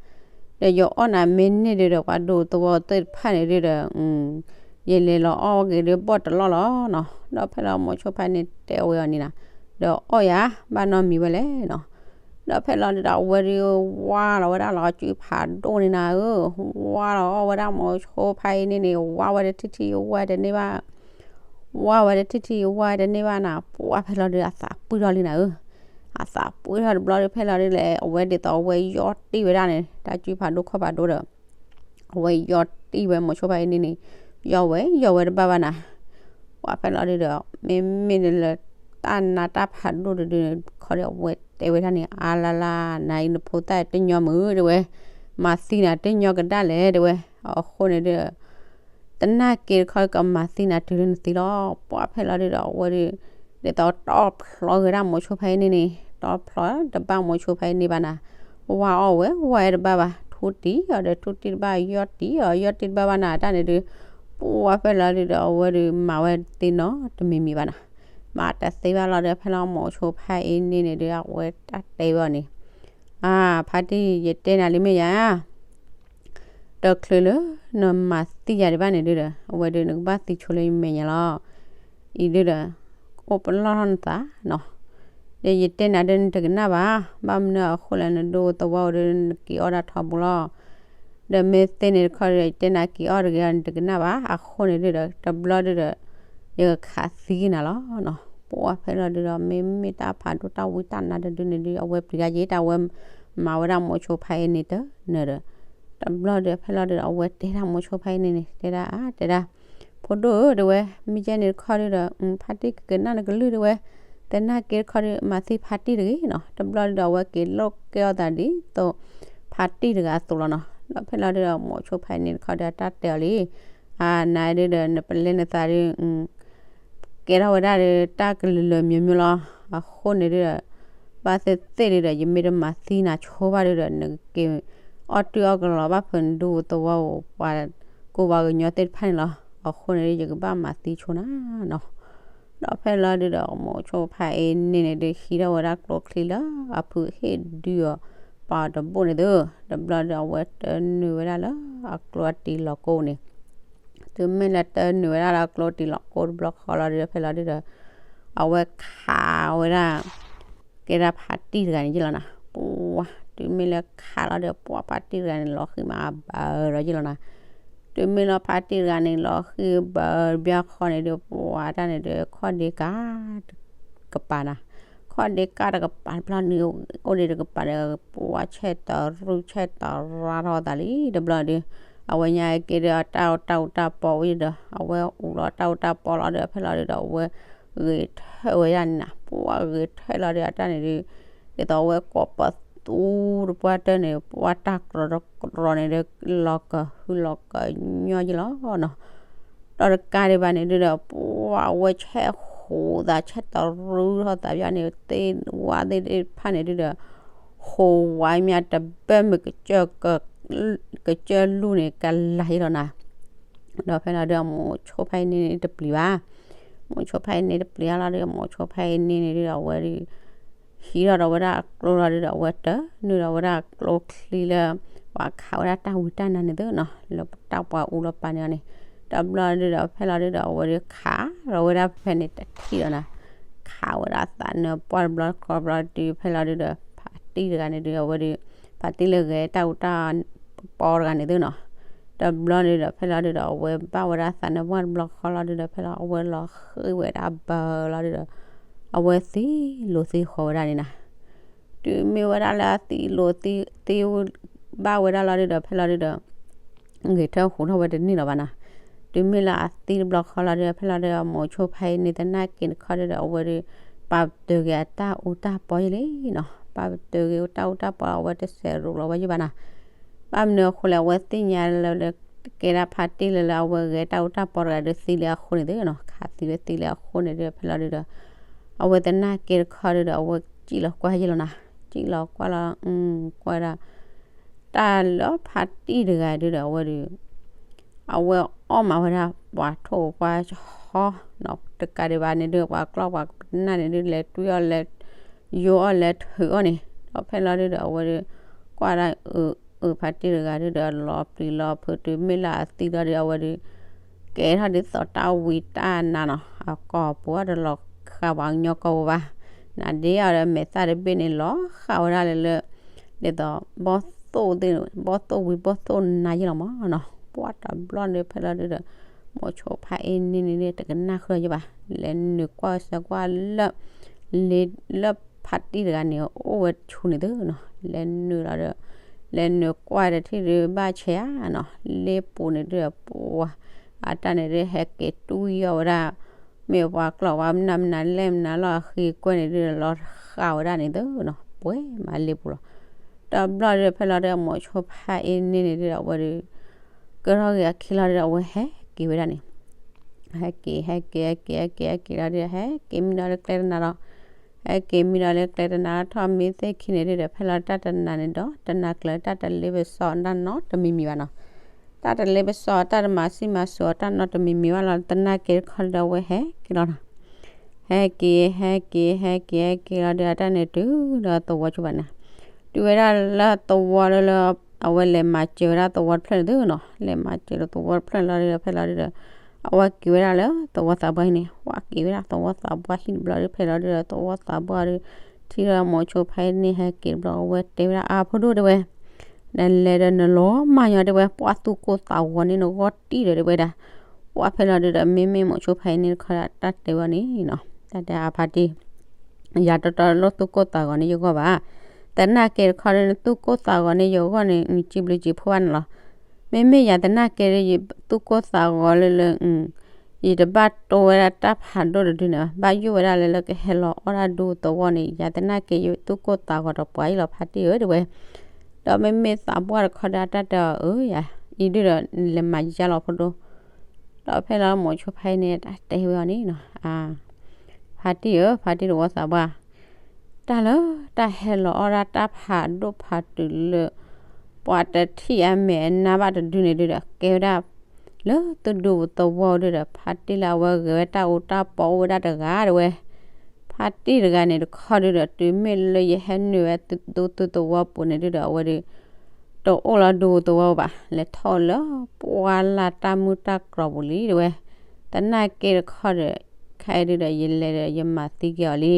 ဒီးယအီၣ်နၤမ့ၢ်န့ၢ်ဒုဒီး ပှၤဒူသဝီသ့ၣ်တဖၣ်န့ၣ်ဒုဒီး ယလဲၤလီၤအီၣ်က့ၤဒုဘီၣ်တလီၢ်လီၤနီၤ, ဒီးဖဲလီၤမိၤဆိဖါန့ၣ်တဲဝဲအီၤန့ၣ်နၤ, ဒီးအီၣ်ယၤ ဘၣ်နီတမံၤဝဲလဲၣ်နီၤ ဒီးဖဲလီၤဒုဒီး အဝဲဒု ဝါလီၤဝဲဒၣ်လီၤစုဖးဒိၣ်န့ၣ်နၤဧၢ, ဝါလီၤအီၣ်ဝဲဒၣ်မိၤဆိဖါအံၤန့ၣ်န့ၣ် ဝါဝဲတထံၣ်ထံၣ်ဝါတန့ၢ်ဘၣ်, ဝါဝဲတထံၣ်ထံၣ်ဝါတန့ၢ်ဘၣ်နၤ, ပှၤဖဲလီၤဒုဒီး အသးပှံၢ်ထီၣ်လံနၤဧၢ, အ အသးပှ့ၤထီၣ်တဘျီဒီး ဖဲလီၤဒုဒီး အဝဲဒ်သိးအဝဲယီၢ်တံၢ်ဝဲဒၣ်န့ၣ် တၢ်စုဖးဒိၣ်ခီၣ်ဖးဒိၣ်ဒီး အဝဲယီၢ်တံၢ်ဝဲမိၤဆိဖါအ့န့ၣ်န့ၣ်, ယီၢ်ဝဲ ယီၢ်ဝဲတဘၣ်ဘၣ်နၤ, ပှၤဖဲလီၤဒုဒီး မ့မ့ၢ်လၢ တၢ်နါတၢ်ဖးဒိၣ်တဒုန့ၣ် ခီဒီးအဝဲတဲဝဲဒၣ်န့ၣ် အါလါလါ နၤအံၤနဖိသၣ်တညီမုာ်တဲဝဲ, မၤသံနၤတညီကဒၣ်လဲၣ်တဲဝဲ, အဃိန့ၣ်ဒီး တနာ်က့တခီကမၤသံနၤတုၤလၢနသံလီၤ. ပှၤဖဲလီၤဒုဒီးအဝဲဒု ဒ်သိးတီၢ်ဖျီက့ၤဒၣ်မိၤဆိဖါအ့န့ၣ်န့ၣ် တီၢ်ဖျီတဘၣ်မိၤဆိဖါအ့န့ၣ်ဘၣ်နၤ, ဝါအီၣ်ဝဲ ဝါအီၣ်တဘၣ်ဘၣ်, ထူတံၢ်အီၤဒီးထူတံၢ်တဘၣ်, ယီၢ်တံၢ်အီၤ ယီၢ်တံၢ်တဘၣ်ဘၣ်နၤ တၢ်န့ၣ်ဒု, ပှၤဖဲလီၤဒုဒီးအဝဲဒု မၤဝဲသ့နီတမံၤမံၤဘၣ်နၤ, မၤတသ့ဘၣ်လီၤဒီး ဖဲလီၤမိၤဆိဖါအ့န့ၣ်န့ၣ်ဒု အဝဲတၢ်တဲဝဲအီၤန့ၣ် အါ ဖါတံၢ် ယတဲနၤလံမ့ၢ်ယါ တချုးလၢနမၤသံယၤဒံးဘၣ်န့ၣ်ဒုဒီး အဝဲဒု နကဘၣ်သံဆိလၢယမဲာ်ညါလီၤ. အံၤဒုဒီး အိၣ်ပလီၢ်ထီၣ်နသးနီၤ, ဒီးယတဲနၤဒု နတကနၣ်ဘၣ်, ဘၣ်မနုၤအဃိလဲၣ် နဒူသဝီအိၣ်ဒု နက့ၤအီၣ်ဒၣ်ထီဘိလီၤ. ဒီးမ့ၢ်သ့န့ၣ်တခီဒီး ယတဲနၤက့ၤအီၣ်တဂ့ၤ နတကနၣ်ဘၣ်, အဃိန့ၣ်ဒုဒီး တဘျီဒုဒီး ယကခးသံက့ၤနၤလီၤနီၤ. ပှၤဖဲလီၤဒုဒီး မ့မ့ၢ်တၢ်ဖးဒိၣ်တၢ်ဝံတၢ်နါတဒုန့ၣ်ဒု အဝဲပျံၤတၢ်ယံာ် တၢ်ဝဲမၤဝဲဒၣ်မိၤဆိဖါအ့န့ၣ်တနၢၤဒီး တဘျီဒီး ဖဲလီၤဒုဒီး အဝဲတဲဒၣ်မိၤဆိဖါအ့န့ၣ်န့ၣ် တဲဒၣ် တဲဒၣ် ဖိဒိၣ်ဧၢ တဲဝဲ, မ့ၢ်ယဲန့ၣ်တခီဒုဒီး ဖါတံၢ်ကကနၣ်နကလုၢ်တဲဝဲ, တနာ်က့တခီဒု မၤသံဖါတံၢ်တဂ့ၤနီၤ. တဘျီဒုဒီး အဝဲက့ၤလိာ်ကဲအီၣ်သးဒ်သိး ဖါတံၢ်တဂၤအသိးလီၤနီၤ. ဒီးဖဲလီၤဒုဒီး မိၤဆိဖါအ့န့ၣ်တခီဒီး တၢ်တဲအီၤလံ အါ နၤဒုဒီး နပလဲနသးဒု ကဲထီၣ်ဝဲဒၣ်ဒီး တၢ်ကလုာ်လၢာ်မျိုးမျိုးလီၤ. အဃိန့ၣ်ဒုဒီး ဘၣ်သ့ၣ်သ့ၣ်ဒုဒီး ယမ့ၢ်တမၤသံနၤဆိဘၣ်ဒုဒီး နက့ၤအီၣ်တုၤအီၣ်ကလီၤဘၣ်ဖဲနဒူသဝီအိၣ် ပှၤကိးပှၤကညီသ့ၣ်တဖၣ်န့ၣ်လီၤ. အဃိန့ၣ်ဒု ယကဘၣ်မၤသံဆိနၤနီၤ. ဒီးဖဲလီၤဒုဒီး မိၤဆိဖါအ့န့ၣ်န့ၣ်ဒု ဟံးထီၣ်ဝဲဒၣ်ကျိချံလၢအဖုဟ့ၣ်ဒုအီၤ ပှၤတဘိၣ်န့ၣ်သု, တဘျီဒီး အဝဲတနုာ်ဝဲဒၣ်လၢအကျိအတံၤလီၤကိးန့ၣ် တုၤမ့ၢ်လၢတနုာ်ဝဲဒၣ်လၢကျိတံၤလီၤကိးတဘျီဃီလီၤဒီး ဖဲလီၤဒုဒီး အဝဲခးဝဲဒၣ် ကဲဒၣ်ဖါတံၢ်တဂၤန့ၣ်ယ့ၣ်လီၤနၤ. ပှၤ တုၤမ့ၢ်လၢခးလီၤဒီး ပှၤဖါတံၢ်တဂၤန့ၣ် လီၤဃံၤမးဘၣ်ဒီးယ့ၣ်လီၤနၤ. တုၤမ့ၢ်လၢဖါတံၢ်တဂၤန့ၣ် လီၤဃံၤဘၣ်တဘျီဃီန့ၣ်ဒီး ပှၤတၢ်န့ၣ်ဒီး ခီၣ်ဒ့ကး ကပၤနၤ, ခီၣ်ဒ့ကးတကပၤတဘျီန့ၣ် အိၣ်ဒ့တကပၤဒီး ပှၤဆဲးတရူၢ်ဆဲးတရါထီၣ်သးလံတဘျီဒီး အဝဲညါက့ၤဒီးတၢ်အိၣ်တၢ်အူတၢ်ပီဝံၤဒီး အဝဲအူလီၤတၢ်အိၣ်တၢ်ပီလီၤဒီး ဖဲလီၤဒုဒီး အဝဲဂဲၤထၢၣ်ဝဲဒၣ်န့ၣ်နၤ, ပှၤဂဲၤထၢၣ်လီၤဒီး အတၢ်န့ၣ်ဒု ဒ်သိးအဝဲကိးပသူတပှၢ်တၢၢ်န့ၣ် ပှၤတၢ်ကြီတကြီန့ၣ်ဒီး လီၤကဟုလီၤကညီယ့ၣ်လီၤနီၤ. ဒီးတကးဒံးဘၣ်န့ၣ်ဒုဒီး ပှၤအဝဲဆဲးဟူးသး ဆဲးတရူးထီၣ်သးဘၣ်န့ၣ် သ့ၣ်ဝါသ့ၣ်တဖၣ်န့ၣ်ဒုဒီး ဟူးဝါမးတဘၢၣ်မုာ် ကစၢၢ်လူၢ်န့ၣ် ကလၤယ့ၣ်လီၤနၤ. ဒီးဖဲလီၤဒုဒီး မိၤဆိဖါအ့န့ၣ်တပျံၤဘၣ်. မိၤဆိဖါအ့န့ၣ်တပျံၤအါလီၤဒီး မိၤဆိဖါအ့န့ၣ်န့ၣ်ဒုဒီး အဝဲဒု ဟံးထီၣ်ဒီးဝဲဒၣ်အကျိလီၤဒုဒီး အဝဲတနုာ်ဒီးဝဲဒၣ်အကျိချံလၢ ပှၤခးဝဲဒၣ်တၢ်ဝံတၢ်နါန့ၣ်သုနီၤ လၢတၢ်ပှၤအူလီၤပာ်န့ၢ်အီၤန့ၣ်, တဘျီဒုဒီး ဖဲလီၤဒုဒီး အဝဲဒုခးဒီးဝဲဒၣ်ဖဲန့ၣ်တထံၣ်ဒီးနၤ, ခးဝဲဒၣ်သးနၢၤပှၢ်တဘျီဃီဘျီဒု ဖဲလီၤဒုဒီး ဖါတံၢ်တဂၤန့ၣ်ဒု အဝဲဒု ဖါတံၢ်လၢဂဲၤတၢ်အူတၢ်ပီတဂၤန့ၣ်သုနီၤ. တဘျီဒုဒီး ဖဲလီၤဒုဒီး အဝဲဘၣ်ဝဲဒၣ်သးနၢၤပှၢ်တဘျီဃီလီၤဒုဒီး ဖဲလီၤအဝဲလီၤဃံၤဝဲဒၣ်ဘၢလီၤဒုဒီး အဝဲသံလိာ်သံဃီၤဝဲဒၣ်န့ၣ်နၤ. တုၤမ့ၢ်ဝဲဒၣ်လၢအသံလိာ်သံ သံဘၣ်ဝဲဒၣ်လီၤဒုဒီး ဖဲလီၤဒုဒီး ဂဲၤထၢၣ်ဟူးထီၣ်ဝဲတန့ၢ်လီၤဘၣ်နၤ. တုၤမ့ၢ်လၢအသံတဘျီဃီလီၤဒုဒီး ဖဲလီၤဒုဒီး မိၤဆိဖါအ့န့ၣ် တနာ်က့ၤတခီဒုဒီး အဝဲဒုပာ်ပတုာ်က့ၤအတၢ်အူတၢ်ပီယ့ၣ်လံနီၤ. ပာ်ပတုာ်က့ၤတၢ်အူတၢ်ပီ အဝဲတစဲးရိးလီၤဝဲယ့ၣ်ဘၣ်နၤ. ဘၣ်မနုၤအဃိလဲၣ် အဝဲသ့ၣ်ညါလၢ ကဲဒၣ်ဖါတံၢ်လၢလၢအဝဲဂဲၤတၢ်အူတၢ်ပီတဂၤဒုးသံလံအဃိန့ၣ်သုနီၤ, ခးသံဝဲသံလံအဃိန့ၣ်ဒုး ဖဲလီၤဒုဒီး အဝဲတနာ်က့ၤတခီဒုဒီး အဝဲစံၣ်လီၤကွၢ်ယ့ၣ်လီၤနၤ, စံၣ်လီၤကွၢ်လီၤ ကွၢ်ဒၣ် တၢ်လၢဖါတံၢ်တဂၤဒုဒီး အဝဲဒုး အဝဲအီၣ်မးဝဲဒၣ်ပှၤထိၣ်ပှၤဟီနီၤ, တကးဒံးဘၣ်န့ၣ်ဒုး ပှၤကျီၢ်ပှၤကနၣ်န့ၣ်ဒုး လဲၤတွံၢ်အီၣ်လဲၤ ယိအီၣ်လဲၤထုးအီၣ်န့ၣ်, ဒီးဖဲလီၤဒုဒီး အဝဲဒုး ကွၢ်ဒၣ်အုးဖါတံၢ်တဂၤဒုဒီး လီၤပျံၤလီၤဖုးတုၤမ့ၢ်လၢအသံလီၤဒုး အဝဲဒုး ကဲထီၣ်ဒ်သိးတၢ်ဝံတၢ်နါနီၤ, အကိာ်ပူၤအီၤဒီးလီၤဃာ်ပှၤကညီကိာ်ပူၤဘၣ်, နၤဒ့အီၤဒီးမဲာ်သၣ်တဘ့ၣ်န့ၣ် လီၤဃာ်ဝဲဒၣ်လၢလၢ ဒ်သိး ဘီၣ်သိၣ်သ့ၣ် ဘီၣ်သိၣ်ဝံဘီၣ်သိၣ်နါယ့ၣ်လီၤမးနီၤ, ပှၤတဘျီန့ၣ်ဖဲလီၤဒုဒီး မိၤဆိဖါအ့န့ၣ်န့ၣ်တကနၣ်ဃုာ်ယ့ၣ်ဘၣ်, လဲၤနုာ်ကွၢ်စၢၤကွၢ်လၢ လၢဖ ဖါတံၢ်တဂၤန့ၣ် အိၣ်ဝဲဆူန့ၣ်သုနီၤ, လဲၤနုာ်လီၤဒီး လဲၤနုာ်ကွၢ်တထံၣ်ဒုးဘၣ်ဆဲးဧါနီၤ, လ့ပူၤန့ၣ်ဒုးပှၤ အတၢ်န့ၣ်ဒုးဟဲက့ၤတူၢ်ယီၢ်ဝဲဒၣ် မ့ၢ်ပှၤကျီၢ်ဝါမနုၤမနုၤလဲၣ်မနုၤလီၤ အဃံကွဲန့ၣ်ဒုးလီၤဃာ်ဝဲဒၣ်န့ၣ်သုနီၤ, ပှဲၤမးလ့ပူၤလီၤ. တဘျီဒုးဖဲလီၤဒုး အမိၤဆိဖါအ့န့ၣ်န့ၣ်ဒုး အဝဲဒုး ကၢထီၣ်ဂ့ၤအခံလီၤဒုး အဝဲဟဲက့ၤဝဲဒၣ်န့ၣ်, ဟဲက့ၤ ဟဲက့ၤ ဟဲက့ၤ ဟဲက့ၤ ဟဲက့ၤလီၤဒုး ဟဲက့ၤမံဒီးလၢကျဲတနၤဒီး ဟဲက့ၤမံဒီးလၢကျဲတနၤထီၣ်မံသ့ၣ်ခံန့ၣ်ဒုးဒီး ဖဲလီၤတၢ်တနၤန့ၣ်ဒီး တနၤကျၢၤတၢ်တလ့ပစီတၢ်နီတမံၤမံၤဘၣ်နီၤ, တၢ်တလ့ပစီ တၢ်တမၤဆံးမၤစၢၤအီၤတၢ်နီတမံၤမံၤဘၣ်လီၤ. တနၢ်က့ၤတခီဒုးဒီး အဝဲဟဲက့ၤလီၤနီၤ, ဟဲက့ၤ ဟဲက့ၤ ဟဲက့ၤ ဟဲက့ၤလီၤဒုး အတၢ်န့ၣ်တုၤဒီးသဝီဆိဘၣ်နီၤ, တုၤဝဲဒၣ်လၢသဝီလၢလၢ အဝဲလဲၤမၤစၢၤဝဲဒၣ်သဝီတဖျၢၣ်န့ၣ်သုနီၤ, လဲၤမၤစၢၤလၢသဝီတဖျၢၣ်လီၤဒုးဒီး ဖဲလီၤဒုးဒီး အဝဲက့ၤဝဲဒၣ်လၢသဝီသးပှၢ်ဟံၣ်န့ၣ်, ဝဲက့ၤဝဲဒၣ်သဝီသးပှၢ်ဟံၣ်တဘျီဒုး ဖဲလီၤဒုးဒီး သဝီသးပှၢ်ဒုး ထံၣ်ဒီးမိၤဆိဖါအ့န့ၣ် ဟဲက့ၤတဘျီ အဝဲတဲဝဲဒၣ် အါ ဖိဒိၣ်တဲဝဲ နလဲၤဒီးနလီၤမၢ်ညီတဲဝဲ ပှၤသူၣ်ကိၢ်သးဂီၤန့ၣ် နဂီၢ်တံၢ်ဒီးတဲဝဲဒၣ်, ပှၤဖဲလီၤဒုးဒီး မ့မ့ၢ်မိၤဆိဖါအ့န့ၣ်တခီဒီး တၢ်တဲဝဲန့ၣ်နီၤ, တၢ်တဲအါ ဖါတံၢ် ယၤတီတီလိၣ်သူၣ်ကိၢ်သးဂီၤန့ၣ်ယဂီၢ်ဘၣ်, တနၢ်က့ၤတခီဒုး နသူၣ်ကိၢ်သးဂီၤန့ၣ်ယဂီၢ်န့ၣ် နစံးဘျုးစံးဖှိၣ်ဘၣ်န့ၣ်လီၤ. မ့မ့ၢ်ယၤတနၢ်က့ၤဒုး ယသူၣ်ကိၢ်သးဂီၤလၢလၢ ယတဘၣ်တိဝဲဒၣ်တၢ်ဖးဒိၣ်တဒုန့ၣ်ဘၣ်, ဘၣ်ယိၣ်ဝဲဒၣ်လၢလၢကဟဲလီၤအီၣ်တၢ်ဒူသဝီန့ၣ် ယၤတနၢ်က့ၤယသူၣ်ကိၢ်သးဂီၤဒီးပှၤအံၤလီၤ ဖါတံၢ်ဧၢတဲဝဲ, ဒီးမ့မ့ၢ်သးပှၢ်တခီဒီး အတၢ်တဲအီၤ အၢ ယၤ အံၤဒုးဒီး နလဲၤမၤယါလီၤ ဖိဒိၣ်, ဒီးဖဲလီၤမိၤဆိဖါအ့န့ၣ် တၢ်တဲဝဲအီၤန့ၣ်နီၤ, အါ ဖါတံၢ်ဧၢ ဖါတံၢ်သဝီသးပှၢ်, တၢ်လၢတၢ်ဟဲလီၤအီၣ်ဒၣ်တၢ်ဖးဒိၣ်ဖးတုၤလၢ ပှၤတထံၣ်အမဲာ်အနါဘၣ်တဒုန့ၣ်ဒုးဒီး ကဲဝဲဒၣ် လၢသုဒူသဝီဒုးဒီး ဖါတံၢ်လၢအဝဲဂဲၤဝဲတၢ်အူတၢ်ပီအိၣ်ဝဲဒၣ်တဂၤတဲဝဲ, ဖါတံၢ်တဂၤန့ၣ်တခီဒုးဒီး တုၤမ့ၢ်လၢယဟဲနုာ်ဝဲဒူသဝီပူၤန့ၣ်ဒုးဒီး အဝဲဒုး တအိၣ်လၢဒူသဝီဘၣ်, လဲၤထီၣ်လၢပှၢ်လၢ်တၢ်မုၢ်တၢ်ကျီၤပူၤလံတဲဝဲ, တနၢ်က့ၤတခီဒီး ခဲအံၤဒုးဒီး ယလဲၤဒီးယမၤသံက့ၤအီၤလံ.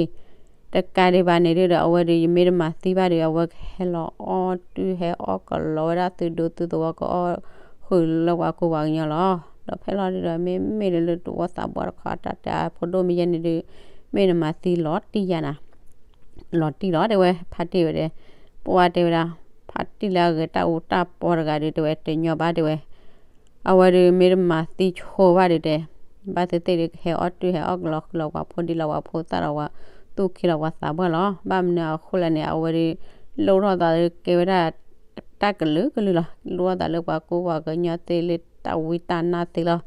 တကးဒံးဘၣ်န့ၣ်ဒုးဒီး အဝဲဒုး ယမ့ၢ်တမၤသံဘၣ်ဒီး အဝဲကဟဲလီၤအီၣ်တုၤဟဲအီၣ်ကလီဝဲဒၣ်သုဒူသုသဝီ ကအီၣ်ဃုာ်လၢပှၤကူပှၤကညီလီၤ. ဒီးဖဲလီၤဒုးဒီး မ့မ့ၢ်လၢလၢသဝီသးပှၢ်တခီ တၢ်တဲအါ ဖိဒိၣ်မ့ၢ်ယဲန့ၣ်ဒုး မ့ၢ်နမၤသံလီၤတံၢ်ယၤနၤ လီၤတံၢ်လီၤတဲဝဲ ဖါတံၢ်ဝဲဒၣ်, ပှၤတဲဝဲဒၣ် ဖါတံၢ်လၢအဂဲၤတၢ်အူတၢ်ပီတဂၤဒုးတဲဝဲ တညီဘၣ်တဲဝဲ, အဝဲဒုးမ့ၢ်တမၤသံဆိဘၣ်ဒုးတဲ, ဘၣ်သ့ၣ်သ့ၣ်ဒုးကဟဲအီၣ်တုၤဟဲအီၣ်ကလီဃုာ်လီၤပှၤဖိဒံလီၤပှၤဖိသၣ်လီၤပှၤသူၣ်က့လီၤပှၤသးပှၢ်လီၤ. ဘၣ်မနုၤအဃိလဲၣ်န့ၣ် အဝဲဒုး လိၣ်ထီၣ်သးဒုးကဲဝဲဒၣ် တၢ်ကလုာ်ကလုာ်လီၤ. လိၣ်ထီၣ်သးလၢပှၤကူပှၤကညီသ့လၢတၢ်ဝံတၢ်နါသ့လီၤ.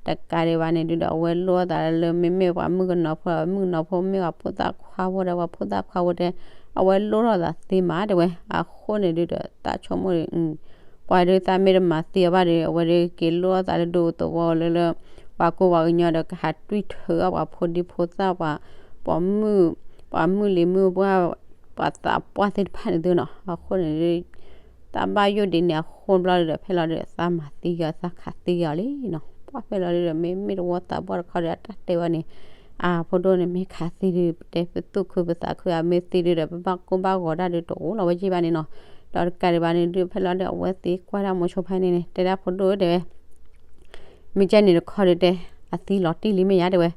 တကးဒံးဘၣ်န့ၣ်ဒုးဒီး အဝဲလိၣ်ထီၣ်သးလၢမ့မ့ၢ်ပှၤမုၣ်ကနီၤဖိ မုၣ်ကနီၤဖိမ့ၢ်ပှၤဖိသၣ်ခွါဖိဒီး ပှၤဖိသၣ်ခွါဖိတဲ အဝဲလိၣ်ထီၣ်သးသ့မးတဲဝဲ. အဃိန့ၣ်ဒုးဒီး သးဆိကမိၣ်ဒီး ပှၤဒုးသးမ့ၢ်တမၤသံအီၤဘၣ်ဒီး အဝဲဒုးက့ၤလိၣ်ထီၣ်သးလၢဒူသဝီလၢလၢ ပှၤကူပှၤကညီဒီးကဟးတွံၢ်ထုးအီၣ်ပှၤဖိဒံဖိသၣ်ပှၤ ပှၤမုၣ် ပှၤမုၣ်လံၤမုၣ်ပှၢ် ပှၤသးပှၢ်သ့ၣ်တဖၣ်န့ၣ်သုနီၤ. အဃိန့ၣ်ဒုး တၢ်ဘၣ်ယိၣ်ဒ်န့ၣ်အဃိဘျီဒုးဒီး ဖဲလီၤဒုးဒီး သးမၤသံက့ၤအီၤ သးခးသံက့ၤအီၤလံနီၤ. ပှၤဖဲလီၤဒုးဒီး မ့မ့ၢ်သဝီသးပှၢ်တခီဒီး အတၢ်တဲဝဲန့ၣ် အါ ဖိဒိၣ်န့ၣ်မ့ၢ်ခးသံဒုး ပတဲပသူၣ်ခုပသးခုဧါ မ့ၢ်သံဒုးဒီး ပဘၣ်ကိၢ်ဘၣ်ဂီၤတၢ်ဒုးတအိၣ်လီၤဝဲယံၢ်ဘၣ်န့ၣ်နီၤ. ဒီးတကးဒံးဘၣ်န့ၣ်ဒုး ဖဲလီၤဒုး အဝဲသံကွၢ်တၢ်မိၤဆိဖါန့ၣ်န့ၣ် တဲဒၣ်ဖိဒိၣ်ဧၢတဲဝဲ မ့ၢ်ကဲန့ၣ်တခီဒုးတဲ အသံလီၤတံၢ်လံမ့ၢ်ယါတဲဝဲ,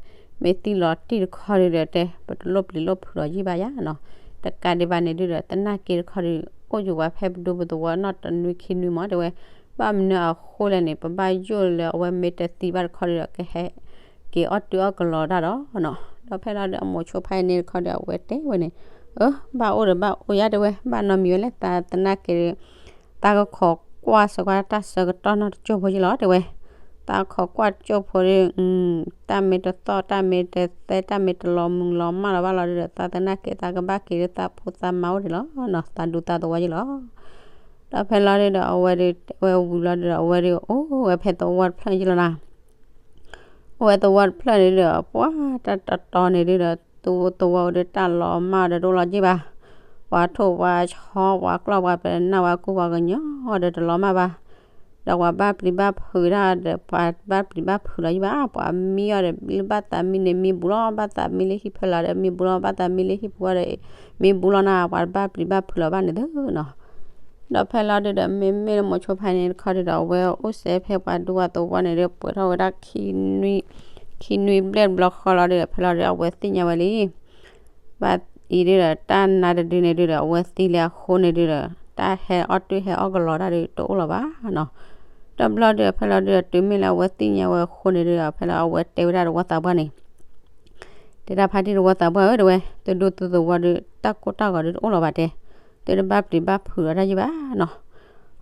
မ့ၢ်သံလီၤတံၢ်တခီဒုးဒီးတဲ ပတလိၣ်ပျံၤလိၣ်ဖုးလီၤယံၢ်ဘၣ်ယါနီၤ. တကးဒံးဘၣ်န့ၣ်ဒုးဒီး တနၢ်က့ၤတခီဒုး အိၣ်ယိာ်ပှၤဖဲပဒူပသဝီနီတနွံခံနွံမးတဲဝဲ, ဘၣ်မနုၤအဃိလဲၣ်န့ၣ် ပဘၣ်ယိၣ်လၢအဝဲမ့ၢ်တသံဘၣ်တခီဒုးဒီး ကဟဲက့ၤအီၣ်တုၤအီၣ်ကလီတၢ်ဒီးနီၤ. ဒီးဖဲလီၤဒုး အမိၤဆိဖါအ့န့ၣ်တခီဒီး အဝဲတဲဝဲန့ၣ် အၢ ဘၣ်အိၣ်ဒီးဘၣ်အိၣ်ယါတဲဝဲ, ဘၣ်နီတမံၤဝဲလဲၣ် သးတနၢ်က့ၤဒီး သးကခိးကွၢ်စ့ၢ်ကီးတၢ်ဆၢကတီၢ်နီတစိၢ်ဖိယံၢ်လီၤတဲဝဲ. သးခိးကွၢ်တစိၢ်ဖိဒီး တၢ်မ့ၢ်တသီၣ် တၢ်မ့ၢ်တသဲ တၢ်မ့ၢ်တလီၤမုၢ်လီၤမၢ်လီၤဘၣ်လီၤဒုးဒီး သးတနၢ်က့ၤ သးကဘၣ်က့ၤလၢသးဖိသးမါအိၣ်ဒံးလီၤနီၤ. သးဒူသးသဝီယံၢ်လီၤ. ဒီးဖဲလီၤဒုးဒီး အဝဲဒုးတဲဝဲဝံၤလီၤဒုးဒီး အဝဲဒုးအိၣ်ဝဲဖဲသဝီတဖျၢၣ်ယံၢ်လီၤနီၤ. အိၣ်ဝဲသဝီတဖျၢၣ်န့ၣ်ဒုးဒီး ပှၤတၢ်တတီၤန့ၣ်ဒုးဒီး သဝီသဝီအိၣ်ဒုးတၢ်လီၤမၢ်ဒီးတအိၣ်လီၤယံၢ်ဘၣ်. ပှၤထိၣ်ပှၤဆီ ပှၤကျီၢ်ပှၤပနၢ် ပှၤကူပှၤကညီဒီးတလီၤမၢ်ဘၣ်. ဒီးပှၤဘၣ်ပျံၤဘၣ်ဖုးတၢ်ဒီး ပှၤဘၣ်ပျံၤဘၣ်ဖုးလီၤယံၢ်ဘၣ်. ပှၤမံအီၤဒီး လၢဘၣ်သးမံန့ၣ်မံဘူးလီၤ, ဘၣ်သးမံလၢဟံၣ်ဖီလာ်ဒီးမံဘူးလီၤ, ဘၣ်သးမံလၢဟံၣ်ပူၤဒီး မံဘူးလီၤနီၤ, ပှၤတဘၣ်ပျံၤဘၣ်ဖုးလီၤဘၣ်န့ၣ်သုနီၤ. ဒီးဖဲလီၤဒုးဒီး မ့မ့ၢ်လၢမိၤဆိဖါန့ၣ်တခီဒုးဒီး အဝဲအိၣ်စဲဖဲပှၤဒူပှၤသဝီန့ၣ်ဒီး ပှဲၤထီၣ်ဝဲဒၣ် ခံနွံဘျဲၣ်တဘျီဃီလီၤဒုးဒီး ဖဲလီၤဒုး အဝဲသ့ၣ်ညါဝဲလံ. ဘၣ် အံၤဒုဒီး တၢ်နါတဒုန့ၣ်ဒုဒီး အဝဲသံလၢအဃိန့ၣ်ဒုဒီး တၢ်ဟဲအီၣ်တၢ်ဟဲအီၣ်ကလီတၢ်ဒုတအိၣ်လၢၤဘၣ်နီၤ. တဘျီဒုဒီး ဖဲလီၤဒုဒီး တုၤမ့ၢ်လၢအဝဲသ့ၣ်ညါဝဲအဃိန့ၣ်ဒုဒီး ဖဲလီၤအဝဲတဲဝဲဒၣ်သဝီသးပှၢ်န့ၣ် တဲဒၣ်ဖါတံၢ်သဝီသးပှၢ်ဧၢ တဲဝဲ, သုဒူသုသဝီဒု တၢ်ကိၢ်တၢ်ဂီၤဒုတအိၣ်လၢၤဘၣ်တဲ, သုတဘၣ်ပျံၤဘၣ်ဖုးဒီးတၢ်ယံၢ်ဘၣ်နီၤ.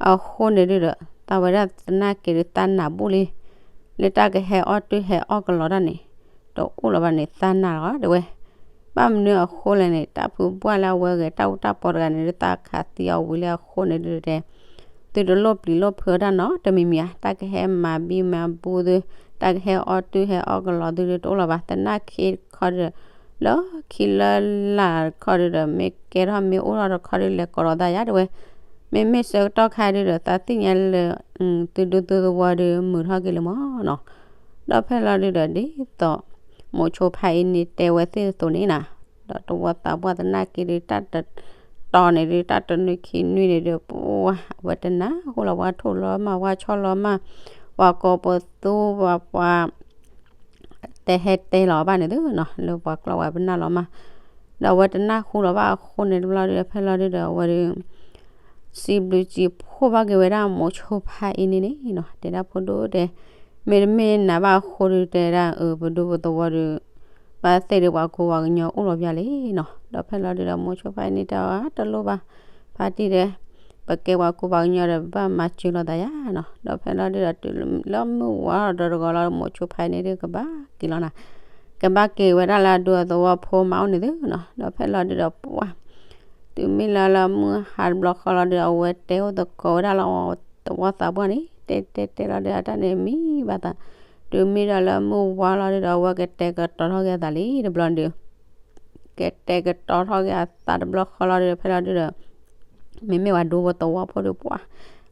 အဃိန့ၣ်ဒုဒီး သးဝဲဒၣ်သနာ်က့ဒု သးနးဘူးလံ, လၢတၢ်ကဟဲအီၣ်တၢ်ဟဲအီၣ်ကလီတၢ်န့ၣ် တအိၣ်လၢၤဘၣ်န့ၣ် သးနးလီၤတဲဝဲ. ဘၣ်မနုၤအဃိလဲၣ်န့ၣ် တၢ်ဖုပှၢ်လၢအဝဲဂဲၤတၢ်အူတၢ်ပီတဂၤန့ၣ်ဒု သးခးသံအီၤဝံၤလၢအဃိန့ၣ်ဒုတဲ သုတလိၣ်ပျံၤလိၣ်ဖုးတၢ်နီတမံၤမံၤဧါ, တၢ်ကဟဲမၤဘံမၤဘူသု, တၢ်ကဟဲအီၣ်တၢ်ဟဲအီၣ်ကလီသုဒုတအိၣ်လၢၤဘၣ်, သနာ်က့တခီဒုဒီး လၢခံလၢလာ်တခီဒုဒီး မ့ၢ်ကဲထီၣ်မ့ၢ်အိၣ်ထီၣ်တခီဒု လဲၤကိးဒီးသးယါတဲဝဲ, မ့မ့ၢ်ဆၢကတီၢ်ခါဒုဒီး သးသ့ၣ်ညါလၢ သုဒူသုသဝီဒု မုာ်ထီၣ်က့ၤလံမၢ်နီၤ. ဒီးဖဲလီၤဒုဒီး ဒ်သိး မိၤဆိဖါအံၤန့ၣ်တဲဝဲသ့ၣ်အသိးန့ၣ်နီၤ, ဒီးသဝီသးပှၢ်သနာ်က့ဒု တၢ်တတီၤန့ၣ်ဒု တၢ်တနွံခံနွံန့ၣ်ဒု ပှၤ အဝဲတနၢ်ဟူလီၤ ပှၤထိၣ်လီၤမၢ် ပှၤဆီလီၤမၢ်, ပှၤကိးပသူ ပှၤ ပှၤ တဲဟဲတဲလီၤဘၣ်န့ၣ်သုနီၤ လၢပှၤကျီၢ်ဝဲပနၢ်လီၤမၢ်, ဒီးအဝဲတနၢ်ဟူလီၤဘၣ်အဃိန့ၣ်တဘျီဒု ဖဲလီၤဒုဒီး အဝဲဒု စံးဘျုးစံးဖှိၣ်ဘၣ်က့ၤဝဲဒၣ်မိၤဆိဖါအံၤန့ၣ်န့ၣ်နီၤ, တဲဒၣ်ဖိဒိၣ်တဲ, မ့တမ့ၢ်နၤဘၣ်အဃိဒု တဲဒၣ်အၢ ပဒူပသဝီဒု ဘၣ်သ့ၣ်ဒုပှၤကူပှၤကညီအိၣ်လီၤပျၢ်လံနီၤ. ဒီးဖဲလီၤဒုဒီး မိၤဆိဖါအံၤန့ၣ်တဲအီၤ တလိၣ်ဘၣ်, ဖါတံၢ်တဲ, ပကဲပှၤကူပှၤကညီဒီး ပဘၣ်မၤစၢၤလိာ်သးယါနီၤ. ဒီးဖဲလီၤဒုဒီး တုၤလၢမုၢ်ဝါဒီးတဂီၤလီၤ မိၤဆိဖါအံၤန့ၣ်ဒု ကဘၣ်က့ၤလီၤနီၤ, ကဘၣ်က့ၤဝဲဒၣ်လၢအဒူအသဝီဖိမၤအိၣ်န့ၣ်သုနီၤ. ဒီးဖဲလီၤဒုဒီး ပှၤ တုၤမ့ၢ်လၢလၢမုၢ်ဟါတဘျီဃီလီၤဒုဒီး အဝဲတဲအိၣ်သကိးဝဲဒၣ်လၢသဝီသးပှၢ်န့ၣ် တဲတဲတဲလီၤဒုဒီး တၢ်န့ၣ်မံဘၣ်သး, တုၤမ့ၢ်ဒီးလၢမုၢ်ဝါလီၤဒုဒီး အဝဲကတဲာ်ကတီၤထီၣ်က့ၤအသးလံတဘျီဒု ကတဲာ်ကတီၤထီၣ်က့ၤအသးတဘျီဃီလီၤဒုဒီး ဖဲလီၤဒုဒီး မ့မ့ၢ်ပှၤဒူဖိသဝီဖိဒု ပှၤ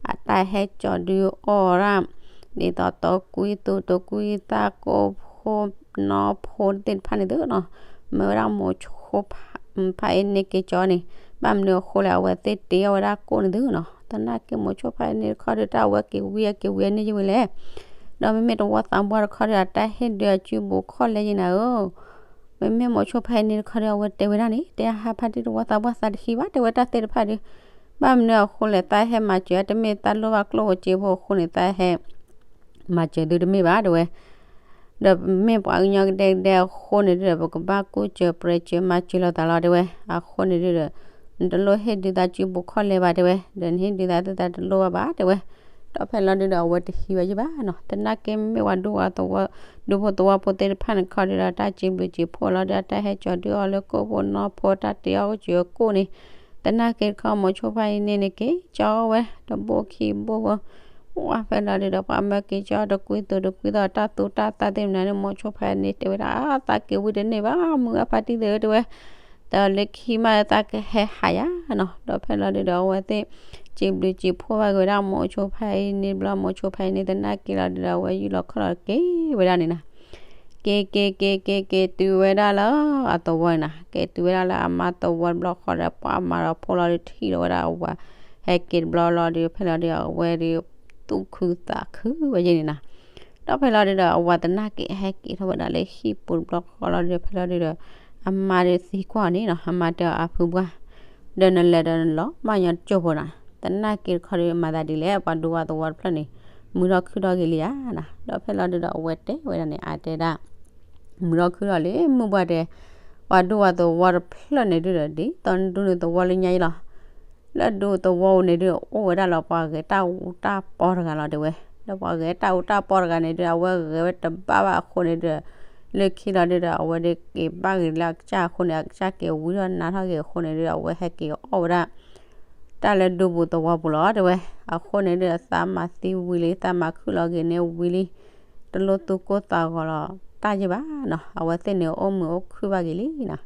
အတၢ်ဟဲကၠီၤဒုအီၣ်ဒၣ် ဒ်သိးတကွံသူတကွံသၣ်ကိၣ်ဖိနီၢ်ဖိသ့ၣ်တဖၣ်န့ၣ်သုနီၤ, မ့ၢ်ဝဲဒၣ်မိၤဆိဖါအံၤန့ၣ်က့ၤကၠီၤန့ၣ်, ဘၣ်မနုၤအဃိလဲၣ် အဝဲသ့ၣ်တ့အီၣ်ဝဲဒၣ်ကိၣ်န့ၣ်သုနီၤ. သနာ်က့မိၤဆိဖါအံၤန့ၣ်တခီဒု တၢ်အဝဲက့ၤဝံအက့ၤဝံအန့ၢ်ယံၤဝံၤလဲၣ်, ဒီးမ့မ့ၢ်သဝီသးပှၢ်တခီဒု အတၢ်ဟ့ၣ်ဒုအစုပူၤခီၣ်လဲယံၤနၤဧၢ မ့မ့ၢ်မိၤဆိဖါအံၤန့ၣ်တခီဒီး အဝဲတဲဝဲဒၣ်န့ၣ် တဲဟးဖါတံၢ်သဝီသးပှၢ်သးတဟံးဘၣ် တဲဝဲတၢ်သ့ၣ်တဖၣ်ဒု, ဘၣ်မနုၤအဃိလဲၣ် သးဟဲမၤစၢၤတမ့ၢ်သးလိၣ်ဘၣ်ကျိၣ်ဖိစ့ဖိအဃိန့ၣ် သးဟဲ မၤစၢၤသုတမ့ၢ်ဘၣ် တဲဝဲ, ဒီးမ့ၢ်ပှၤကညီကဒဲကဒဲအဃိန့ၣ်ဒုဒီး ပကဘၣ်ကူစၢၤပြဲးစၢၤမၤစၢၤလိာ်သးလီၤ တဲဝဲ, အဃိန့ၣ်ဒုဒီး နတလိၣ်ဟ့ၣ်ဒုသးစုပူၤခီၣ်လဲဘၣ် တဲဝဲ, ဒီးနဟ့ၣ်ဒုသးသ့ၣ်သးတလိၣ်ဘၣ်ဘၣ် တဲဝဲ, ဒီးဖဲလီၤဒုဒီး အဝဲတဟံးဝဲယံၤဘၣ်နီၤ. သနာ်က့မ့မ့ၢ်ပှၤဒူဖိသဝီ ဒူဖိသဝီဖိသ့ၣ်တဖၣ်န့ၣ်ခီဒုဒီး တၢ်စံးဘျုးစံးဖှိၣ်လီၤဒုဒီး တၢ်ဟဲကၠီၤဒုအီၣ်လၢကိၣ်ဖိနီၢ်ဖိ တၢ်တ့အီၣ်ကစၢၤကိၣ်န့ၣ်, သနာ်က့တခီမိၤဆိဖါအံၤန့ၣ်န့ၣ် က့ၤကၠီၤဝဲ တဘိခံဘိဝဲ ဝဲဖဲလီၤဒုဒီး ပှၤမၢက့ၤကၠီၤတကွံသူတကွံသီ တၢ်သူတၢ်သၣ်သ့ၣ်မနုၤန့ၣ် မိၤဆိဖါအံၤန့ၣ် တဲဝဲဒၣ် အါ သးက့ၤဝံတန့ၢ်ဘၣ် မုၢ်အါဖါတံၢ်သ့ၣ်ဧၢ တဲဝဲ တၢ်လၢခံမးသးကဟဲဟးယါနီၤ. ဒီးဖဲလီၤဒုဒီး အဝဲသ့ၣ် စံးဘျုးစံးဖှိၣ်ဘၣ်က့ၤဝဲဒၣ်မိၤဆိဖါအံၤန့ၣ်တဘျီ မိၤဆိဖါအံၤန့ၣ် သနာ်က့လီၤဒုဒီး အဝဲယူၢ်လီၤခီၣ်လီၤက့ၤဝဲဒၣ်န့ၣ်နီၤ. က့ၤက့ၤက့ၤက့ၤက့ၤတုၤဝဲဒၣ်လၢအသဝီန့ၣ်နီၤ, က့ၤတုၤဝဲဒၣ်လၢအမါသဝီတဘျီဃီဒီး ပှၤမၤဒီးဖိလီၤဒု ထံၣ်လီၤဝဲဒၣ်အဝၤ ဟဲက့ၤတဘျီလီၤဒု ဖဲလီၤဒုဒီး အဝဲဒု သူၣ်ခုသးခုဝဲယဲန့ၣ်နီၤ. ဒီးဖဲလီၤဒုဒီး အဝၤသနာ်က့ဟဲက့ၤထီၣ်ဝဲဒၣ်လၢဟံၣ်ပူၤတဘျီဃီလီၤဒု ဖဲလီၤဒုဒီး အမါဒုသံကွၢ်န့ၣ်နီၤ, အမါတဲအီၤ အဖုပှၢ် ဒီးနလဲၤဒီးနလီၤမၢ်ညီကၠိဖိနီၤ, သနာ်က့တခီဒု မၤသးဒ်လဲၣ် ပှၤဒူပှၤသဝီတဖျၢၣ်န့ၣ် မုာ်ထီၣ်ခုၣ်ထီၣ်က့ၤလံဧါနီၤ. ဒီးဖဲလီၤဒုဒီး အဝဲတဲဝဲဒၣ်န့ၣ် အတဲဒၣ် မုာ်ထီၣ်ခုၣ်ထီၣ်လံ မုၢ်ပှၢ်တဲ, ပှၤဒူပှၤသဝီတဖျၢၣ်န့ၣ်ဒုဒီး ဒ်သိးနဒူနသဝီလၢညါအံၤလီၤ. လၢဒူသဝီပူၤန့ၣ်ဒု အိၣ်ဝဲဒၣ်လၢပှၤဂဲၤတၢ်အူတၢ်ပီတဂၤလီၤ တဲဝဲ. ဒီးပှၤဂဲၤတၢ်အူတၢ်ပီတဂၤန့ၣ်ဒု အဝဲဂဲၤဝဲတဘၣ်ဘၣ်အဃိန့ၣ်ဒု လၢခံလီၤဒုဒီး အဝဲဒုးက့ၤဘၣ်ဂ့ၤလၢအကစၢ်အဃိန့ၣ် အကစၢ်က့ၤဝံထီၣ်နါထီၣ်က့ၤအဃိန့ၣ်ဒု အဝဲဟဲက့ၤအီၣ်ဝဲဒၣ် တၢ်လၢဒူပူၤသဝီပူၤလီၤ တဲဝဲ. အဃိန့ၣ်ဒု သးမၤသံဝံၤလံ သးမၤခုၣ်လီၤက့ၤန့ၢ်ဝံၤလံ တလိၣ်သူၣ်ကိၢ်သးဂီၤလီၤတၢ်ယံၢ်ဘၣ်နီၤ, အဝဲသ့ၣ်န့ၣ်အိၣ်မုာ်အိၣ်ခုၣ်ဘၣ်က့ၤလံနီၤ.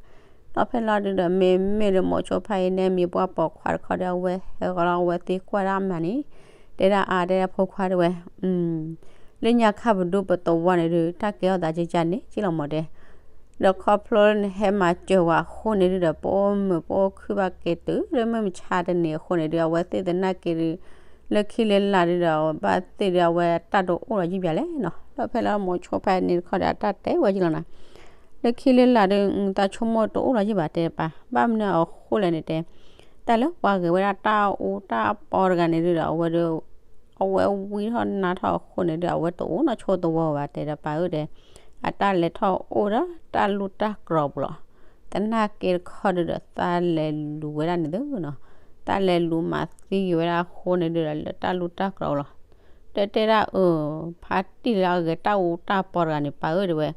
ဒီးဖဲလီၤဒုဒီး မ့မ့ၢ်လၢမိၤဆိဖါအံၤန့ၣ် မံၤပှၢ်ပိာ်ခွါတခီဒီး အဝဲဟဲဃီၤလီၤ အဝဲသံကွၢ်ဒၣ်အမါန့ၣ် တဲဒၣ်အါ တဲဒၣ်ဖိခွါ တဲဝဲ လၢညါခါပဒူပသဝီန့ၣ်ဒု တၢ်ကဲထီၣ်သးကကန့ၣ် က့လီၤမၢ်တဲ. ဒီးခီဖျိနဟဲမၤစၢၤဝဲအဃိန့ၣ်ဒုဒီး ပအိၣ်မုာ်ပအိၣ်ခုၣ်ဘၣ်က့ၤတုၤလၢမုၢ်မဆါတနံၤအဃိန့ၣ်ဒု အဝဲသ့ၣ်သနာ်က့ဒု လၢခံလၢလာ်ဒုဒီး ဘၣ်သ့ၣ်ဒု အဝဲတၢ်တအိၣ်လီၤယံၢ်ဘၣ်လဲၣ်နီၤ. ဒီးဖဲလီၤမိၤဆိဖါအံၤန့ၣ်တခီဒီး အတၢ်တဲဝဲယံၢ်လီၤနီၤ. လၢခံလၢလာ်ဒီး သးဆိကမိၣ်တအိၣ်လီၤယံၣ်ဘၣ်တဲတပၤ, ဘၣ်မနုၤအဃိလဲၣ်န့ၣ်တဲ, တၢ်လၢပှၤဂဲၤဝဲဒၣ်တၢ်အူတၢ်ပီတဂၤန့ၣ်ဒုဒီး အဝဲဒီး အဝဲဝံထီၣ်နါထီၣ်အဃိန့ၣ်ဒုဒီး အဝဲတအိၣ်နီၢ်ဆိတဝီဘၣ်တဲတပၤဧၢတဲ, အတၢ်လဲၤထီၣ်အိၣ်ဒီးတၢ်လူၢ်တၢ်ကြီၤပူၤလီၤ. သနာ်က့တခီဒုဒီး သးလဲၤလူၤဝဲဒၣ်န့ၣ်သုနီၤ, သးလဲၤလူၤမၤသံက့ၤဝဲဒၣ်အဃိန့ၣ်ဒုဒီး လၢတၢ်လူၢ်တၢ်ကြီၤလီၤ. တဲတဲဒၣ်အၢ ဖါတံၢ်လၢအဂဲၤတၢ်အူတၢ်ပီတဂၤန့ၣ် ပၢ်ဧၢတဲဝဲ,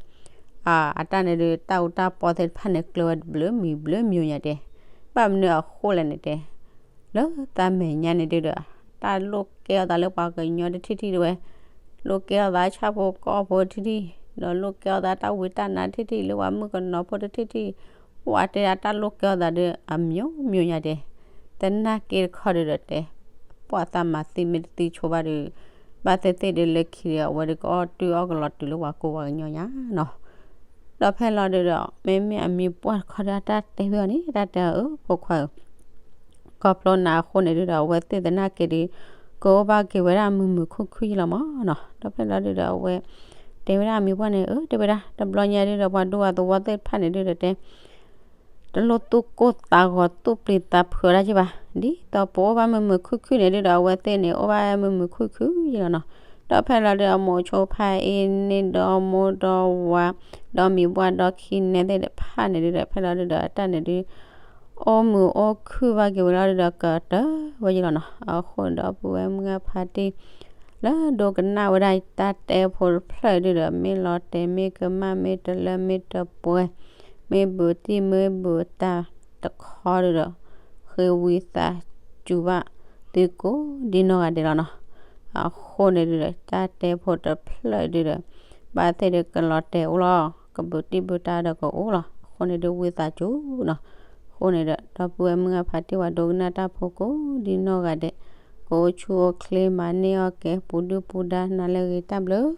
အတၢ်န့ၣ်ဒု တၢ်အူတၢ်ပီသ့ၣ်တဖၣ်န့ၣ် ကျၢၤဝဲတဘျုးမံၤဘျုးမံၤညါတဲ, ဘၣ်မနုၤအဃိလဲၣ်န့ၣ်တဲ, လၢသးမဲာ်ညါန့ၣ်ဒုဒီး တၢ်လိၣ်ကဲအီၤသးလၢပှၤကညီတထံၣ်ထံၣ်တဲဝဲ, လိၣ်ကဲအီၤသးဆၣ်ဖိကီၢ်ဖိတထံၣ်ထံၣ်, ဒီးလိၣ်ကဲအီၤသးတၢ်ဝံတၢ်နါတထံၣ်ထံၣ် လၢပှၤမုၣ်ကနီၤဖိတထံၣ်ထံၣ်, ဝဲတဲဒၣ်တၢ်လိၣ်ကဲအီၤသးဒီးအမျိုးမျိုးညါတဲ, သနာ်က့တခီဒုဒီးတဲ, ပှၤသးမၤသံမ့ၢ်တသံဆိဘၣ်ဒီး, ဘၣ်သ့ၣ်သ့ၣ်ဒုလၢခံဒီး အဝဲဒုကအီၣ်တုၤအီၣ်ကလီၤတုၤလၢပှၤကိးပှၤကညီညါနီၤ. ဒီးဖဲလီၤဒုဒီး မ့မ့ၢ်အမံၤပှၢ်တခီဒီး တၢ်တဲဖဲအီၤန့ၣ် တၢ်တဲအီၤအၢ ဖိခွါဧၢ, ခီဖျိနၤအဃိန့ၣ်ဒုဒီး အဝဲသ့ၣ်သနာ်က့ဒု ကအိၣ်ဘၣ်က့ၤဝဲဒၣ်မုာ်မုာ်ခုၣ်ခုၣ်ယံလီၤမးနီၤ. ဒီးဖဲလီၤဒုဒီး အဝဲတဲဝဲဒၣ်အမံၤပှၢ်န့ၣ် အၢ တဲဝဲဒၣ် တဘျီညါဒုဒီး ပှၤဒူပှၤသဝီသ့ၣ်တဖၣ်န့ၣ်ဒုဒီးတဲ တလိၣ်သူၣ်ကိၢ်သးဂီၤသူၣ်ပျံၤသးဖုးအီၤဒၣ်က့ဘၣ်, ဒ်သိးပအိၣ်ဘၣ်မုာ်မုာ်ခုၣ်ခုၣ်န့ၣ်ဒုဒီး အဝဲသ့ၣ်န့ၣ် အိၣ်ဘၣ်မုာ်မုာ်ခုၣ်ခုၣ်ယံလီၤနီၤ. ဒီးဖဲလီၤဒုဒီး အမိၤဆိဖါအ့န့ၣ် ဒီးမိၢ်ဒီးဝၤ ဒီးမံၤပှၢ်ဒီးခံနဲသ့ၣ်တဖၣ်န့ၣ်ဒုဒီး ဖဲလီၤဒုဒီး အတၢ်န့ၣ်ဒု အိၣ်မုာ်အိၣ်ခုၣ်ဘၣ်က့ၤဝဲလီၤဒုဒီး ကတၢၢ်ဝဲယံလီၤနီၤ. အဃိဒီးပုၢ်ဝဲၢ်မုၢ်ဂၢ်ဖါတံၢ် လၢဒိကနၣ်ဝဲဒၣ်တၢ်တဲဖိတဖျၢၣ်ဒုဒီး မ့ၢ်လီၤတဲာ်မ့ၢ်ကမၣ်မ့ၢ်တလၢမ့ၢ်တပှဲၤ မ့ၢ်ဘူးတံၢ်မ့ၢ်ဘူးတၢ်တခီဒုဒီး ဃ့ဝံသးစူၤဘၣ်သုကိးဒ်နီၢ်ဂၤဒဲးလီၤနီၤ. အဃိန့ၣ်ဒုဒီး တၢ်တဲဖိတဖျၢၣ်ဒုဒီး ဘၣ်သ့ၣ်ဒုကလီၤတဲာ်အိၣ်လီၤ ကဘူးတံၢ်ဘူးတၢ်ဒီးကအိၣ်လီၤ. အဃိန့ၣ်ဒုဝံသးစူၤနီၤ. အဃိန့ၣ်ဒီး ဒီပုၢ်ဝဲၢ်မုၢ်ဂၢ်ဖါတံၢ်ဝဲဒိကနၣ်တၢ်ဖိကိးဒ်နီၢ်ဂၤဒဲး ကအိၣ်ဆူၣ်အိၣ်ချ့မၤန့ၢ်အီၣ်ကဲ ပူၤဒုၣ်ပူၤဒါ နၤလၢအဂ့ၤ တၢ်ဘျုး